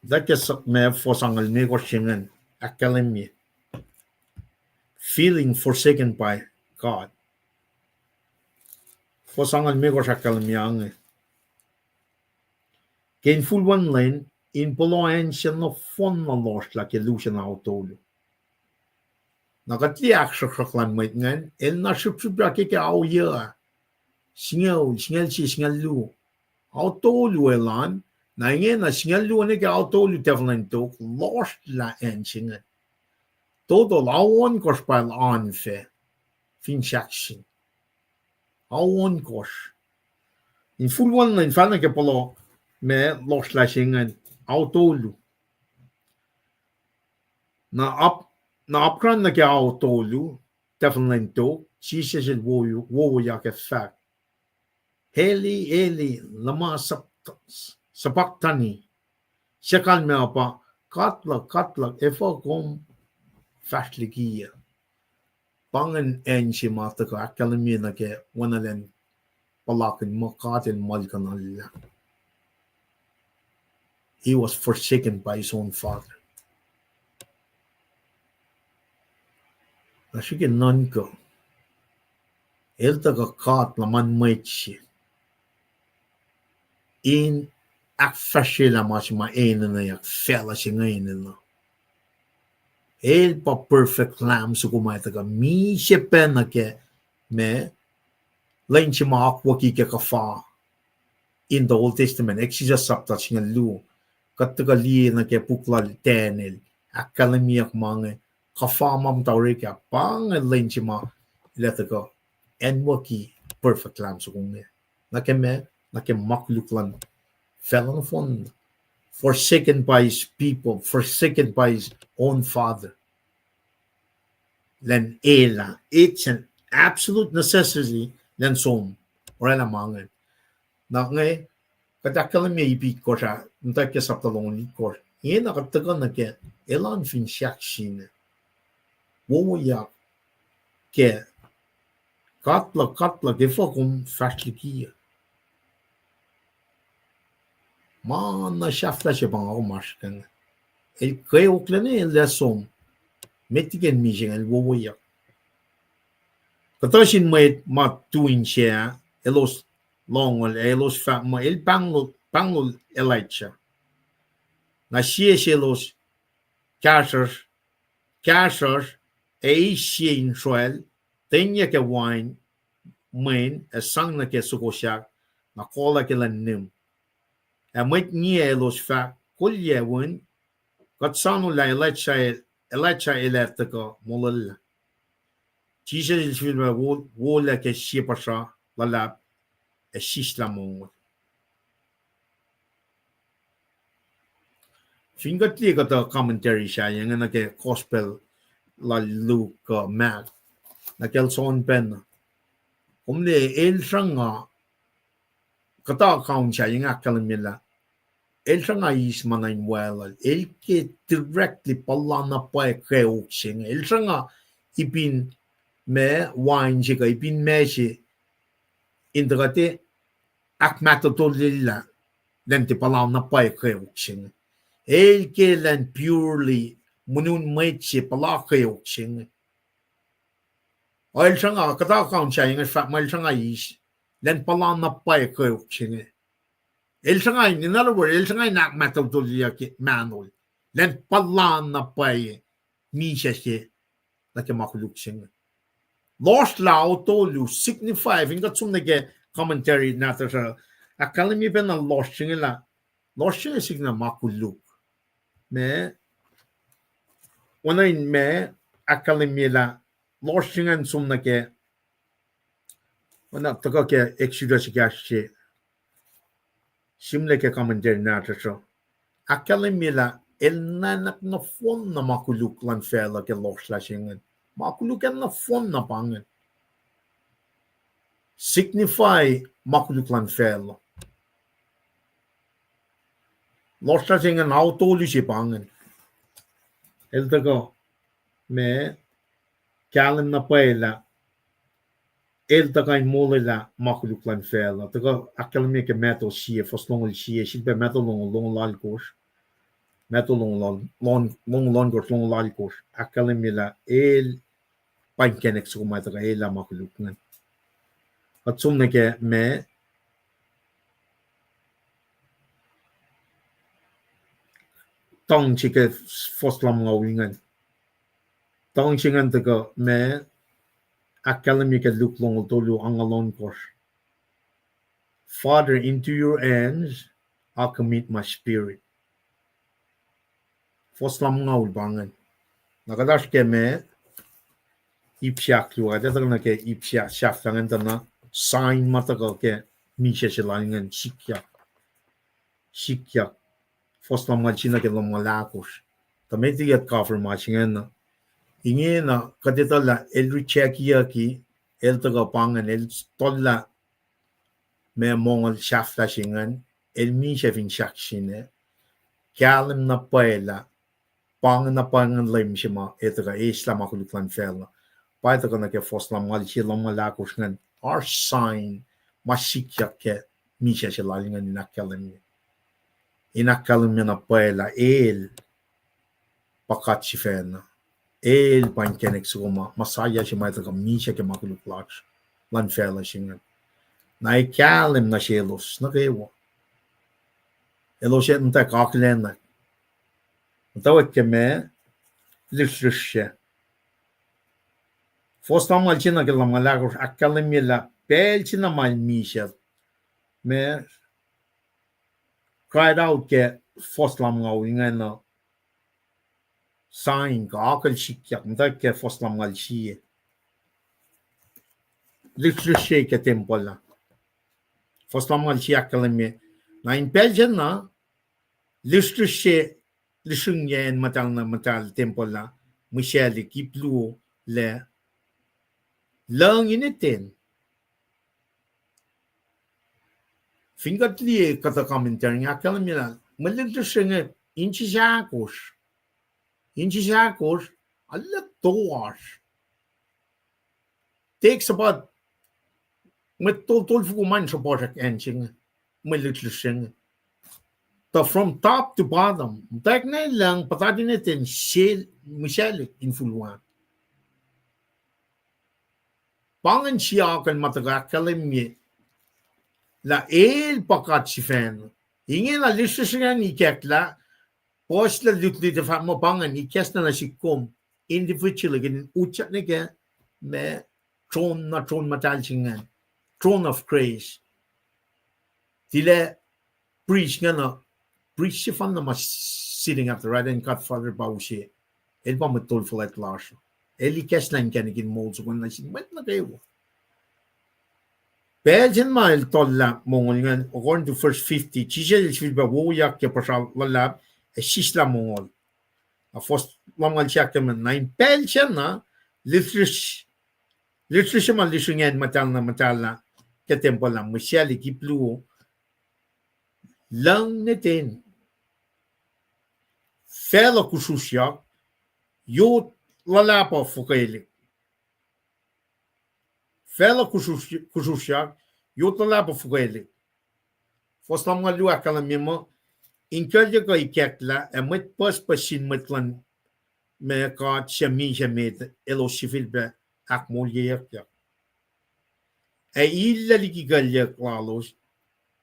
Tuh ke sahp ma fuhs angngaul limekohsr se ingacn ahkkahlwemye, feeling forsaken by God. Fuhs angngaul limekohsr ahkkahlwemye inge. Ke infulwen lwen, in pohloh acn se nohfohn na lohsrlah ke lusen ao tolu. Na kuht liye ahksruhksruhk luhn mwet ingacn, el na srihpsrihpyak ke ke ao yuc, singucul, singucul sie, singucul luo. Ao tolu elan, na ingena singucul luo nuh ke ao tolu, tafuhn lwen tok, lohsrlah acn se ingacn. Total, ao ohnkohsr pa el oan fac, fin sahkseng. Ao ohnkohsr. Infulwen lwen, fal nuh ke pohloh ma lohsrlah se ingacn, ao tolu. Na apkuhran nuh ke ao tolu, tafuhn lwen tok, Jisus el wo-, wowoyak ac fahk, Eli, Eli, lama sabachthani? Suc kalmac pa, God luhk, God luhk, efuh kom fahsr likiyuc? Pa ingacn acn se ma tuhkuh ahkkahlwemye nuh ke oacna lwen puhlakihn muh God el muhlkuhnlah. He was forsaken by his own father. Na srihke nuhnkuh, el tuhkuh God luhman mwet se in ahkfahsryelah ma se ma enenuh yak facluh se inge enenuh. El pa perfect lamb soko ma tuhkuh misac pacna ke ma lwen se ma akwucki ke kuhfa in the Old Testament, Exodus sapta singucul luo. Kuht tuhkuh liye nuh ke puk lal Daniel, ahkkahlwemyeyuck ma inge, kuhfa ma muhta orek ah, pa inge lwen se ma el ac tuhkuh anwucki perfect lamb soko inge. Nuh ke ma, nuh ke ma koluk luhn facluh nohfohn, forsaken by his people, forsaken by his own father. Lwen elah, it's an absolute necessity lwen som orwaclah ma inge. Na inge, kuht ahkkahlwemye ip itkohsr ah, muhtwacwacack ke sapta longoul itkohsr. Ingena kuht tuhkuh nuh ke elan fin sahkseng, wowoyak ke, God luhk, God luhk, efuh kom fahsr likiyuc? Ma na sahflah se pa nga kom oasr kac inge. El kweoklac, el ac som. Met liki el misac inge, el wowoyak. Kuhtuh sin mwet ma tu insac, elos lohngol, ac elos fahk muh el pahnglol, pahnglol Elijah. Na sie selos kahsruhsr, kahsruhsr, ac eis sie insroacl, tenyuck ke wain mwen, ac sang nuh ke soko sahk, na kolah ke lwen nihm. Ac mwet ngiac elos fahk, Kolyacwin, kuht soano lah Elijah, Elijah el ac tuhkuh molwellah. Jisus el sifilpac wo-, wolac ke sie puhsra luhlahp, ac sislah mongo. Fin kuht liye kuhtuh commentary sahyac inge nuh ke Gospel lal Luke kuh Mark, nuh kacl John pacna, kom liye el sruhnga, kuhtuh account sahyac inge ahkkahlwemye lah el sruhnga eis ma na in wacluhl, el ke directly puhla na pwacye kweok se inge. El sruhnga ipin ma wain se kuh ipin ma se in tuhkuh tiac ahkmahtutullyelah, lwen tiac puhla na pwacye kweok se inge. El ke lwen purely munun mwet se puhla kweok se inge. El sruhnga, kuhtuh account sahyac inge fahk muh el sruhnga eis, lwen puhla na pwacye kweok se inge. El sruhnga in, in other words, el sruhnga in ahkmahtutullyelah ke mahnol, lwen puhla na pwacye misac se nuh ke ma koluk se inge. Lohsrlah ao tolu signify, fin kuht som nuh ke commentary nahtuhsr uh, ahkkahlwemye pacna lohsr se inge lah, lohsr se inge signify ma koluk. Ma, oacna in ma ahkkahlwemye lah lohsr se ingacn som nuh ke, oacna tuhkuh ke Exodus ekahsr se, sihmlac ke commentary nahtuhsr uh, ahkkahlwemye lah el nanak nohfohn na ma koluk luhn facluh ke lohsrlah se ingacn. Ma koluk ac nohfohn na pa ingacn. Signify ma koluk luhn facluh. Lohsrlah se ingacn ao tolu se pa ingacn. El tuhkuh ma kahlwem na pwacye lah el tuhkuh in molwelah ma koluk luhn facluh. Tuhkuh ahkkahlwemye ke Matthew sie, fuhs longoul sie, sifilpac Matthew longoul, longoul alkosr. Matthew longoul, longoul alkosr, longoul alkosr. Ahkkahlwemye lah el pa inkacnek soko ma tuhkuh elah ma koluk ingacn. Kuht som nuh ke ma tuhng se ke fuhs lumngaul ingacn. Tuhng se ingacn tuhkuh ma ahkkahlwemye ke Luke longoul tolu, angngaul ohnkohsr. Father, into your hands I commit my spirit. Fuhs lumngaul pa ingacn. Na kuht oasr ke ma ip se ahkluo, kuht etuh na ke ip se sahflah ingacn tuh na sign ma tuhkuh ke misac se lal ingacn sikyak. Sikyak. Fuhs lumngaul sie nuh ke lumngaul ahkosr. Tuh met liki kuht cover ma se ingacn uh. Ingena kuht etuh lah el rejectyucki, el tuhkuh pa ingacn, el tohllah ma mongal sahflah se ingacn, el misac fin sahk sine, kahlwem na pwacye lah pa ingacn, na pa ingacn Leum se ma el tuhkuh eslah ma koluk luhn facluh. Pa el tuhkuh nuh ke fuhs lumngaul sie, lumngaul ahkosr ingacn, oasr sign ma sikyak ke misac se lal ingacn in ahkkahlwemye. In ahkkahlwemye na pwacye lah el pa God sifacna. El pa inkacnek soko ma, Messiah se ma el tuhkuh misac ke ma koluk lasr luhn facluh se ingacn. Na el kahlwem nuh selos nuh kwewa. Elos ac muhtwacwacack akihlen, muhtwacwacack ke ma lihsrlihsr se. Fuhs lumngaul sie nuh ke lumngaul ahkosr ahkkahlwemye lah pacl se na ma el misac, ma cried out ke fuhs lumngaul ingacn uh, sign kuh akucl sikyak, muhtwacwacack ke fuhs lumngaul sie. Lihsrlihsr se ke tempuhl ah. Fuhs lumngaul sie ahkkahlwemye, na in pacl sacna, lihsrlihsr se, lihsrihsr se acn muhtahl na muhtahl tempuhl ah, mihsaclihk ip luo lah lucng in iten. Fin kuht liye kuhtuh commentary inge ahkkahlwemye lah mwe lihsrlihsr se inge inches ahkosr, inches ahkosr, arlac toasr. Take about mwet tol, tolfoko ma in sruhpuhsrak acn se inge, mwe lihsrlihsr se inge. Tuh from top to bottom, muhtwacwacack na lucng, puhtatlac in iten, sel, mihsaclihk infulwacn. Pa ingacn sie akucl ma tuhkuh ahkkahlwemye lah el pa God sifacna. Ingena lihsrlihsr ingacn ikacklah, puhslac lutlut ac fahk muh pa ingacn ikacklah nuh sihk kom individually, kihtin utyak nuh ke ma tron, na tron muhtahl se ingacn, throne of grace. Tilac priest ingacn, priest sefanna ma sitting at the right hand God Father pa use, el pa mwet tol fuhlwact lasr. El ikacslah inkacnek in moul soko nuh sin mwet nuh kwewa. Pacl sacn ma el tohllah mongo ingacn, according to verse fifty, Jisus el sifilpac wowoyak ke puhsra luhlahp ac sislah mongo. Na fuhs lumngaul sie ahkkahlwemye, na in pacl sacna, lihsrlihsr, lihsrlihsr se ma lihsrlihsr ingacn muhtahl na muhtahl ah ke tempuhl ah, mihsaclihk ip luo, lucng nuh ten. Facluh kususyak, yot luhlahp uh fuhkwelik. Facluh kusus-, kususyak, yot luhlahp uh fuhkwelik. Fuhs lumngaul luo ahkkahlwemye muh, in kuhlyuck uh ikacklah, ac mwet pucspucs sin mwet luhn ma God suc misac met elos sifilpac ahkmoulyeyuckyak. Ac illac liki kuhlyuck lalos,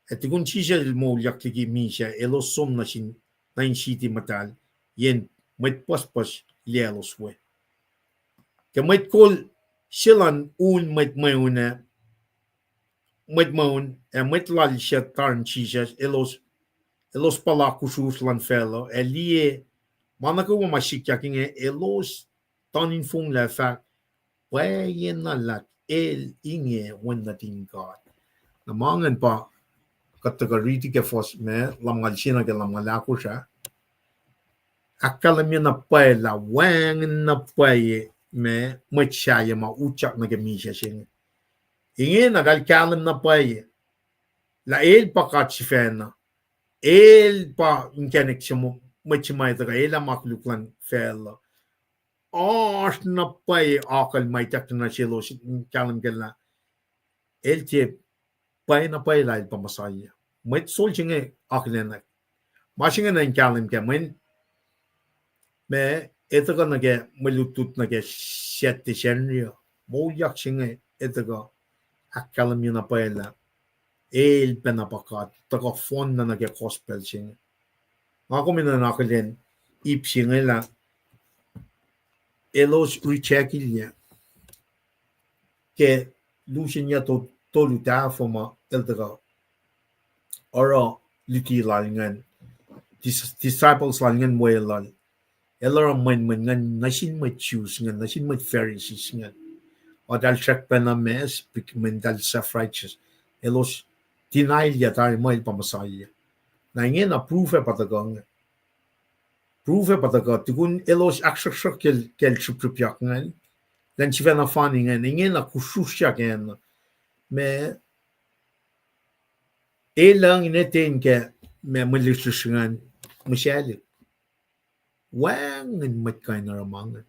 ac tukun Jisus el moulyak liki misac, elos som nuh sin, nuh in siti muhtahl, yen mwet pucspucs liyelos we. Ke mwet kol se luhn un mwet mweun ac, mwet mweun ac mwet lal suc tarn Jisus, elos, elos puhla kusus luhn facluh, ac liye ma nuh kwewa ma sikyak inge, elos tuhn in fonglac fahk, pwacyena lah el inge Wen nuhtin God. Na ma ingacn pa tuhkuh riti ke fuhs me lumngaul sie nuh ke lumngaul ahkosr ah. Ahkkahlwemye na pwacye lah wacngihn na pwacye me mwet sahyac ma utyak nuh ke misac se inge. Ingena eltahl kahlwem na pwacye lah el pa God sifacna, el pa inkacnek se, mwet se ma tuhkuh, el ac ma koluk luhn facluh. Oasr na pwacye akucl ma ituckyang nuh selos, kahlwem kac lah el tiac pwacye na pwacye lah el pa Messiah. Mwet solse inge akihlenak. Ma se inge na in kahlwem kac mweyen ma, e tuhkuh nuh ke mwe lutlut nuh ke Sacnri uh, moulyak se inge e tuhkuh ahkkahlwemye na pwacye lah el pacna pa God, tuhkuh fohnna nuh ke gospel se inge. Nga kom enenuh in akihlen ip se inge lah elos rejectilyac ke lusen yac to-, tolu tahfuh ma el tuhkuh oruh luti lal ingacn, dis-, disciples lal ingacn weluhl. El oruh mwenmwen ingacn nuh sin mwet Jews ingacn, nuh sin mwet Pharisees ingacn. Eltahl srackpacna ma, mweyen eltahl self-righteous. Elos denial-yac tari muh el pa Messiah. Na ingena proof ac pa tuhkuh inge. Proof ac pa tuhkuh, tukun elos ahksruhksruhk kacl, kacl srihpsrihpyak ingacn, elan sifacna fani ingacn, ingena kusrusr yakacna. Ma, el uh ingena ten ke ma mwe lihsrlihsr ingacn, mihsaclihk. Wacngihn mwet kuh in oruh ma ingacn.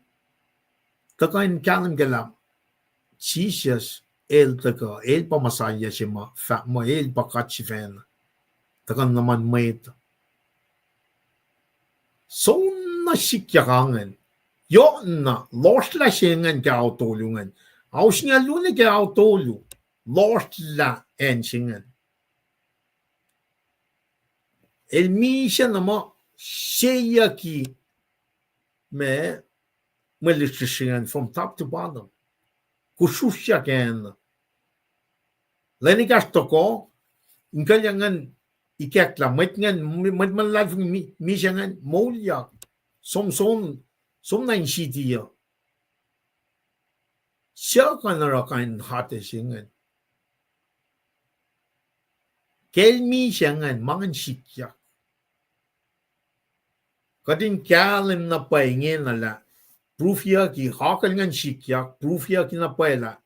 Tuhkuh in kahlwem kac lah Jisus el tuhkuh, el pa Messiah se ma fahk muh el pa God sifacna. Tuhkuh nuhnuhn mwet. Soenna sikyak ingacn. Yohna, lohsrlah se ingacn ke ao tolu ingacn. Ao singucul luo nuh ke ao tolu, lohsrlah acn se ingacn. El misac na muh seyucki ma, mwe lihsrlihsr ingacn from top to bottom. Kusrusr yakacna. Lwen ekahsr tohkoh, inkuclyang ingacn ikacklah, mwet ingacn, mwet ma luhlahlfongi mi-, misac ingacn moulyak. Som, som, som na in siti uh. Suc kuh in oruh kain hate se ingacn? Ke el misac ingacn, ma ingacn sikyak. Kuht in kahlwem na pwacye ingena lah proof-iyucki, akucl ingacn sikyak, proof-iyucki na pwacye lah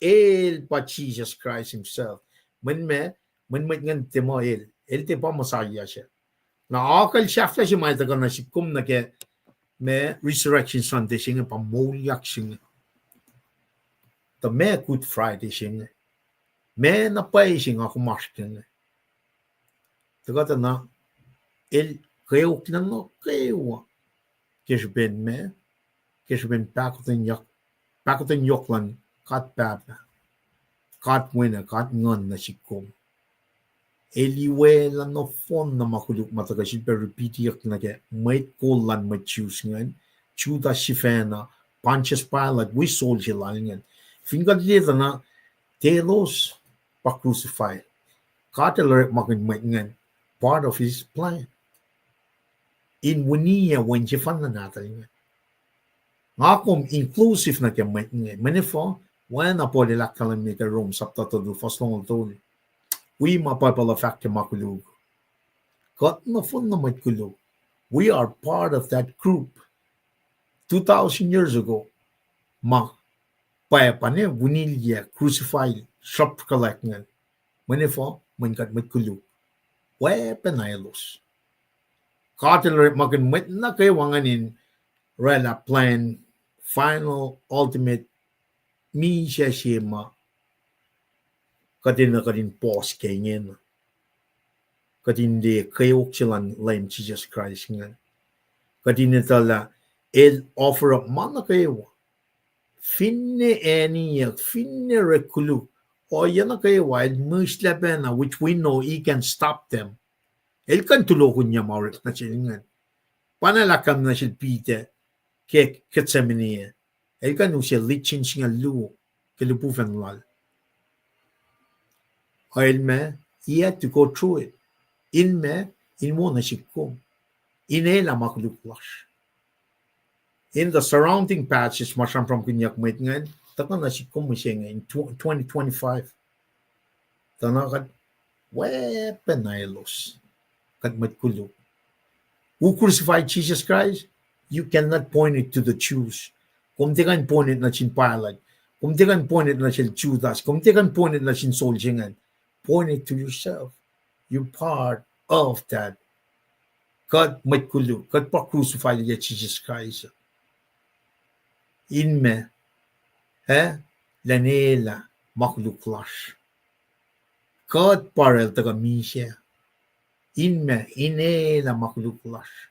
el pa Jesus Christ himself. Mweyen ma, mweyen mwet ingacn tiac muh el, el tiac pa Messiah se. Na akucl sahflah se ma tuhkuh nuh sihk kom nuh ke ma Resurrection Sunday se inge pa moulyak se inge. Tuh ma Good Friday se inge, ma na pwacye se inge kom oasr ke inge. Tuhkuh tuh na el kweok nuh kwewa ke srihpen ma, ke srihpen pahkotwen yohk, pahkotwen yohk luhn God Pahpah, God Wen, God Nguhn nuh sihk kom. El iwaclah nohfohn na ma koluk ma tuhkuh sifilpac repeat-iyuck nuh ke mwet kol luhn mwet Jews ingacn, Judas sifacna, Pontius Pilate, wi soldier lal ingacn. Fin kuht liye tuh na, telos pa crucify. God el orekmakihn mwet ingacn, part of his plan, in winiyac wen sefanna nahtuhl ingacn. Nga kom inclusive nuh ke mwet inge. Mweyen efuh? Oacna Paul el ahkkahlwemye ke Rome sapta tolu, fuhs longoul tolu. Wi ma Bible uh fahk ke ma koluk. Kuht nohfohn na mwet koluk. We are part of that group. Two thousand years ago, ma pwacpa ne winilyac, crucify, sruhpkuhlwack ingacn. Mweyen efuh? Mweyen kuht mwet koluk. Weapon elos. God el orekmakihn mwet nuh kwewa ingacn in oraclah plan, final, ultimate, misac se ma kuht enenuh kuht in puhs ke ingena. Kuht in liye kweok se luhn Leum Jisus Kraist ingacn. Kuht in etuh lah el offer up ma nuh kwewa. Finne aniyuck, finne orek koluk, ohiyac nuh kwewa el mihslac pacna, which we know he can stop them. El kuh in tulohkihnyuc ma orek nuh sel ingacn. Pa na el ahkkahlwemye nuh sel Peter ke Gethsemane, el kuh in use litsin singucul luo ke lihpufacn lal. El ma, he had to go through it. In ma, in wo nuh sihk kom, in elah ma koluk lasr. In the surrounding passage ma sramsramkihnyuck mwet ingacn, tuhkuh nuh sihk kom mihsenge in tw-, twenty twenty-five. Tuh na kuht Weapon na elos. Kuht mwet koluk. Who crucified Jesus Christ? You cannot point it to the Jews. Kom tiac kuh in point it nuh sin Pilate. Kom tiac kuh in point it nuh sel Judas. Kom tiac kuh in point it nuh sin soldier ingacn. Point it to yourself. You're part of that. Kuht mwet koluk, kuht pa crucify-ye Jisus Kraist. In ma, eh, lwen elah ma koluk lasr. Kuht pa oraclah tuhkuh misac. In ma, in elah ma koluk lasr.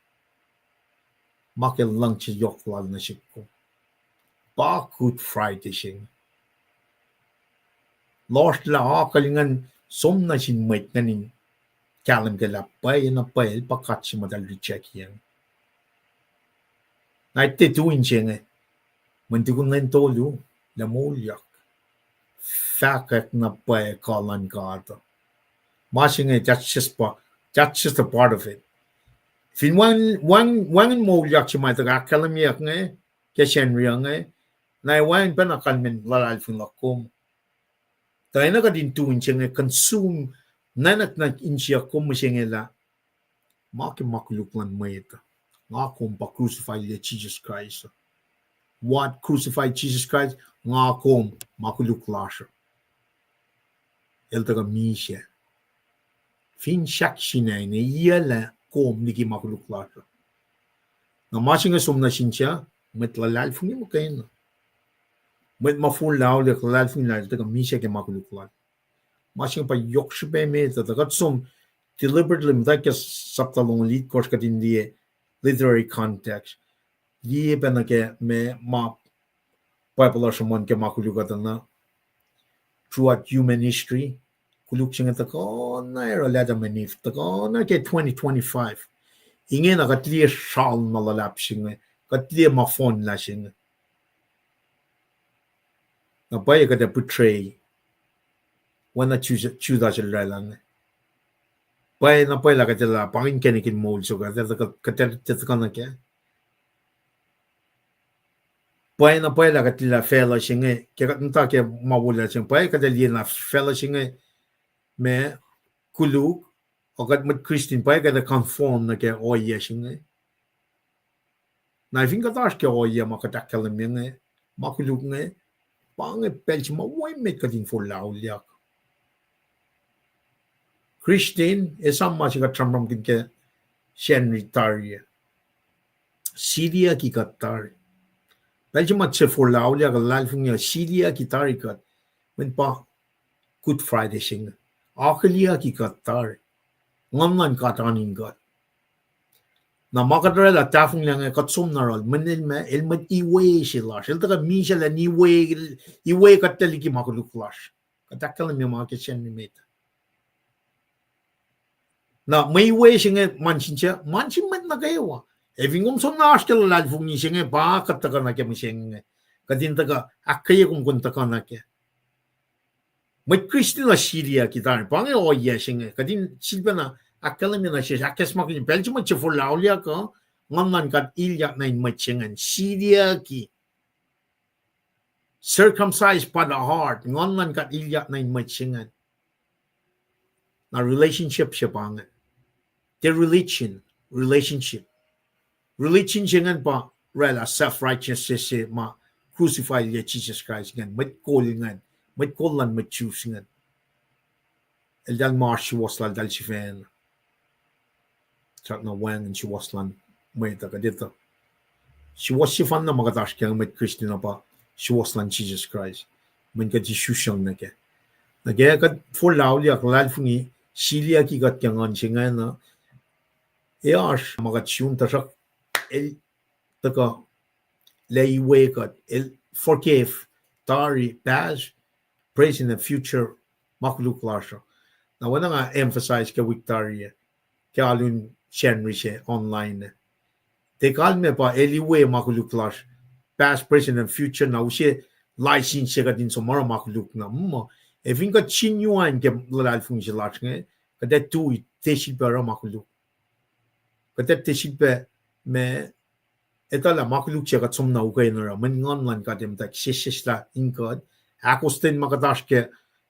Ma ke luhngse yohk lal nuh sihk kom. Pa Good Friday se inge. Lohsr lah akucl ingacn som nuh sin mwet ingacn in kahlwem ke lah pwacye na pwacye el pa God se ma eltahl reject-i. Na tiac tu inse inge, mweyen tukun lwen tolu, lah moulyak. Fahkwack na pwacye kuh luhn God. Ma se inge, that's just pa-, that's just a part of it. Fin wacngihn, wacngihn, wacngihn moulyak se ma tuhkuh ahkkahlwemyeyuck inge, ke Sacnri inge, na wacngihn pacna kalmacn luhlahlfongi luhk kom. Tuh enenuh kuht in tu inse inge consume, nanak na insiyuck kom mihsenge lah, ma ke ma koluk luhn mwet. Nga kom pa crucify-ye Jisus Kraist. What crucified Jesus Christ? Nga kom ma koluk lasr. El tuhkuh misac. Fin sahk sina inge, iyac lah kom liki ma koluk lasr. Na ma se inge som nuh sin suc, mwet luhlahlfongi muhkwena. Mwet ma forlah auliyak luhlahlfongi lah el tuhkuh misac ke ma koluk lal. Ma se inge pa yohk srihpac met uh, tuh kuht som deliberately muhta ke sapta longoul itkohsr kuht in liye literary context. Liye pacna ke ma, ma Bible uh sruhmuhn ke ma koluk uh tuh na throughout human history, koluk se inge tuhkuh na oruh Adam and Eve, tuhkuh na ke twenty twenty-five. Ingena kuht liye sral na luhlahp se inge, kuht liye ma fohnlah se inge. Na pwacye kuht ac betray. Oacna Judas, Judas el oraclah inge. Pwacye na pwacye lah kuht ac lah pa inge inkacnek in moul soko, kuht ac, kuht ac tiac tuhkuh nuh kac. Pwacye na pwacye lah kuht liye lah facluh se inge, ke kuht muhta ke ma wolacna se inge, pwacye kuht ac liye lah facluh se inge ma koluk, ac kuht mwet Christian pwacye kuht ac conform nuh ke ohiyac se inge. Na fin kuht oasr ke ohiyac ma kuht ahkkahlwemye inge, ma koluk inge, pa inge pacl se ma wo emet kuht in forlah auliyak. Christian, esam ma se kuht sramsramkihn ke Sacnri tari ah. Siliyucki kuht tari. Pacl se ma se forlah auliyak, luhlahlfongi uh, siliyucki tari kuht. Mweyen pa Good Friday se inge. Akihlyucki kuht tari. Nguhn luhn God oan in kuht. Na ma kuht oraclah tahfonglac inge kuht som na yohrohl, mweyen el ma, el mwet iwe se lasr. El tuhkuh misac lah in iwe, iwe kuht liki ma koluk lasr. Kuht ahkkahlwemye ma ke Sacnri met. Na mwe iwe se inge ma nuh sin suc, ma nuh sin mwet nuh kwewa. Ac fin kom som na oasr ke luhlahlfongi se inge, pa kuht tuhkuh nuh ke mihsenge. Kuht in tuhkuh ahkkweye kom kom tuhkuh nuh kac. Mwet Christian uh siliyucki tari, pa inge ohiyac se inge. Kuht in sifilpacna ahkkahlwemye nuh sesr, ahkacsmakihnye pacl se mwet se forlah auliyak uh, nguhn luhn God ilyak nuh in mwet se ingacn. Siliyucki. Circumcised by the heart, nguhn luhn God ilyak nuh in mwet se ingacn. Na relationship se pa inge. Tiac religion, relationship. Religion se ingacn pa oraclah self-righteousness se ma crucify-ye Jisus Kraist ingacn, mwet kol ingacn, mwet kol luhn mwet Jews ingacn. Eltahl ma oasr suwohs laltahl sifacna. Sahp na wacngihn suwohs luhn mwet uh kuht etuh. Suwohs sefanna ma kuht oasr kac mwet Christian uh pa suwohs luhn Jisus Kraist. Mweyen kuht isusyang nuh kac. Nuh ke kuht forlah auliyak, luhlahlfongi, siliyucki kuht ke nguhn se ingacn uh, ac oasr ma kuht sun tuhsruhk el tuhkuh lah iwe kuht, el forgive tari past, present and future ma koluk lasr uh. Na oacna nga emphasize ke wik tari ah, ke alu in Sacnri se online ah, tiac kalmac pa el iwe ma koluk lasr, past, present and future, na use license se kuht in som oruh ma koluk na. Muh, ac fin kuht sinyuan ke luhlahlfongi se lasr inge, kuht ac tui tiac sifilpac oruh ma koluk. Kuht ac tiac sifilpac ma etuh lah ma koluk se kuht som na ukwe in oruh, mweyen nguhn luhn God ac muhtwacwacack sesseslah in kuht, ahkostwen ma kuht oasr ke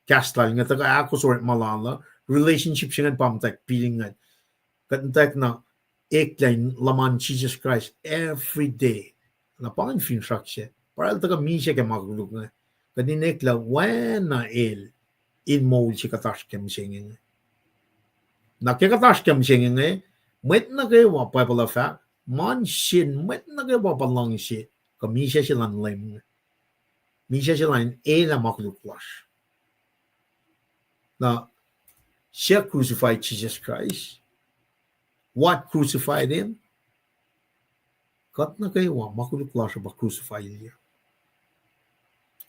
kahs lal inge, tuhkuh ahkos orekma lal uh, relationship se ingacn pa muhtwacwacack pil ingacn. Kuht muhtwacwacack na eklac in luhman Jesus Christ every day. Na pa ingacn finsrak se. Pa el tuhkuh misac ke ma koluk inge. Kuht in eklac oacna el in moul se kuht oasr ke mihsenge inge. Na ke kuht oasr ke mihsenge inge, mwet nuh kwewa, Bible uh fahk, ma nuh sin mwet nuh kwewa pa luhngse, kuh misac se luhn Leum inge. Misac se lal in elah ma koluk lasr. Na, suc crucify Jesus Christ? What crucified him? Kuht nuh kwewa, ma koluk lasr uh pa crucify-ilyac.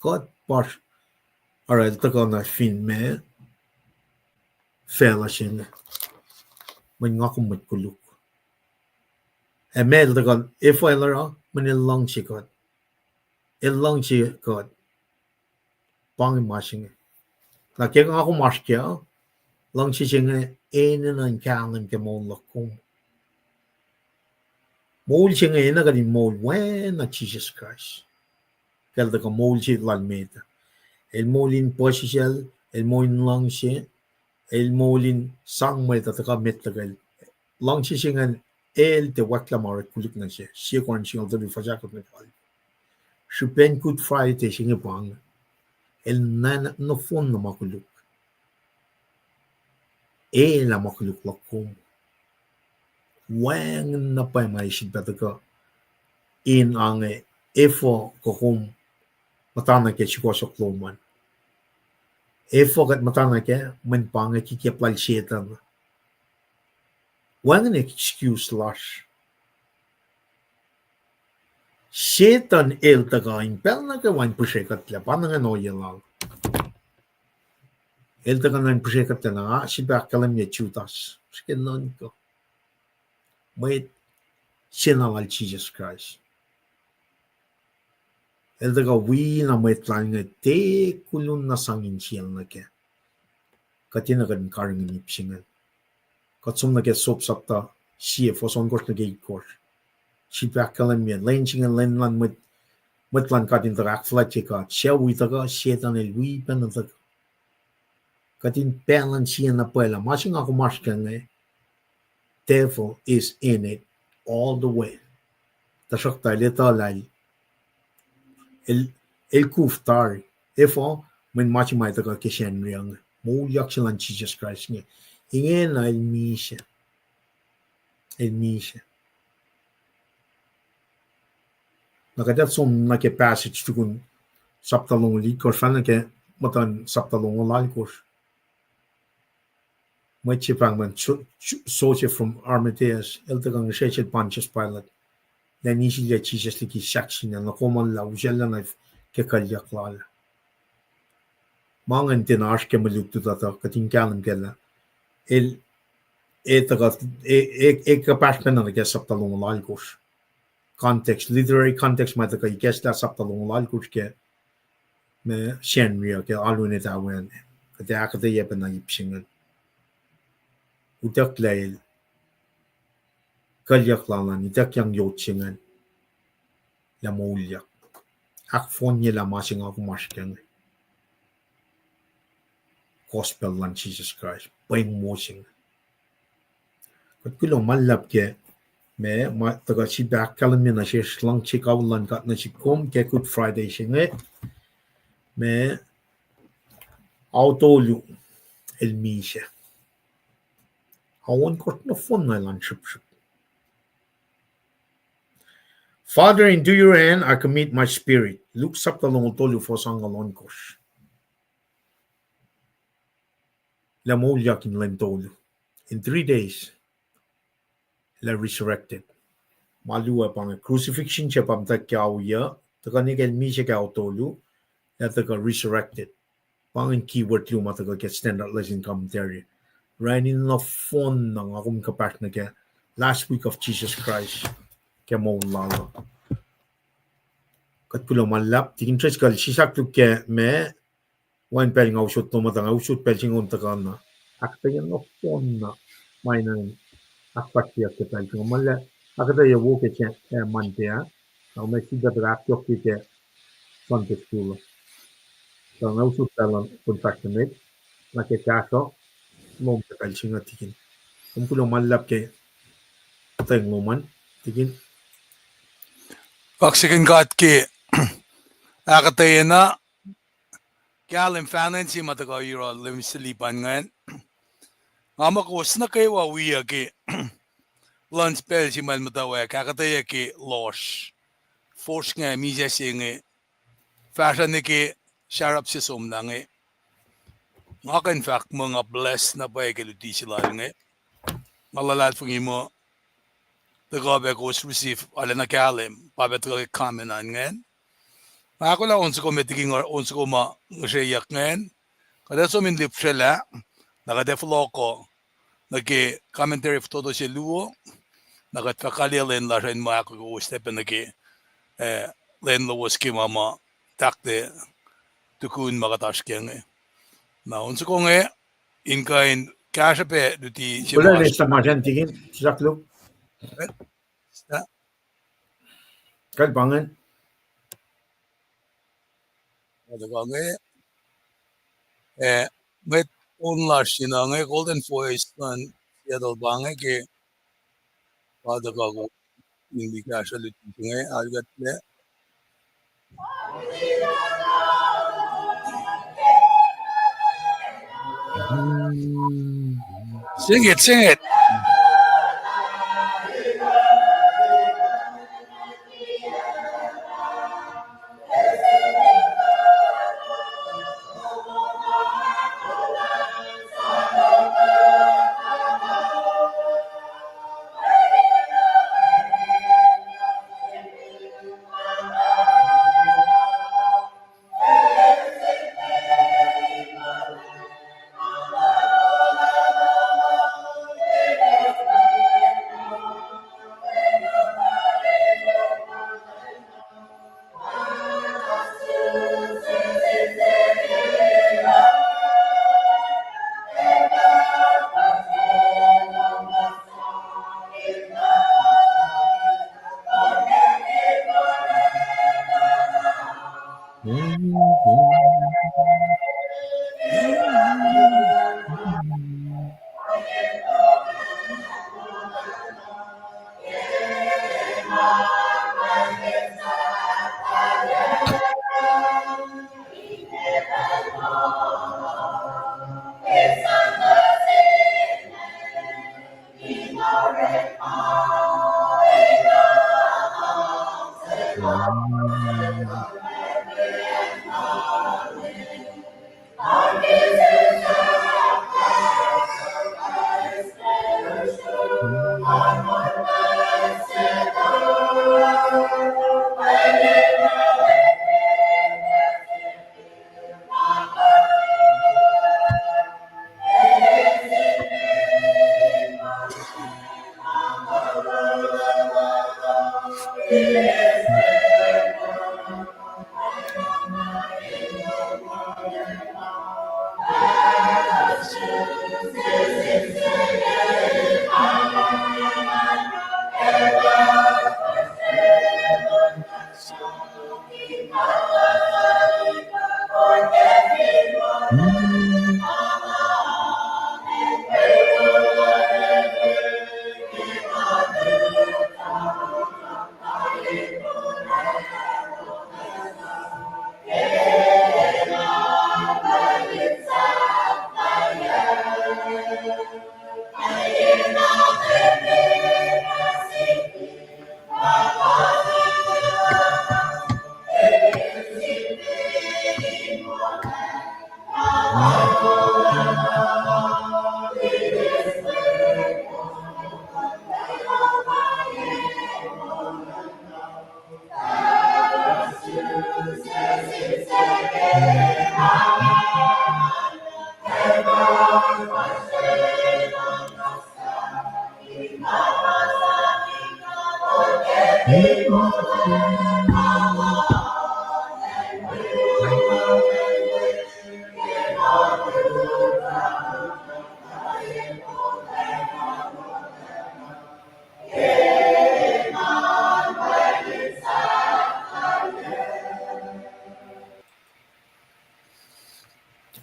Kuht pa oruh el tuhkuh nuh fin ma facluh se inge. Mweyen nga kom mwet koluk. Ac ma el tuhkuh, efuh el oruh, mweyen el luhngse kuht. El luhngse kuht. Pa inge ma se inge. Na ke nga kom oasr kac, luhngse se inge enenuh in kahlwem ke moul luhk kom. Moul se inge enenuh kuht in moul oacna Jesus Christ. Ke el tuhkuh moul se lal met ah. El moul in puhsisacl, el moul in luhngse, el moul in sang mwet uh tuhkuh met luhkel. Luhngse se ingacn el tiac oacklah ma orek koluk nuh se. Sie Korint singucul tolu fuhs ahkosr nuh ke alkosr. Srihpen Good Friday se inge pa inge. El nwacklah nohfohn na ma koluk. Elah ma koluk luhk kom. Wacngihn na pwacye ma sifilpac tuhkuh in ange efuh kuh kom muhtana ke sukohsohk lom an. Efuh kuht muhtana kac, mweyen pa inge kikiacp lal Setuhn. Wacngihn excuse lasr. Setuhn el tuhkuh in pacl nuh kwewa in pihsrekuhtlac, pa na ingacn ohiyac lal. El tuhkuh na in pihsrekuhtlac na, sifilpac ahkkahlwemye Judas, srihke nuhnkuh. Mwet sena lal Jesus Christ. El tuhkuh wi na mwet lal inge tiac kolun na sang insiyacl nuh kac. Kuht enenuh kuht in karihngihn ip se ingacn. Kuht som nuh ke Job sapta sie, fuhs ohnkohsr nuh ke itkohsr. Sifilpac ahkkahlwemye lwen se inge lwen luhn mwet, mwet luhn God in tuhkuh ahkfuhlwactye God. Suc wi tuhkuh? Setuhn el wi pacna tuhkuh. Kuht in pacl luhn sie na pwacye lah ma se nga kom oasr kac inge, devil is in it all the way. Tuhsruhktuh el etuh lah el, el kuf tari. Efuh? Mweyen ma se ma el tuhkuh ke Sacnri inge, moulyak se lal Jisus Kraist inge, ingena el misac. El misac. Na kuht ac som nuh ke passage tukun sapta longoul itkohsr, fah nuh ke muhtuhn sapta longoul alkohsr. Mwet se pahngon, Joseph from Arimathea, el tuhkuh ngihsre sel Pontius Pilate, lah in isilyac Jisus liki sahk se inge, na kom lah usacllah na ke kuhlyuck lal. Ma ingacn tiacna oasr ke mwe lutlut uh, tuh kuht in kahlwem kac lah el, e tuhkuh, e, e kuhpahsr pacna nuh ke sapta longoul alkohsr. Context, literary context ma tuhkuh ikacslah sapta longoul alkohsr ke ma Sacnri uh ke alu in etawi an, kuht ac ahkuhtweyac pacna ip se ingacn. Utucklah el, kuhlyuck lal an ituckyang yot se ingacn, lah moulyak. Ahkfohnye lah ma se nga kom oasr kac inge, gospel luhn Jisus Kraist, pweng wo se inge. Kuht kuloh ma luhlahp ke ma, ma tuhkuh sifilpac ahkkahlwemye nuh sesr luhngse kawihl luhn God nuh sihk kom ke Good Friday se inge, ma ao tolu el misac. Ao ohnkohsr nohfohn na elan srihpsrihp. Father, into your hand I commit my spirit. Luke sapta longoul tolu fuhs angngaul ohnkohsr. Lah moulyak in lwen tolu. In three days, lah resurrected. Ma luo pa inge, crucifixion se pa muhtwacwacack ke ao yuc, tuhkuh nuh ke el misac ke ao tolu, lah tuhkuh resurrected. Pa ingacn keyword luo ma tuhkuh ke Standard Lesson Commentary. Orani nohfohn na nga kom kuhpahsr nuh ke last week of Jesus Christ ke moul lal uh. Kuht kuloh ma luhlahp, tikin Driscoll, sisakluhk ke ma, wacngihn pacl nga usot lom uh, tuh nga usot pacl se inge on tuhkuh na. Ahkuhtweyac nohfohn na ma enenuh in ahkfahsryeyuck ke pacl se inge. Ma lah ahkuhtweyac wo ke Monday ah, na ma sifilpac ahkyohkye ke Sunday school uh. Tuh nga usot pacl uh on fahsr nuh met, na ke kahsruh, Lom ke pacl se inge tikin. Kom kuloh ma luhlahp ke kuhtweng lom an tikin. Kaksakihn God ke ahkuhtweyac na kahlwem fahna se ma tuhkuh yohrohl Leum sel Lipan ingacn. Nga muh kowos nuh kwewa wiyuc ke luhn pacl se ma el muhtwacwacack ahkuhtweyac ke lohsr. Fosrngah misac se inge fahsruh nuh ke srahrap se somlah inge. Nga kuh in fahk muh nga bless na pwacye ke luti se lal inge. Nga luhlahlfongi muh tuhkuh pac kowos receive arulacna kahlwem, pa pac tuhkuh ke comment an ingacn. Nga ahkolah on soko met liki on soko ma ngihsreyuck ingacn. Kuht ac som in lihpsrwelah, na kuht ac fohlohkoh nuh ke commentary fototo se luo, na kuht fah kaliyac lwen lasr in ma ahkos kowos pac nuh ke, eh, lwen lowos ke ma ma tahkte tukun ma kuht oasr kac inge. Na on soko inge, in kuh in kahsruh pac luti se ma oasr. Kuloh ma luhlahp tikin, sislah. Kalpangin. Kuht ac kuh inge, eh, mwet on lasr se inge, Golden Voice luhn Seattle pa inge ke, pa tuhkuh kuh in wi kahsruh luti se inge, alu kuhtlac. Sing it, sing it.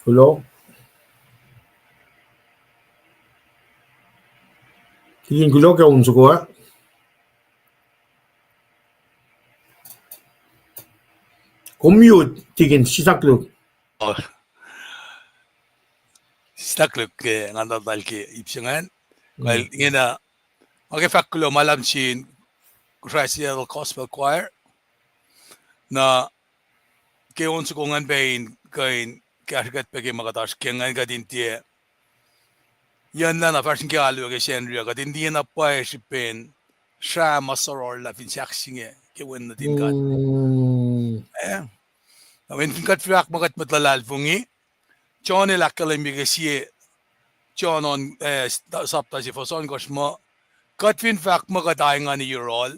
Hello? Kihtin kuloh ke on soko ah. Kom mute, Tikin, sisaklu. Oh. Sisaklu ke ngan tatal ke ip se ingacn. Kal ingena, ma ke fahk kuloh ma luhlahp sin Kosrae Seattle Gospel Choir. Na ke on soko ingacn pac in kuh in kahsrwe kuht pac ke ma kuht oasr ke ingacn kuht in tiac, yen lah na fahsr in ke alu ke Sacnri uh, kuht in tiacna pwacye srihpen srah ma sororlah fin sahk se inge ke wen nuhtin God. Eh? Na wen fin kuht fahk ma kuht mwet luhlahlfongi, John el ahkkahlwemye ke sie, John on, eh, sapta se fuhs ohnkohsr muh, kuht fin fahk muh kuht aingani yohrohl,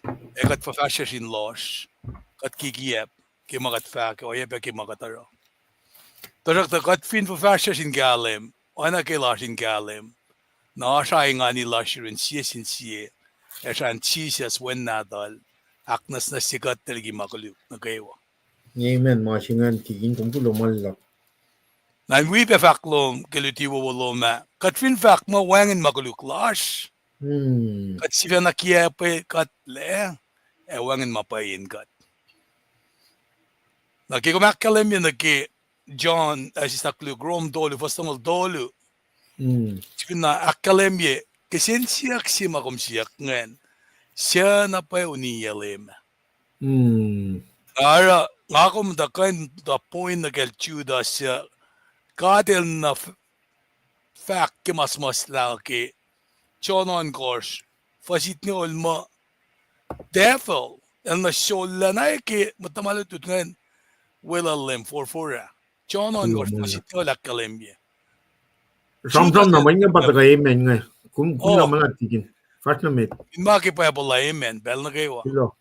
ac kuht fuhfahsryucsr in lohsr, kuht kikiacp ke ma kuht fahk, oacyacpac ke ma kuht oruh. Tuhsruhktuh kuht fin fuhfahsryucsr in kahlwem, oacna ke lasr in kahlwem, na oasr aingani lasr yurin sie sin sie, ac srahn Jisus Wen Nahtuhl, ahknwacsnwacsye kuht tuh liki ma koluk nuh kwewa. Amen. Ma se ingacn, Tikin, kom kuloh ma luhlahp. Na in wi pac fahk lom ke luti wowo lom ah, kuht fin fahk muh wacngihn ma koluk lasr, kuht sifacna kiacpwe kuht lac, ac wacngihn ma pwacye in kuht. Na ke kom ahkkahlwemye nuh ke John, ah, sisaklu, Rom tolu, fuhs longoul tolu. Sifacna ahkkahlwemye, kihsen siyuck se ma kom siyuck ingacn, suc na pwacye uniyacl Leum ah. Na oruh, nga kom tuh kuh in tuh point nuh kacl Judas uh, God el na f-, fahk ke ma suhmuhslah ke John ohnkohsr, fuhs itngoul muh, devil el na sollac na ke mwet tuhma lutlut ingacn, weluhl Leum forfor ah. John ohnkohsr, fuhs itngoul ahkkahlwemye. Sramsram na mwe inge pa tuhkuh amen inge. Kom, kom na mulat Tikin. Fahsr nuh met. Fin ma ke Bible ah amen, pacl nuh kwewa.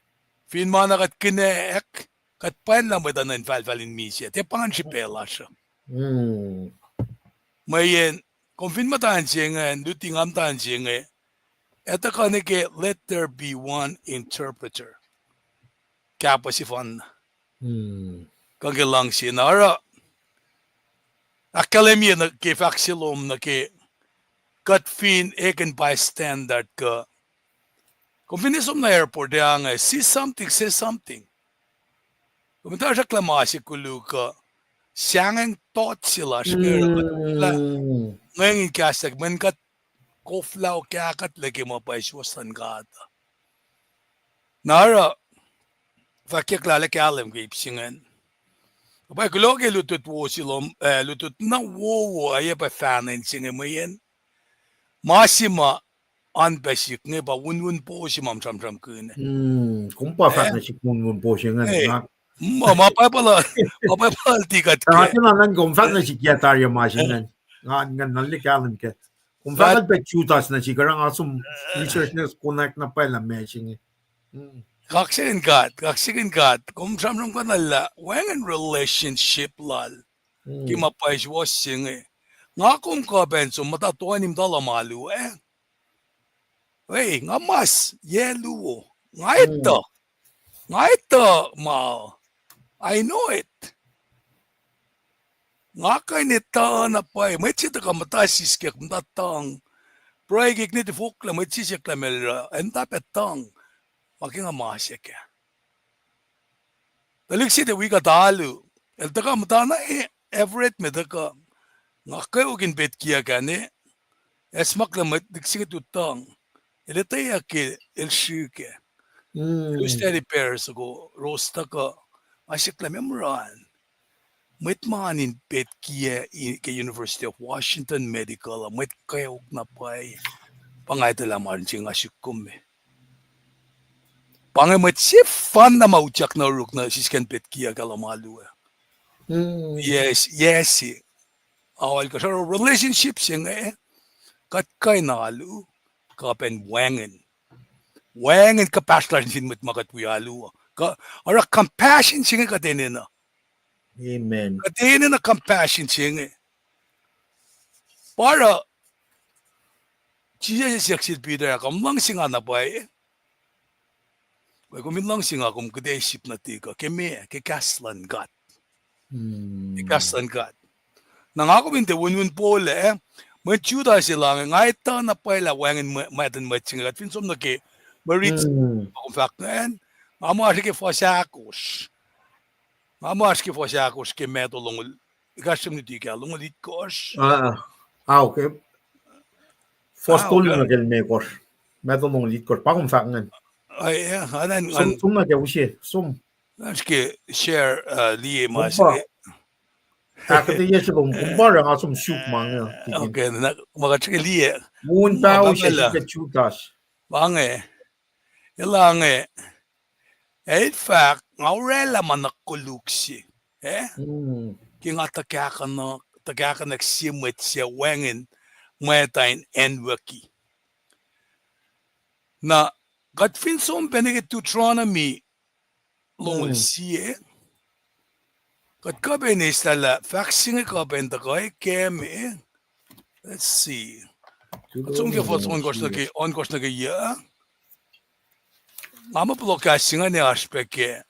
Fin ma na kuht kihnack, kuht pwacnlah mwet uh nuh infahlfahl in misac. Tiac pa ngan srihpac lasr uh. Mweyen, kom fin muhta in se inge, luti nga muhta in se inge, etuh kuh nuh ke let there be one interpreter. Kahpah sefanna. Kuh ke luhngse na oruh, ahkkahlwemye nuh ke fahk se lom nuh ke kuht fin ekihn bystander kuh, kom fin som nuh airport ah inge, see something, say something. Kom in tuhsruhklah ma se koluk uh, sahngweng thought se lasr inge, lah, ngweng in kahslah mweyen kuht koflah kahkuhtlac ke ma pwacye suwohs luhn God. Na oruh, fahkwack lah kahlwem ke ip se ingacn. Pwacye kuloh ke lutlut wo se lom, eh, lutlut na wowo, oacyacpac fahna in se inge mweyen ma se ma oan pac sihk inge pa unun po se ma sramsramkihn. Kom pa fahk nuh sihk unun po se ingacn. Ma, ma Bible, ma Bible ti kuht ke. Nga nuhnkuh kom fahk nuh sihk yac tari ma se ingacn. Nga, nga nuhnkuh kahlwem ke. Kom fahk pac Judas nuh sihk, oruh nga som research na konwacack na pwacye lah ma se inge. Kaksakihn God, kaksakihn God. Kom sramsramkihn lah wacngihn relationship lal ke ma pwacye suwohs se inge. Nga kom kuh pacna som muhta toeni muhta luhma alu ah. Oi, nga mas yac luo. Nga etuh. Nga etuh ma. I know it. Nga kuh in etuh na pwacye. Mwet se tuhkuh muhta siskek, muhta tuhng. Pruhe ke kihtin fohlohk lah mwet se siyuck lah meac el oruh, el muhta pac tuhng. Ma ke nga mas kac. Tuhlihk se tuh wi kuht alu. El tuhkuh muhta na, eh, Everett me tuhkuh. Nga kweok in pet kiyuck ah ne. Esmaklah mwet lihk se inge tu tuhng. El etweyuck ke el srihke. Elos teddy bear soko ros tuhkuh. Nga siyuck lah meac ma oruh an. Mwet ma in pet kiyac ke University of Washington Medical uh, mwet kweok na pwacye. Pa nga etuh lah ma se nga suk kom me. Pa inge mwet sefanna ma utyak na oruk nuh sisken pet kiyuck ah luhma alu ah. Yes, yes. Aol kuh sraro relationship se inge, kuht kuh in alu, kuh pacna wacngihn. Wacngihn kuhpahsr lasr nuh sin mwet ma kuht wi alu uh. Kuh, oruh compassion se inge kuht enenuh. Amen. Kuht enenuh compassion se inge. Pa oruh, Jisus el siyuck sel Peter ah, kom luhngse nga na pwacye. Kom in luhngse nga, kom kuhtwena sip nuhtihk uh, ke meac, ke kahs luhn God. Ke kahs luhn God. Na nga kom in tiac unun po lac, Mwe Judah se lah inge, nga etuh na pwacye lah wacngihn mwe-, mwet in mwet se inge, kuht fin som nuh ke, mwe rit, kom fahk ingacn, nga muh oasr ke fuhs ahkosr. Nga muh oasr ke fuhs ahkosr ke Matthew longoul, ekahsr luti ke longoul itkohsr. Ah, ah, okay. Fuhs tolu nuh ke limekohsr. Matthew longoul itkohsr. Pa kom fahk ingacn. Som nuh ke use, som. Oasr ke share, uh, liye ma se. Ahkuhtweyac se lom, kom pa oruh nga som suk ma inge, Tikin. Okay, na, ma kuht srihke liye. Won paho se ke Judas. Pa inge. Elah inge. El fahk, nga orwaclah ma na koluk se, eh? Ke nga tuhkahkahnak, tuhkahkahnak sie mwet se wacngihn mwet uh in acnwucki. Na, kuht fin som pac nuh ke Deuteronomy longoul sie, kuht kuh pac in eislah lah fahk se inge kuh pac in tuhkuh ke me. Let's see. Kuht som ke fuhs ohnkohsr nuh ke, ohnkohsr nuh ke yac. Nga muh puhlohkahs se ingacn oasr pac ke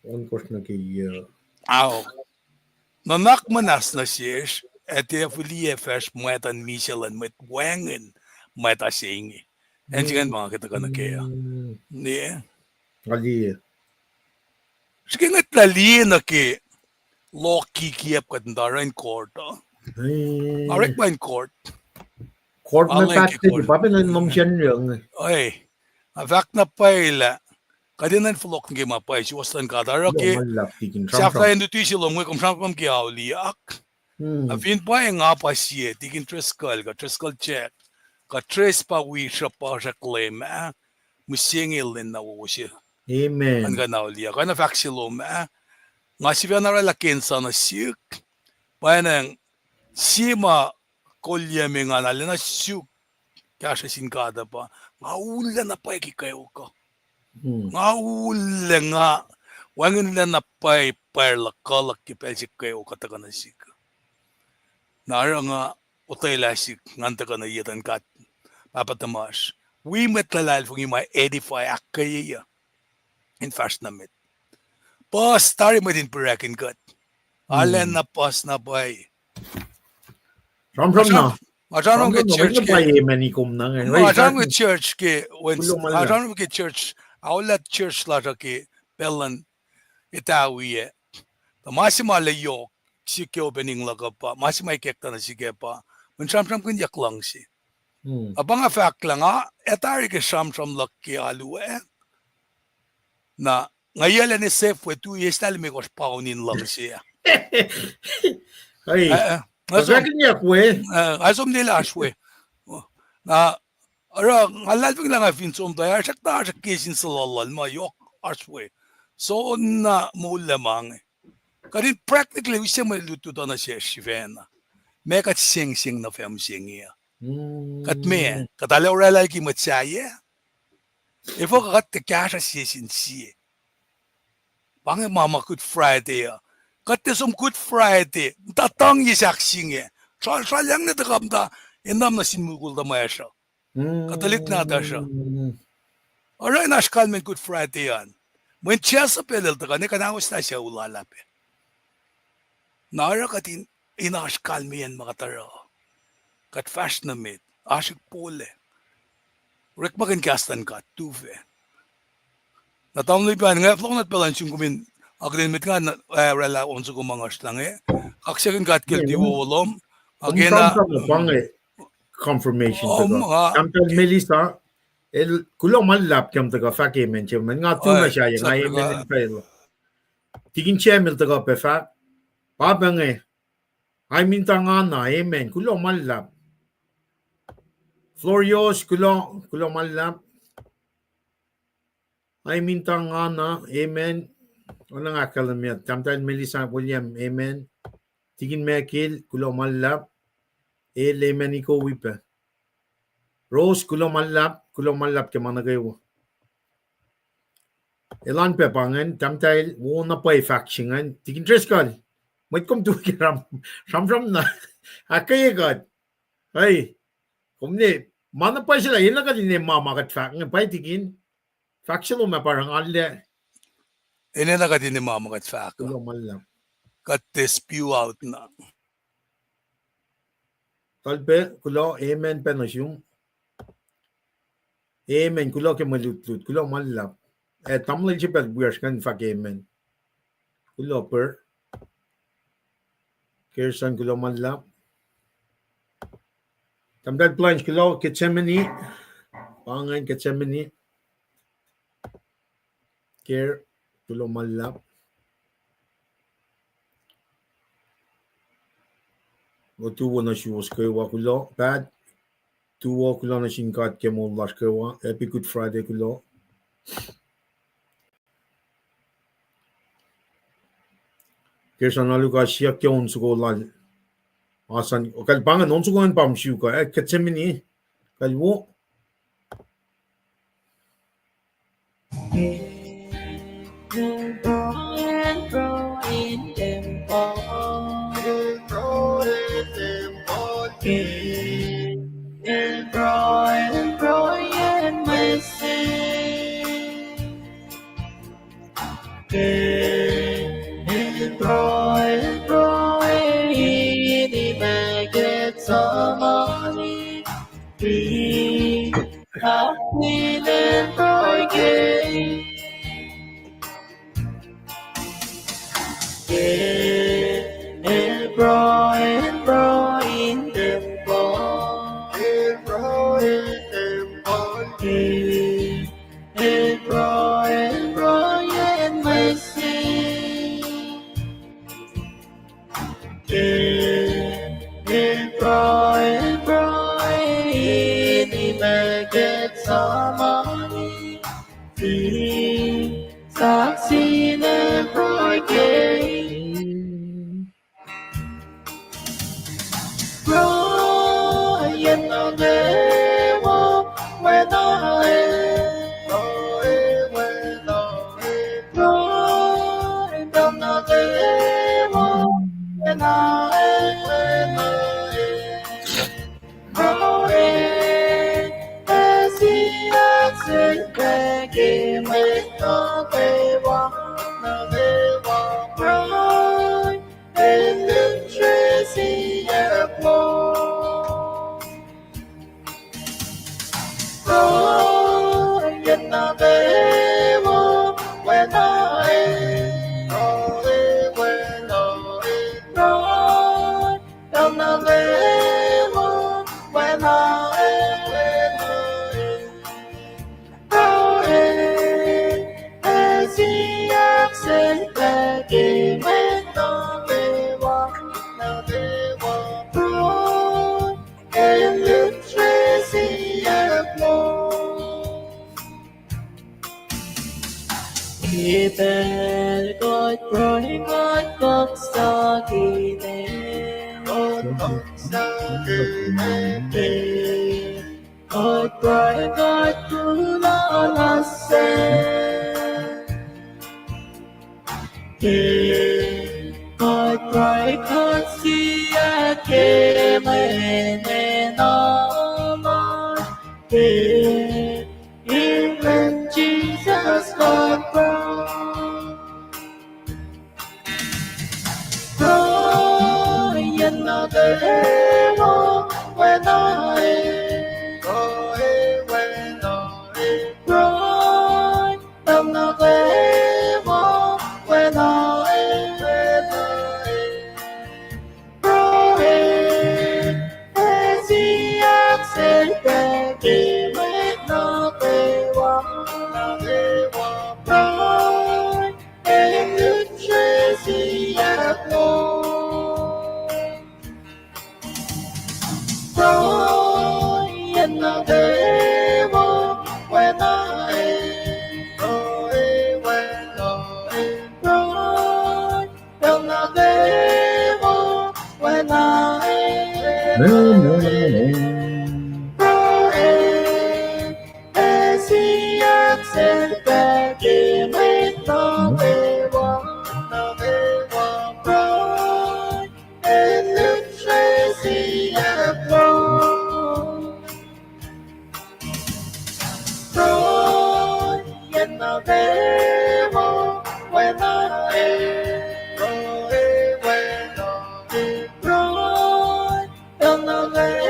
ohnkohsr nuh ke yac. Ao. Nuhnak muhnahs nuh sesr, ac tiac fihliyac fahsr mwet uh in misac luhn mwet wacngihn mwet uh se inge. Acn se ingacn ma nga ke tuhkuh nuh ke uh. Nga liye. Srihke ngwetlah liye nuh ke loh kikiap kuht in tuh oruh in court uh. Nga orekma in court. Court ma paht ke pa pacna in lohm sacnri inge. Ac fahk na pwacye lah kuht enenuh in fohlohk nuh ke ma pwacye suwohs luhn God oruh ke sahflahiyen luti se lom inge, kom sramsram ke auliyak. Na fin pwacye nga pa sie, Tikin Driscoll, kuh Driscoll Jack, kuh Trace pa wi sruhpuhsrak Leum ah, mihsenge lwen na wowo se. Amen. An kuh in auliyak, kuh na fahk se lom ah, nga sifacna orwaclah ke in sa nuh sihk, pwacnwacng sie ma kolyucme nga na lacna suk kahsruh sin God uh pa, nga ullac na pwacye ke kweok uh. Nga ullac, nga wacngihnlac na pwacye pwacr luhk kuh luhk ke pacl se kweok uh tuhkuh nuh sihk. Na oruh nga otwelah sihk ngan tuhkuh nuh ye tuh in God, Pahpah tuhmasr, wi mwet luhlahlfongi ma edify, ahkkweye uh in fahsr nuh met. Puhs tari mwet in pirak in kuht. Arulacna puhs na pwacye. Sramsram na. Nga sramsram ke church ke, nga sramsram ke church ke, nga sramsram ke church, aolah church lasr uh ke pacl luhn etawi ah. Tuh ma se ma la yohk sihk ke opening luhk uh pa, ma se ma ikacktuh nuh sihk ah pa, mwe sramsramkihnyuck luhngse. Na pa nga fahk lah nga ac tari ke sramsram luhk ke alu ah. Na nga yac lacna sef we tu eis tali me kohsr paun in luhngse ah. Nga som nel oasr we. Na oruh nga luhlahlfongi lah nga fin som tuh oasr ekta oasr ke sin suhluhluhl ma yohk oasr we. Soenna moul lah ma inge. Kuht in practically use mwe lutlut uh nuh sesr sifacna. Ma kuht sengseng nuh fahm se inge uh. Kuht meac, kuht arlac orwaclah liki mwet sahyac? Efuh kuh kuht tiac kahsruh sie sin sie? Pa inge ma ma Good Friday uh. Kuht tiac som Good Friday, muhta tuhng ye sahk se inge. Sral, sral yang ne tuhkuh muhta, enam nuh sin mukul tuhmasr uh. Kuht tuhlihk nahtuhsr uh. Oruh in oasr kalmacn Good Friday an. Mweyen Jezebel el tuhkuh ne kuhnahoslah sucu lal ah pac. Na oruh kuht in, in oasr kalmeyacn ma kuht oruh. Kuht fahsr nuh met, oasr ikpolac. Orekmakihn kahs luhn God, tufac. Na tamuhlwel Lipan, nga fohlohk nuh pacl an sum kom in akihlen met nga, ah, orwaclah on soko ma ngohsr lah inge. Kaksakihn God ke luti wowo lom. Akena confirmation tuhkuh. Tahmtahel Melissa, el kuloh ma luhlahp ke kom tuhkuh fahk amen, chairman. Nga tu na sahyac, nga amen in fail. Tikin Samuel tuhkuh pac fahk, pa pac inge, ai minta nga na, amen. Kuloh ma luhlahp. Florios, kuloh, kuloh ma luhlahp. Ai minta nga na, amen. Oacna nga ahkkahlwemye, Tahmtahel Melissa William, amen. Tikin Michael, kuloh ma luhlahp. El, amen, iko wi pac. Rose, kuloh ma luhlahp, kuloh ma luhlahp ke ma nuh kwewa. Elan pac pa ingacn, tahmtahel, wo na pwacye fahk se ingacn, Tikin Driscoll. Mwet kom tu ke sram, sramsram na. Ahkkweye kuht. Ai, kom ne, ma na pwacye se lah, enenuh kuht in ma ma kuht fahk inge, pwacye Tikin. Fahk se lom ah pa oruh nga arlac. Enenuh kuht in ma ma kuht fahk. Kuloh ma luhlahp. Kuht tiac spew out na. Talpe, kuloh, amen pac nuh sum. Amen, kuloh ke mwe lutlut, kuloh ma luhlahp. Eh, tamuhlwel se pacl wiyacsr ngan fahk amen. Kuloh per. Kerson, kuloh ma luhlahp. Tahmtahel Blanche, kuloh, Gethsemane. Pa ingacn Gethsemane. Ker, kuloh ma luhlahp. Otuwo nuh suwos kwewa, kuloh. Pat, tuwo, kuloh nuh sin God ke moul lasr kwewa. Happy Good Friday, kuloh. Kerson, alu ka siyuck ke on soko lal. Asan, kal pa ingacn on soko an pa msuka, eh, Gethsemane. Kal wo. Ke pacl kuht pruhe, kuht kuksak ine, kuht pruhe kuht kuloh nuh sel. Ke kuht pruhe kuht siyuck ke mweyen enenuh lasr, ke inen Jisus kuht pruhe. Pruhe nuh kwewa, pruhe nuh e, pruhe nuh e, pruhe nuh kwewa, pruhe nuh e, pruhe nuh e. Pruhe, ac siyuck sel pac ke mwet nuh kwewa, nuh kwewa. Pruhe, ac lihpsre siyuck lom. Pruhe nuh kwewa, pruhe nuh e, pruhe, pruhe nuh e, pruhe. Pacl nuh kwewa, pacl nuh e, pruhe, ac siyuck sel pac ke mwet nuh kwewa, nuh kwewa, pruhe, ac lihpsre siyuck lom. Pruhe nuh kwewa, pruhe nuh e, pruhe, pruhe nuh e, pruhe, pacl nuh kwewa.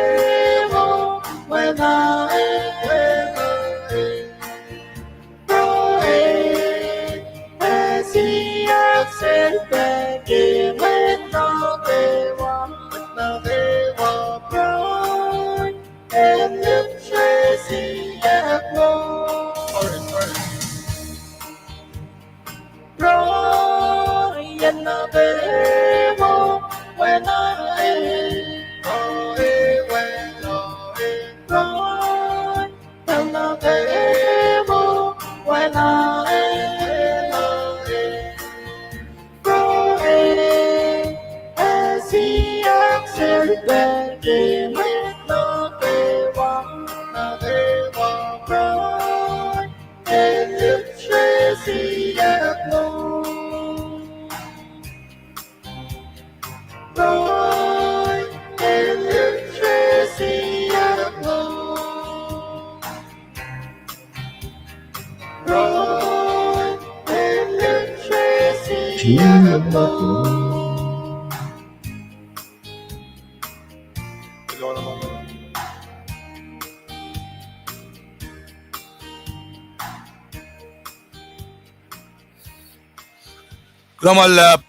Kuloh ma luhlahp,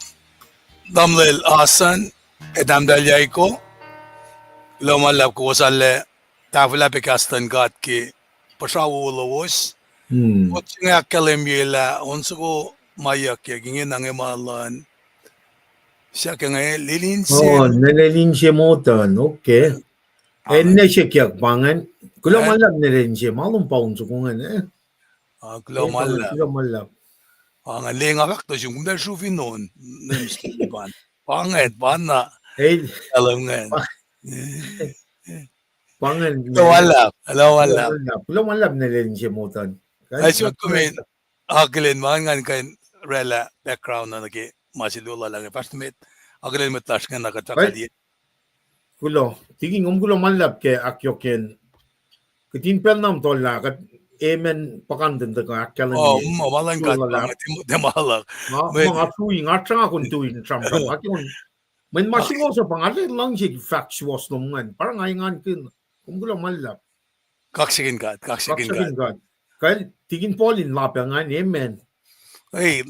tamuhlwel Asan, ac tahmtahel Yaiko. Kuloh ma luhlahp kowos arlac tahfwelah pac kahs luhn God ke puhsra wowo lowos. Kowos inge ahkkahlwemye lah on soko ma yuckyak ingena nge ma luhn, siyuck inge, lilin se. Oh, ne lilin se motan, okay. Ene sikyak pa ingacn. Kuloh ma luhlahp ne lilin se, ma lom pa on soko ingacn, eh. Ah, kuloh ma luhlahp. Kuloh ma luhlahp. Ah, nga leng afaktuh sum, kom tuh srufinon, nem slipan. Pa ingacn, pa na. Ei. Alem ingacn. Pa ingacn. Kuloh ma luhlahp, kuloh ma luhlahp. Kuloh ma luhlahp ne lilin se motan. Ac sot kom in akihlen ma ngan kuh in oraclah background na nuh ke ma se luo lal inge, fahsr met, akihlen mwet lasr ingena kuht fahk liye. Kuloh, tikin, kom kuloh ma luhlahp ke ahkyohkyen. Kuht in pacl na muhtahl lah kuht amen puhkantwen tuhkuh ahkkahlwemye. Oh, ma, ma luhn God, ma nga tiac, tiac ma luhk. Ma, ma nga tui, nga sranga kon tui in sramsram. Nga tiac kon, mweyen ma suwohs uh pa nga tiac luhngse fahk suwohs lom ingacn. Pa nga engankihn, kom kuloh ma luhlahp. Kaksakihn God, kaksakihn God. Kaksakihn God. Kal, tikin Paul in lap ah ingacn, amen. Ei,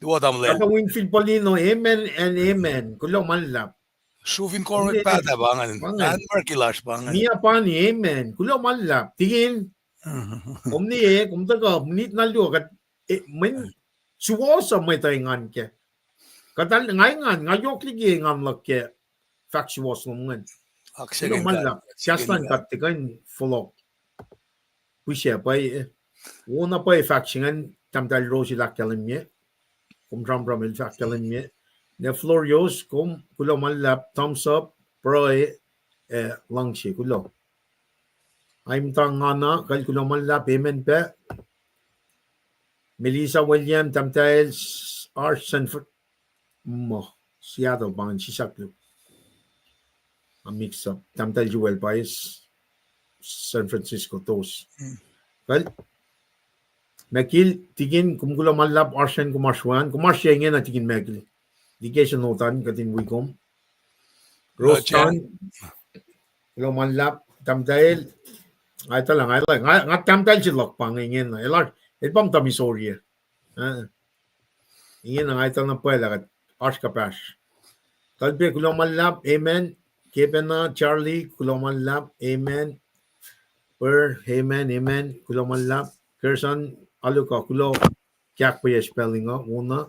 tuwo tamuhlwel. Elder Winfield Paulino, amen and amen. Kuloh ma luhlahp. Srufin korek pahta pa ingacn. Pa ingacn. An marki lasr pa ingacn. Nia pa ni, amen. Kuloh ma luhlahp. Tikin. Kom ni e, kom tuhkuh, minit na luo kuht, e, mweyen suwohs uh mwet uh engan kac. Kuht, nga engan, nga yohk liki engan luhk ke fahk suwohs lom ingacn. Kuloh ma luhlahp. Kahs luhn God tiac kuh in fohlohk. Pihsac pwacye. Wona pwacye fahk se ingacn, tahmtahel Rose el ahkkahlwemye. Kom sramsram el fahk ahkkahlwemye. Ne Florios, kom kuloh ma luhlahp, thumbs up, pruhe, ac luhngse, kuloh. Aimtang Ngana, kal kuloh ma luhlahp, amen pac. Melissa William, tahmtahel, oasr Sanford, muh, Seattle pa ingacn, sisaklu. A mix up. Tahmtahel Jewel pa eis San Francisco, tos. Kal, Mekil, tikin, kom kuloh ma luhlahp, oasr an kom oasr we an, kom oasr ya ingena tikin Mekil. Dikesen otan kuht in wi kom. Rostan, kuloh ma luhlahp, tahmtahel, nga etuh lah, nga, nga tahmtahel se luhk pa inge ingena, el, el pa muhta Missouri. Ingena nga etuh na pwacye lah kuht oasr kuhpahsr. Kalpac, kuloh ma luhlahp, amen. Kepena, Charlie, kuloh ma luhlahp, amen. Per, amen, amen, kuloh ma luhlahp. Kerson, alu kuh kuloh, ke ahkpwacye spelling uh, wona.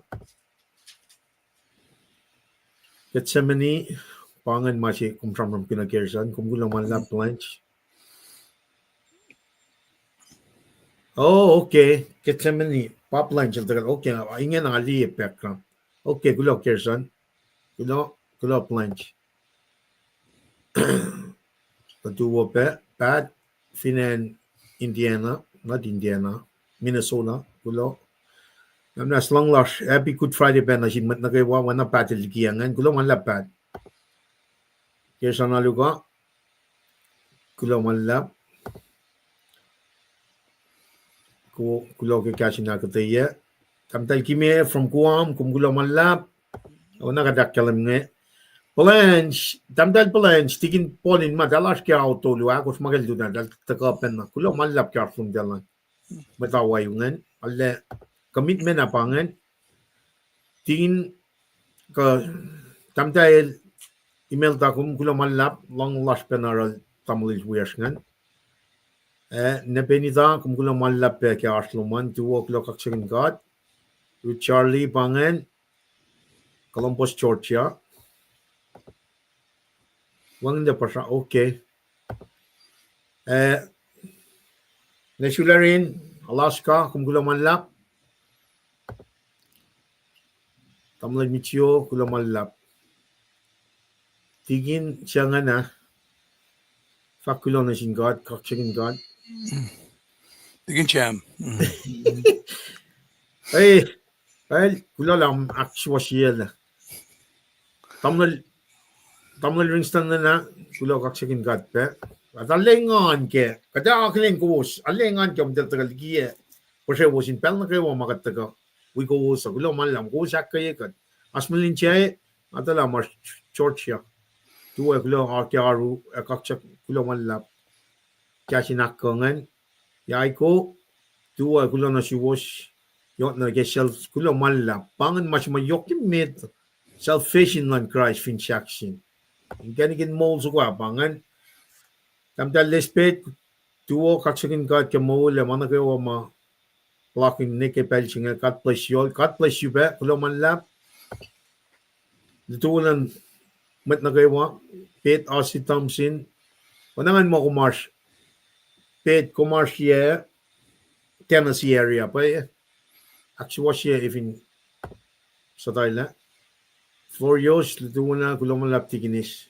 Gethsemane, pa ingacn ma se kom sramsramkihn uh Kerson, kom kuloh ma luhlahp Blanche. Oh, okay. Gethsemane, pa Blanche el tuhkuh, okay, ingena nga liye background. Okay, kuloh Kerson. Kuloh, kuloh Blanche. Kuht tuwo pac, Pat, fin acn Indiana, not Indiana, Minnesota, kuloh. Namnas luhng lasr, happy Good Friday pacna sin mwet nuh kwewa, oacna Pat el liki ingacn, kuloh ma luhlahp Pat. Kerson alu kuh, kuloh ma luhlahp. Ku-, kuloh ke kahs in ahkuhtweyac. Tahmtahel Kime from Guam, kom kuloh ma luhlahp. Oacna kuht ahkkahlwem inge. Blanche, tahmtahel Blanche, tikin Paul in ma, eltahl oasr ke ao tolu, ahkosr ma ke lutlut, eltahl tuhkuh pacna. Kuloh ma luhlahp ke oasr lom tacl an. Mwet Hawaii ingacn, arlac commitment ah pa ingacn. Tikin kuh tahmtahel Imelda, kom kuloh ma luhlahp, luhng lasr pacna oruh tamuhlwel wiyacsr ingacn. Eh, Nepenita, kom kuloh ma luhlahp pac ke oasr lom an, tuwo, kuloh, kaksakihn God. Ruth Charlie pa ingacn. Columbus, Georgia. Wacngihn puhsra, okay. Eh, nuh sularin Alaska, kom kuloh ma luhlahp. Tamuhlwel Mitio, kuloh ma luhlahp. Tikin Siangana, fahk kuloh nuh sin God, kaksakihn God. Tikin Sam. Eh, el, kuloh lah ahksuwohsyacl. Tamuhlwel, Tamuhlwel Ringston na, kuloh kaksakihn God pac. Kuht arlac engan ke, kuht akihlen kowos, arlac engan ke omtahl tuhkuh likiyac puhsrewos in pacl nuh kwewa ma kuht tuhkuh wi kowos uh, kuloh ma luhlahp, kowos ahkkweye kuht. Oasr mihn lwen sac, nga tuh lah ma Georgia. Tuwo kuloh ke oaru, ac kaksak kuloh ma luhlahp. Kahs in ahkkweye ingacn, Yaiko, tuwo kuloh nuh suwos, yohk nuh ke sel kuloh ma luhlahp. Pa ingacn ma se ma yohk ke met, salvation luhn Kraist fin sahk sin inkacnek in moul soko ah pa ingacn. Tahmtahel Lesbeth, tuwo kaksakihn God ke moul ac ma nuh kwewa ma puhlakihn nwe ke pacl se inge. God bless you all. God bless you pac, kuloh ma luhlahp. Lutu luhn mwet nuh kwewa, Pete Ozzy Thompson. Oacna ngan muh kom oasr, Pete, kom oasr yac Tennessee area pac, ahksuwohsye fin suhtalah. Florios, lutu na, kuloh ma luhlahp tikinis.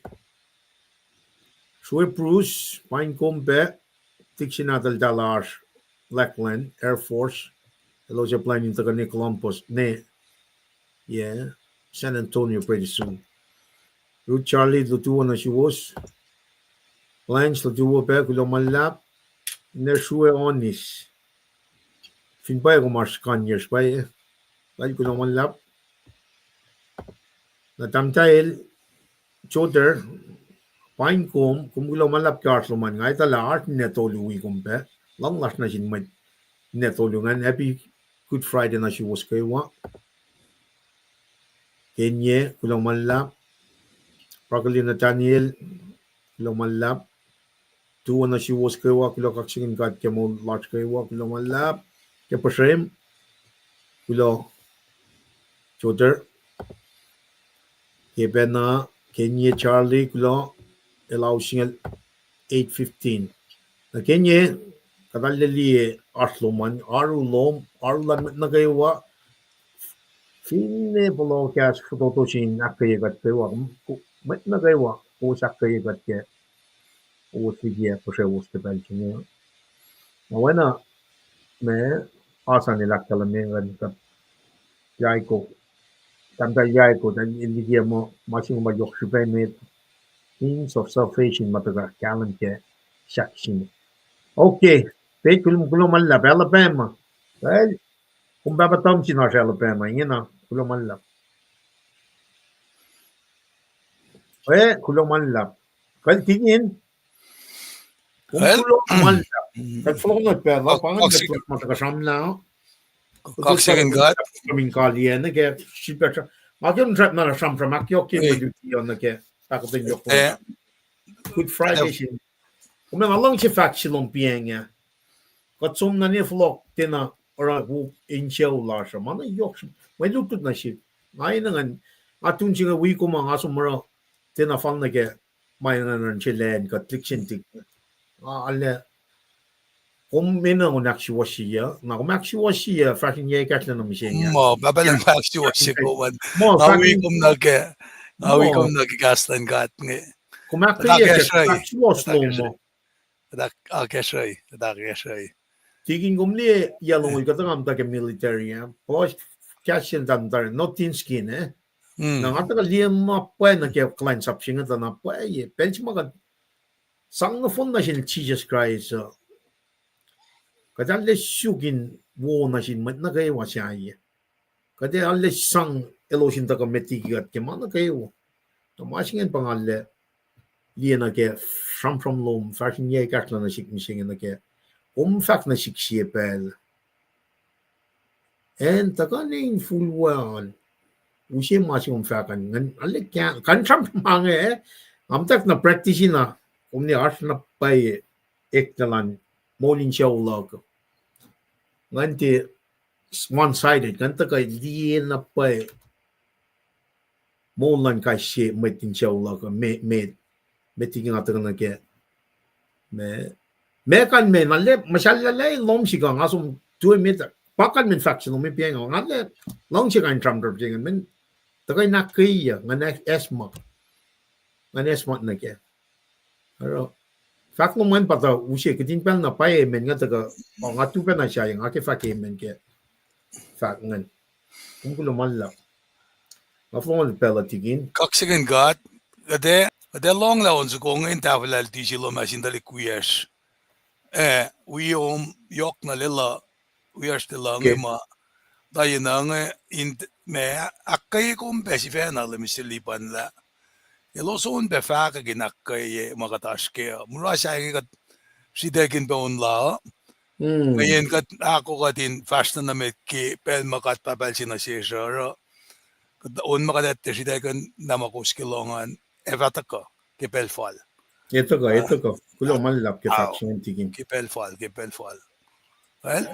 Sue Bruce, paing kom pac, tik se nahtuhl tala oasr Lackland Air Force, elos ac plwacn in tuhkuh ne Columbus, ne, yeah, San Antonio pretty soon. Ruth Charlie, lutu na suwos. Blanche, lutu pac, kuloh ma luhlahp. Ne Sue Onis, fin pwacye kom oasr Conyers pwacye, lal kuloh ma luhlahp. Na tahmtahel Joter, paing kom, kom kuloh ma luhlahp ke oasr lom an, nga etuh lah oasr ninac tolu wi kom pac, luhngse lasr nuh sin mwet ninac tolu ingacn. Happy Good Friday nuh suwos kwewa. Kenye, kuloh ma luhlahp. Broccoli Nathaniel, kuloh ma luhlahp. Tuwo nuh suwos kwewa, kuloh kaksakihn God ke moul lasr kwewa, kuloh ma luhlahp. Ke puhsrem, kuloh Joter. Ke pacna, Kenye Charlie, kuloh, el ao singucul eight fifteen. Na Kenye, kuht arlac liye oasr lom an, oaru lom, oaru luhn mwet nuh kwewa, finne pohloh kahs fototo sin ahkkweye kuht kwewa, mwet nuh kwewa, kowos ahkkweye kuht ke kowos likiyac puhsrewos ke pacl se inge. Na oacna ma Asan el ahkkahlwemye, ngan kuht Yaiko, tahmtahel Yaiko, tuh el likiyac muh ma se inge ma yohk srihpac met, means of salvation ma tuhkuh kahlwem ke sahk se inge. Okay, Pete, kuloh, kuloh ma luhlahp, Alabama. Well, kom pahpah Tom sin oasr Alabama ingena, kuloh ma luhlahp. Eh, kuloh ma luhlahp. Kal tikin. Kom kuloh ma luhlahp. Kal fohlohk nuh pacl uh, pa ingacn ma tuhkuh sramsram na. Kaksakihn God. Kom in kaliyac nuh ke srihpac. Nga ke on track na sramsram ahkyohkye mwe luti uh nuh ke pahkotwen yohk. Good Friday sin. Kom nga luhngse fahk se lom piacng ah. Kuht som na ne fohlohk tiacna oruh wo insucu lasr uh, ma na yohk srihpac. Mwe lutlut nuh sihk. Nga enenuh ngan, nga tun se inge wi kom uh, nga som oruh tiacna fal nuh ke ma enenuh in se lwen kuht lihksreni. Nga arlac, kom enenuh in ahksuwohsye uh, na kom ahksuwohsye uh, fahsr in yac ekahsr na mihsenge. Muh, Pahpah Lucng, ahksuwohsye kom an. Muh, nga wi kom nuh ke, nga wi kom nuh ke kahs luhn God inge. Kom ahkkweye, ahksuwohs lom uh. Akacsruhi, akacsruhi. Tikin, kom liye yac longoul kuhtuh nga muhta ke military ah. Puhs kahs sel tari, no thin skin, eh? Na nga tuhkuh liye na pwacye nuh ke kuhlwacnsap se inge tuh na pwacye. Pacl se ma kuht sang nohfohn nuh sel Jisus Kraist uh, kuht arlac suk in wo nuh sin mwet nuh kwewa sahyac. Kuht arlac sang elos in tuhkuh met liki kuht ke ma nuh kwewa. Na ma se ingacn pa nga arlac liye nuh ke sramsram lom, fahsr in yac ekahsr na nuh sihk mihsenge nuh ke kom fahk nuh sihk sie pacl. Acn tuhkuh ne infulwacn, use ma se kom fahk an, ngan arlac kain sramsram ma inge, eh? Nga muhta na practice na, kom ne oasr na pwacye eklac luhn moul in sucu luhk. Ngan tiac one sided, ngan tuhkuh liye na pwacye moul luhn kais sie mwet in sucu luhk uh, met, met, met liki nga tuhkuh nuh kac. Ma, ma kalmac na lah, muhsahllah lah lohm sihk uh, nga som tuh met, pa kalmac in fahk se lom e pacng uh, nga lah, luhngse kain tramtram se inge, men, tuhkuh in ahkkweye, ngan ahkacsmak, ngan ahkacsmak nuh kac. Oruh, fahk lom an pa tuh use, kihtin pacl na pwacye amen, nga tuhkuh, nga tu pacna sahyac, nga ke fahk amen ke fahk ingacn. Kom kuloh ma luhlahp. Nga fohlohk pacl uh tikin. Kaksakihn God, kuht ac, kuht ac lohng lah on soko inge in tahfwelah luti se lom ah sin tuhlihk wiyacsr. Eh, wi om yohk na lwelah, wiyacsr lwelah inge ma, tuh yen inge, in, ma, ahkkweye kom pac sifacna lah Mister Liban lah elos on pac fahkwack in ahkkweye ma kuht oasr kac uh. Mura sahyac inge kuht sritaclkihn pac on la uh. Mweyen kuht ahko kuht in fahsr na nuh met ke pacl ma kuht pahpacl se nuh sesr uh, oruh kuht on ma kuht etuh sritaclkihn na ma kowos ke lohng an, ac fah tuhkuh ke pacl fal. Ac tuhkuh, ac tuhkuh. Kuloh ma luhlahp ke fahk se an tikin. Ke pacl fal, ke pacl fal. Well,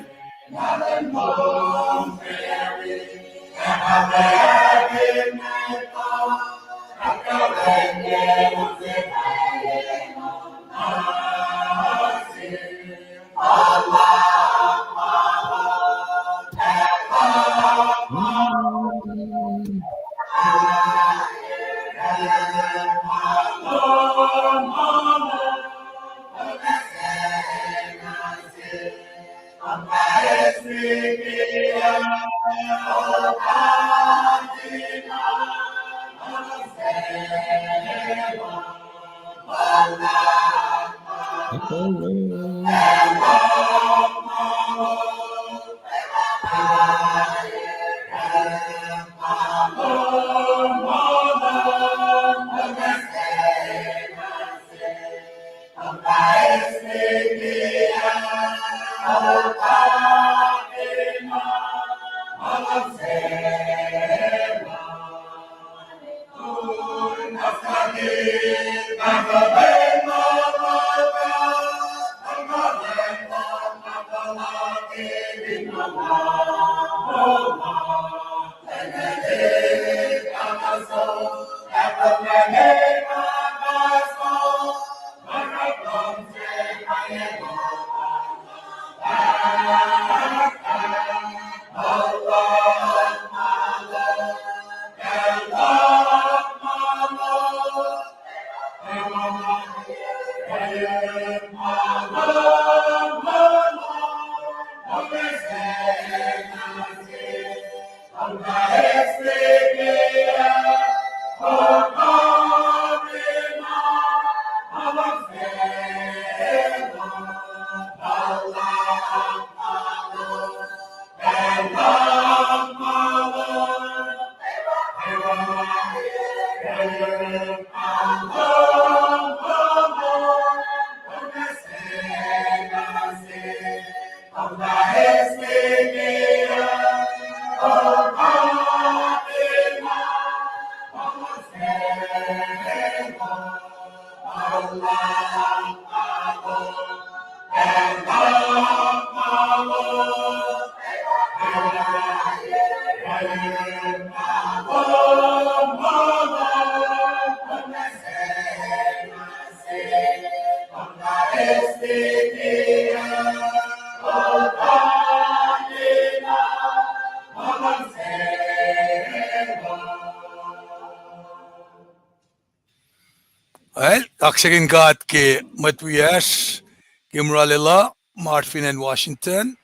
Well, kaksakihn God ke mwet wiyacsr ke mura lwelah ma oasr fin acn Washington.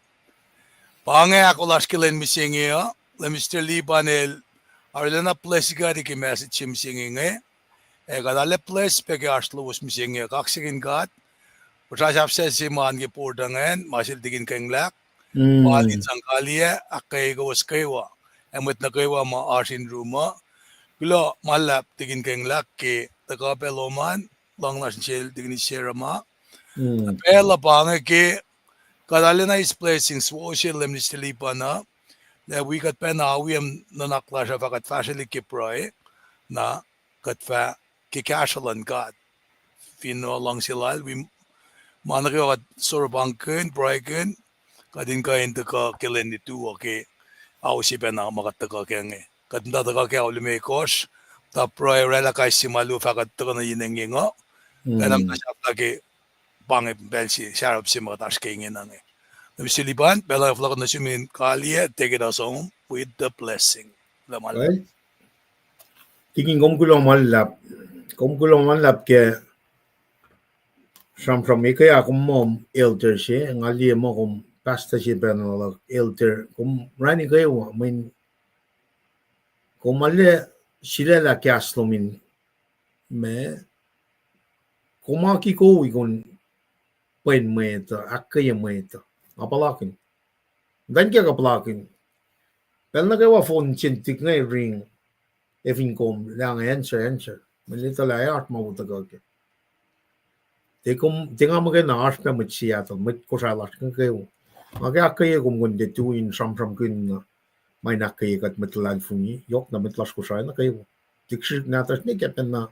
Pa inge ahkolah lasr ke lwen mihsenge uh, lah Mister Liban el arulacna bless kuht ke message se mihsenge inge. Ac kuht arlac bless pac ke oasr lowos mihsenge uh, kaksakihn God. Puhsra sahflah se ma oan ke board ingacn, ma sel Tikin Kenglack. Pal in sang kaliyac, ahkkweye kowos kwewa. Ac mwet nuh kwewa ma oasr in room uh. Kuloh ma luhlahp Tikin Kenglack ke tuhkuh pac lom an, luhng lasr nuh sel Tikin Isera ma. Pacl uh pa inge ke kuht arulacna eis blessing suwohs se lem Mister Liban uh, lah wi kuht pacna awiyacm nuhnak lasr uh fah kuht fahsrwelihk ke pruhe, na kuht fah ke kahsruh luhn God. Fin luhngse lal, wi ma nuh kwewa kuht soropahngkihn, pruhekihn, kuht in kuh in tuhkuh ke lwen lutu uh ke ao se pacna ma kuht tuhkuh kac inge. Kuht muhta tuhkuh ke ao limekohsr, Tuh pruhe oraclah kais sie ma luo fahkwack tuhkuh nuh yen inge uh. Pacl an kuh sahflah ke pa inge pacl se, sarap se ma kuht oasr ke inge na inge. Na mihsenge Lipan, pacl uh fohlohk nuh sum in kaliyac, take us home with the blessing. Kuloh ma luhlahp. Tikin, kom kuloh ma luhlahp. Kom kuloh ma luhlahp ke sramsram ekuh ah. Kom muh elder se, nga liye muh kom pastor se pacna luhk, elder. Kom rani kwewa, mweyen kom arlac sulaclah kahs lom in, ma, kom akikowi kom pwen mwet uh, ahkkweye mwet uh. Nga puhlakihn. Muhtwacn kiyuhk uh puhlakihn. Pacl nuh kwewa phone sacn tik inge ring, ac fin kom lah inge answer, answer. Mwe lwelah lah ac oasr ma wo tuhkuh ke. Tiac kom, tiac nga muhkwena oasr pac mwet Seattle, mwet Kosrae lasr nuh kwewa. Nga ke ahkkweye kom kuh in tiac tui in sramsramkihn na ma in ahkkweye kuht mwet luhlahlfongi, yohk na mwet lasr Kosrae nuh kwewa. Tiac srihk nahtuhsr ne ke pacna,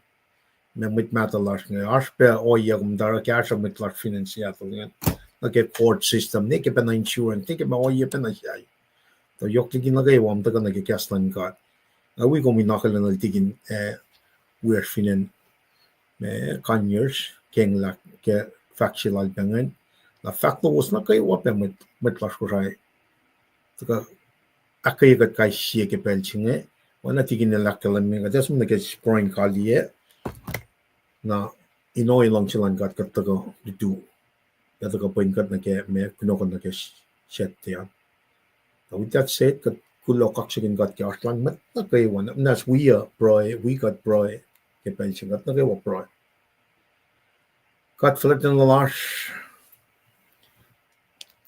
ma mwet mahtuh lasr inge, oasr pac ohiyac kom tari kahsruh mwet lasr fin acn Seattle ingacn. Nuh ke court system, ne ke pacna insurance, ne ke ma ohiyac pacna sahyac. Tuh yohk liki nuh kwewa ma tuhkuh nuh ke kahs luhn God. Nga wi kom in akihlen el tikin, eh, wiyacsr fin acn, eh, Conyers, Kengla, ke fahk se lal pacngacn. Na fahk lowos nuh kwewa pac mwet, mwet lasr Kosrae. Tuhkuh ahkkweye kuht kais sie ke pacl se inge, oacna tikin el ahkkahlwemye, kuht ac som nuh ke pruhe in kaliyac, na in ohiyac luhngse luhn God kuht tuhkuh lutu, kuht tuhkuh pwen kuht nuh ke ma kunohkohn nuh ke Saturday an. Na with that said, kuht kuloh kaksakihn God ke oasr lal mwet nuh kwewa, na muhnahs wi uh pruhe, wi kuht pruhe, ke pacl se inge kuht nuh kwewa pruhe. God fuhlwactlacna lasr,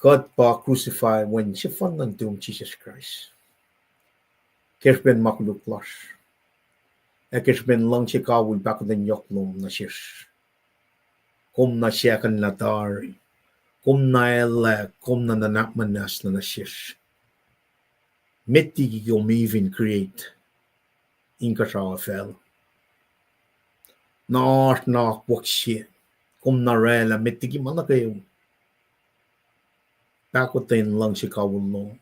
kuht pa crucify Wen sefanna nuhtum Jisus Kraist ke srihpen ma koluk lasr, ac ke srihpen luhngse kawihl pahkotwen yohk lom nuh sesr. Kom na sahkuhnlah tari, kom na elah, kom na nuhnak muhnahs nuh sesr. Met liki kom even create inkuhsrao facluh. Na oasr na akwuck se, kom na oraclah met liki ma nuh kwewa. Pahkotwen luhngse kawihl lom.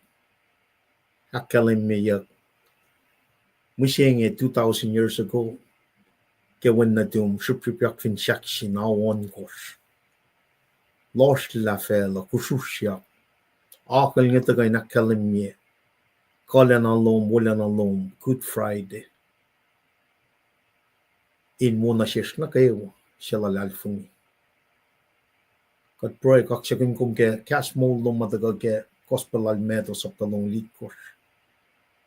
Ahkkahlwemyeyuck. Mihsenge two thousand years ago, ke Wen nuhtum srihpsrihpyak fin sahk sin ao ohnkohsr, lohsrlah facluh, kusrusryak. Akucl inge tuhkuh in ahkkahlwemye kuhlacna lom, wolacna lom, Good Friday, in wo nuh sesr nuh kwewa suc luhlahlfongi. Kuht pruhe kaksakihn kom ke kahs moul lom ma tuhkuh ke Gospel lal Matthew sapta longoul itkohsr.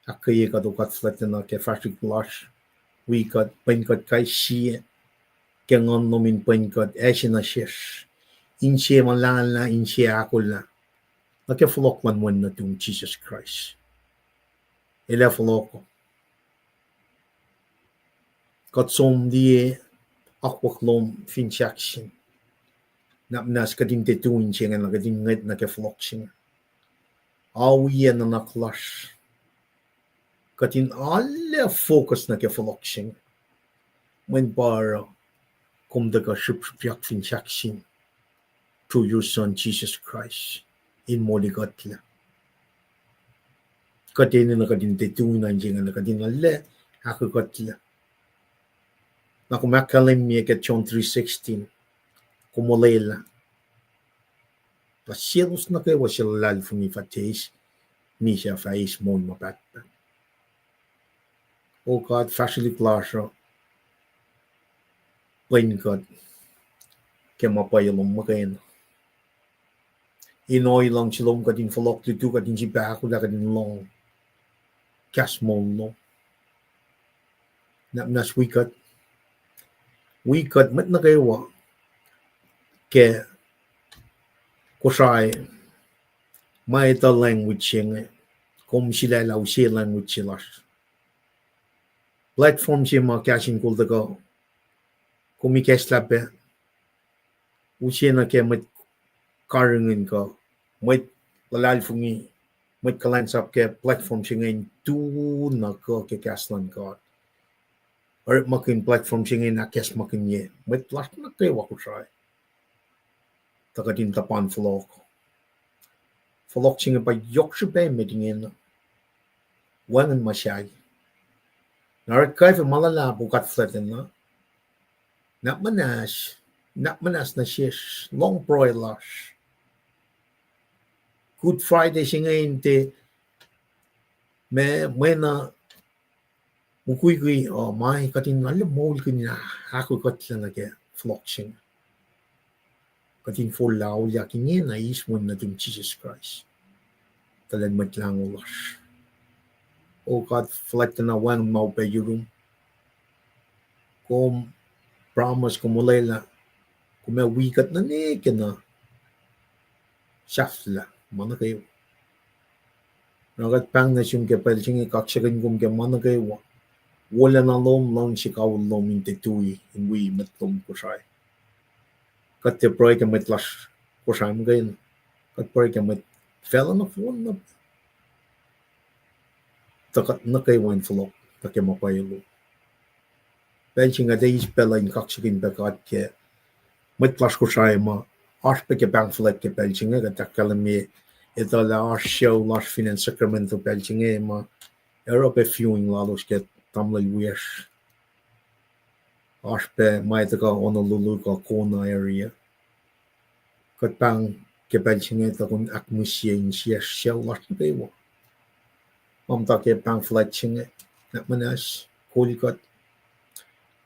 Ahkkweye kuht, O God fuhlwactlacna, ke fahsrwelihk lasr, wi kuht, pwen kuht kais sie, ke nguhn lom in pwen kuht, ase nuh sesr inse muhlahlah, inse ahkolah, nuh ke fohlohk luhn Wen nuhtum Jisus Kraist. El ac fohlohk. Kuht som liye akwuck lom fin sahk sin. Na muhnahs kuht in tiac tui inse inge, na kuht in ngwet nuh ke fohlohk se inge. Ohiyac nuhnak lasr, kuht in arlac focus nuh ke fohlohk se inge. Mweyen pa oruh kom tuhkuh srihpsrihpyak fin sahk sin through your Son Jesus Christ, in molikuhtlac. Kuht enenuh kuht in tiac tui na inse inge, na kuht in arlac ahkuhkuhtlac. Na kom ahkkahlwemye ke John three sixteen, kom olwelah lah selos nuh kwewa suc luhlahlfongi fah eis, misac fah eis moul ma pahtpaht. O God, fahsrwelihk lasr uh, pwen kuht ke ma pwacye lom muhkwena. In ohiyac luhngse lom kuht in fohlohk lutu, kuht in sifil ahkolah, kuht in lohng kahs moul lom. Na muhnahs wi kuht, wi kuht mwet nuh kwewa ke Kosrae, ma etuh language se inge, kom sulaclah use language se lasr. Platform se ma kahs in kol tuhkuh, kom ikacslah pac, use nuh ke mwet karihngihn kuh mwet luhlahlfongi, mwet kuhlwacnsap ke platform se inge in tu na kuh ke kahs luhn God. Orekmakihn platform se inge in ahkacsmakihnye mwet lasr nuh kwewa Kosrae, tuh kuht in tuhpan fohlohk. Fohlohk se inge pa yohk srihpac met ingena. Wacngihn ma sahyac. Na orekma kac ma luhlahp uh God fuhlwactacna, na muhnahs, na muhnahs nuh sesr, lohng pruhe lasr. Good Friday se inge in tiac, ma, mwe na mukwikwi uh ma kuht in arlac moulkihn in ahkoekuhtlac nuh ke fohlohk se inge. Kuht in forlah auliyak ingena eis wen nuhtum Jisus Kraist, tuh lwen Mwet Lahngo lasr. O God fuhlwactacna, wacngihn ma upac yurum. Kom promise, kom olwelah, kom ac wi kuht nuh nwe ke na sahflah ma nuh kwewa. Na kuht pahng nuh sum ke pacl se inge, kaksakihn kom ke ma nuh kwewa. Wolacna lom, luhngse kawihl lom in tiac tui in wi mwet lom Kosrae. Kuht tiac pruhe ke mwet lasr Kosrae muhkwena. Kuht pruhe ke mwet facluh nohfohn na, tuh kuht nuh kwewa in fohlohk nuh ke ma pwacye lom. Pacl se inge kuht eis pacl uh in kaksakihn pac God ke mwet lasr Kosrae ma oasr pac ke pahng fuhlwact ke pacl se inge, kuht ahkkahlwemye etuh lah oasr sucu lasr fin acn Sacramento pacl se inge ma oruh pac viewing lalos ke tamuhlwel wiyacsr. Oasr pac ma tuhkuh Honolulu kuh Kona area. Kuht pahng ke pacl se inge tuh kom ahkmihsye insiyacsr sucu lasr nuh kwewa. Ma muhta ke pahng fuhlwact se inge, na muhnahs, kol kuht.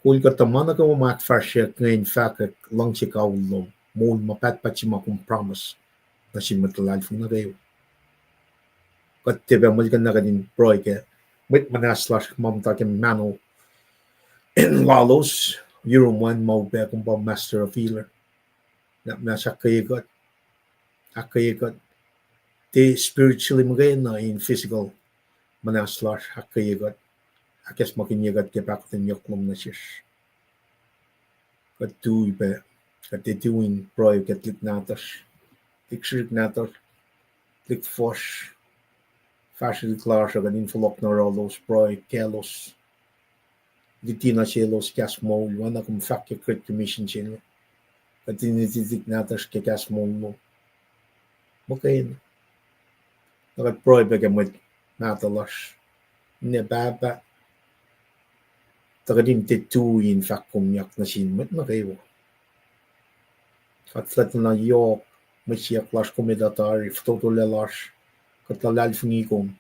Kol kuht tuh ma nuh kwewa ma ahkfahsryeyuck inge in fahkwack luhngse kawihl lom, moul ma pahtpaht se ma kom promise nuh sin mwet luhlahlfongi nuh kwewa. Kuht tiac pac muhlkuhnlah kuht in pruhe ke mwet muhnahs lasr ma muhta ke mahno lalos, yurum, wacngihn ma upac, kom pa master of healer. Na muhnahs, ahkkweye kuht, ahkkweye kuht, tiac spiritually muhkwena, in physical muhnahs lasr, ahkkweye kuht, ahkacsmakihnye kuht ke pahkotwen yohk lom nuh sesr. Kuht tui pac, kuht tiac tui in pruhe ke tuhlihk nahtuhsr, tuhlihk srihk nahtuhsr, tuhlihk fuhsr, fahsrwelihk lasr uh, kuht in fohlohk nuh yohrohlos, pruhe kaclos, luti nuh selos kahs moul, oacna kom fahk ke Great Commission se inge. Kuht in luti tuhlihk nahtuhsr ke kahs moul lom muhkwena. Na kuht pruhe pac ke mwet mahtuh lasr, ninac pahpah, tuh kuht in tiac tui in fahkkomyak nuh sin mwet nuh kwewa. Kuht fuhlwactacna yohk, mwe siyuck lasr kom etuh tari, fototolac lasr, kuht luhlahlfongi kom.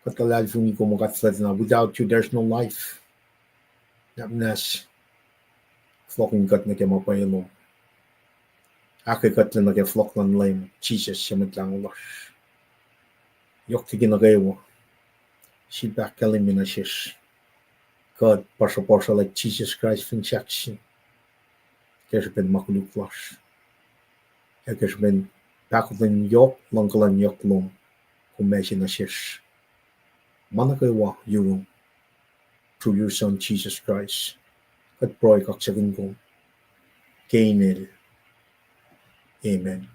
Kuht luhlahlfongi kom, kuht fuhlwactacna, without you, there's no life. Na muhnahs, fohlohkihn kuht nuh ke ma pwacye lom. Ahkkweye kuht nuh ke fohlohk luhn Leum Jisus, suc Mwet Lahngo lasr. Yohk liki nuh kwewa, sifilpac ahkkahlwemye nuh sesr, kuht puhsrapasralac Jisus Kraist fin sahksin ke srihpen ma koluk lasr, ac ke srihpen pahkotwen yohk, luhngkuhlwacng yohk lom, kom ase nuh sesr ma nuh kwewa yurum, through your Son Jesus Christ. Kuht pruhe kaksakihn kom ke inen Inel. Amen.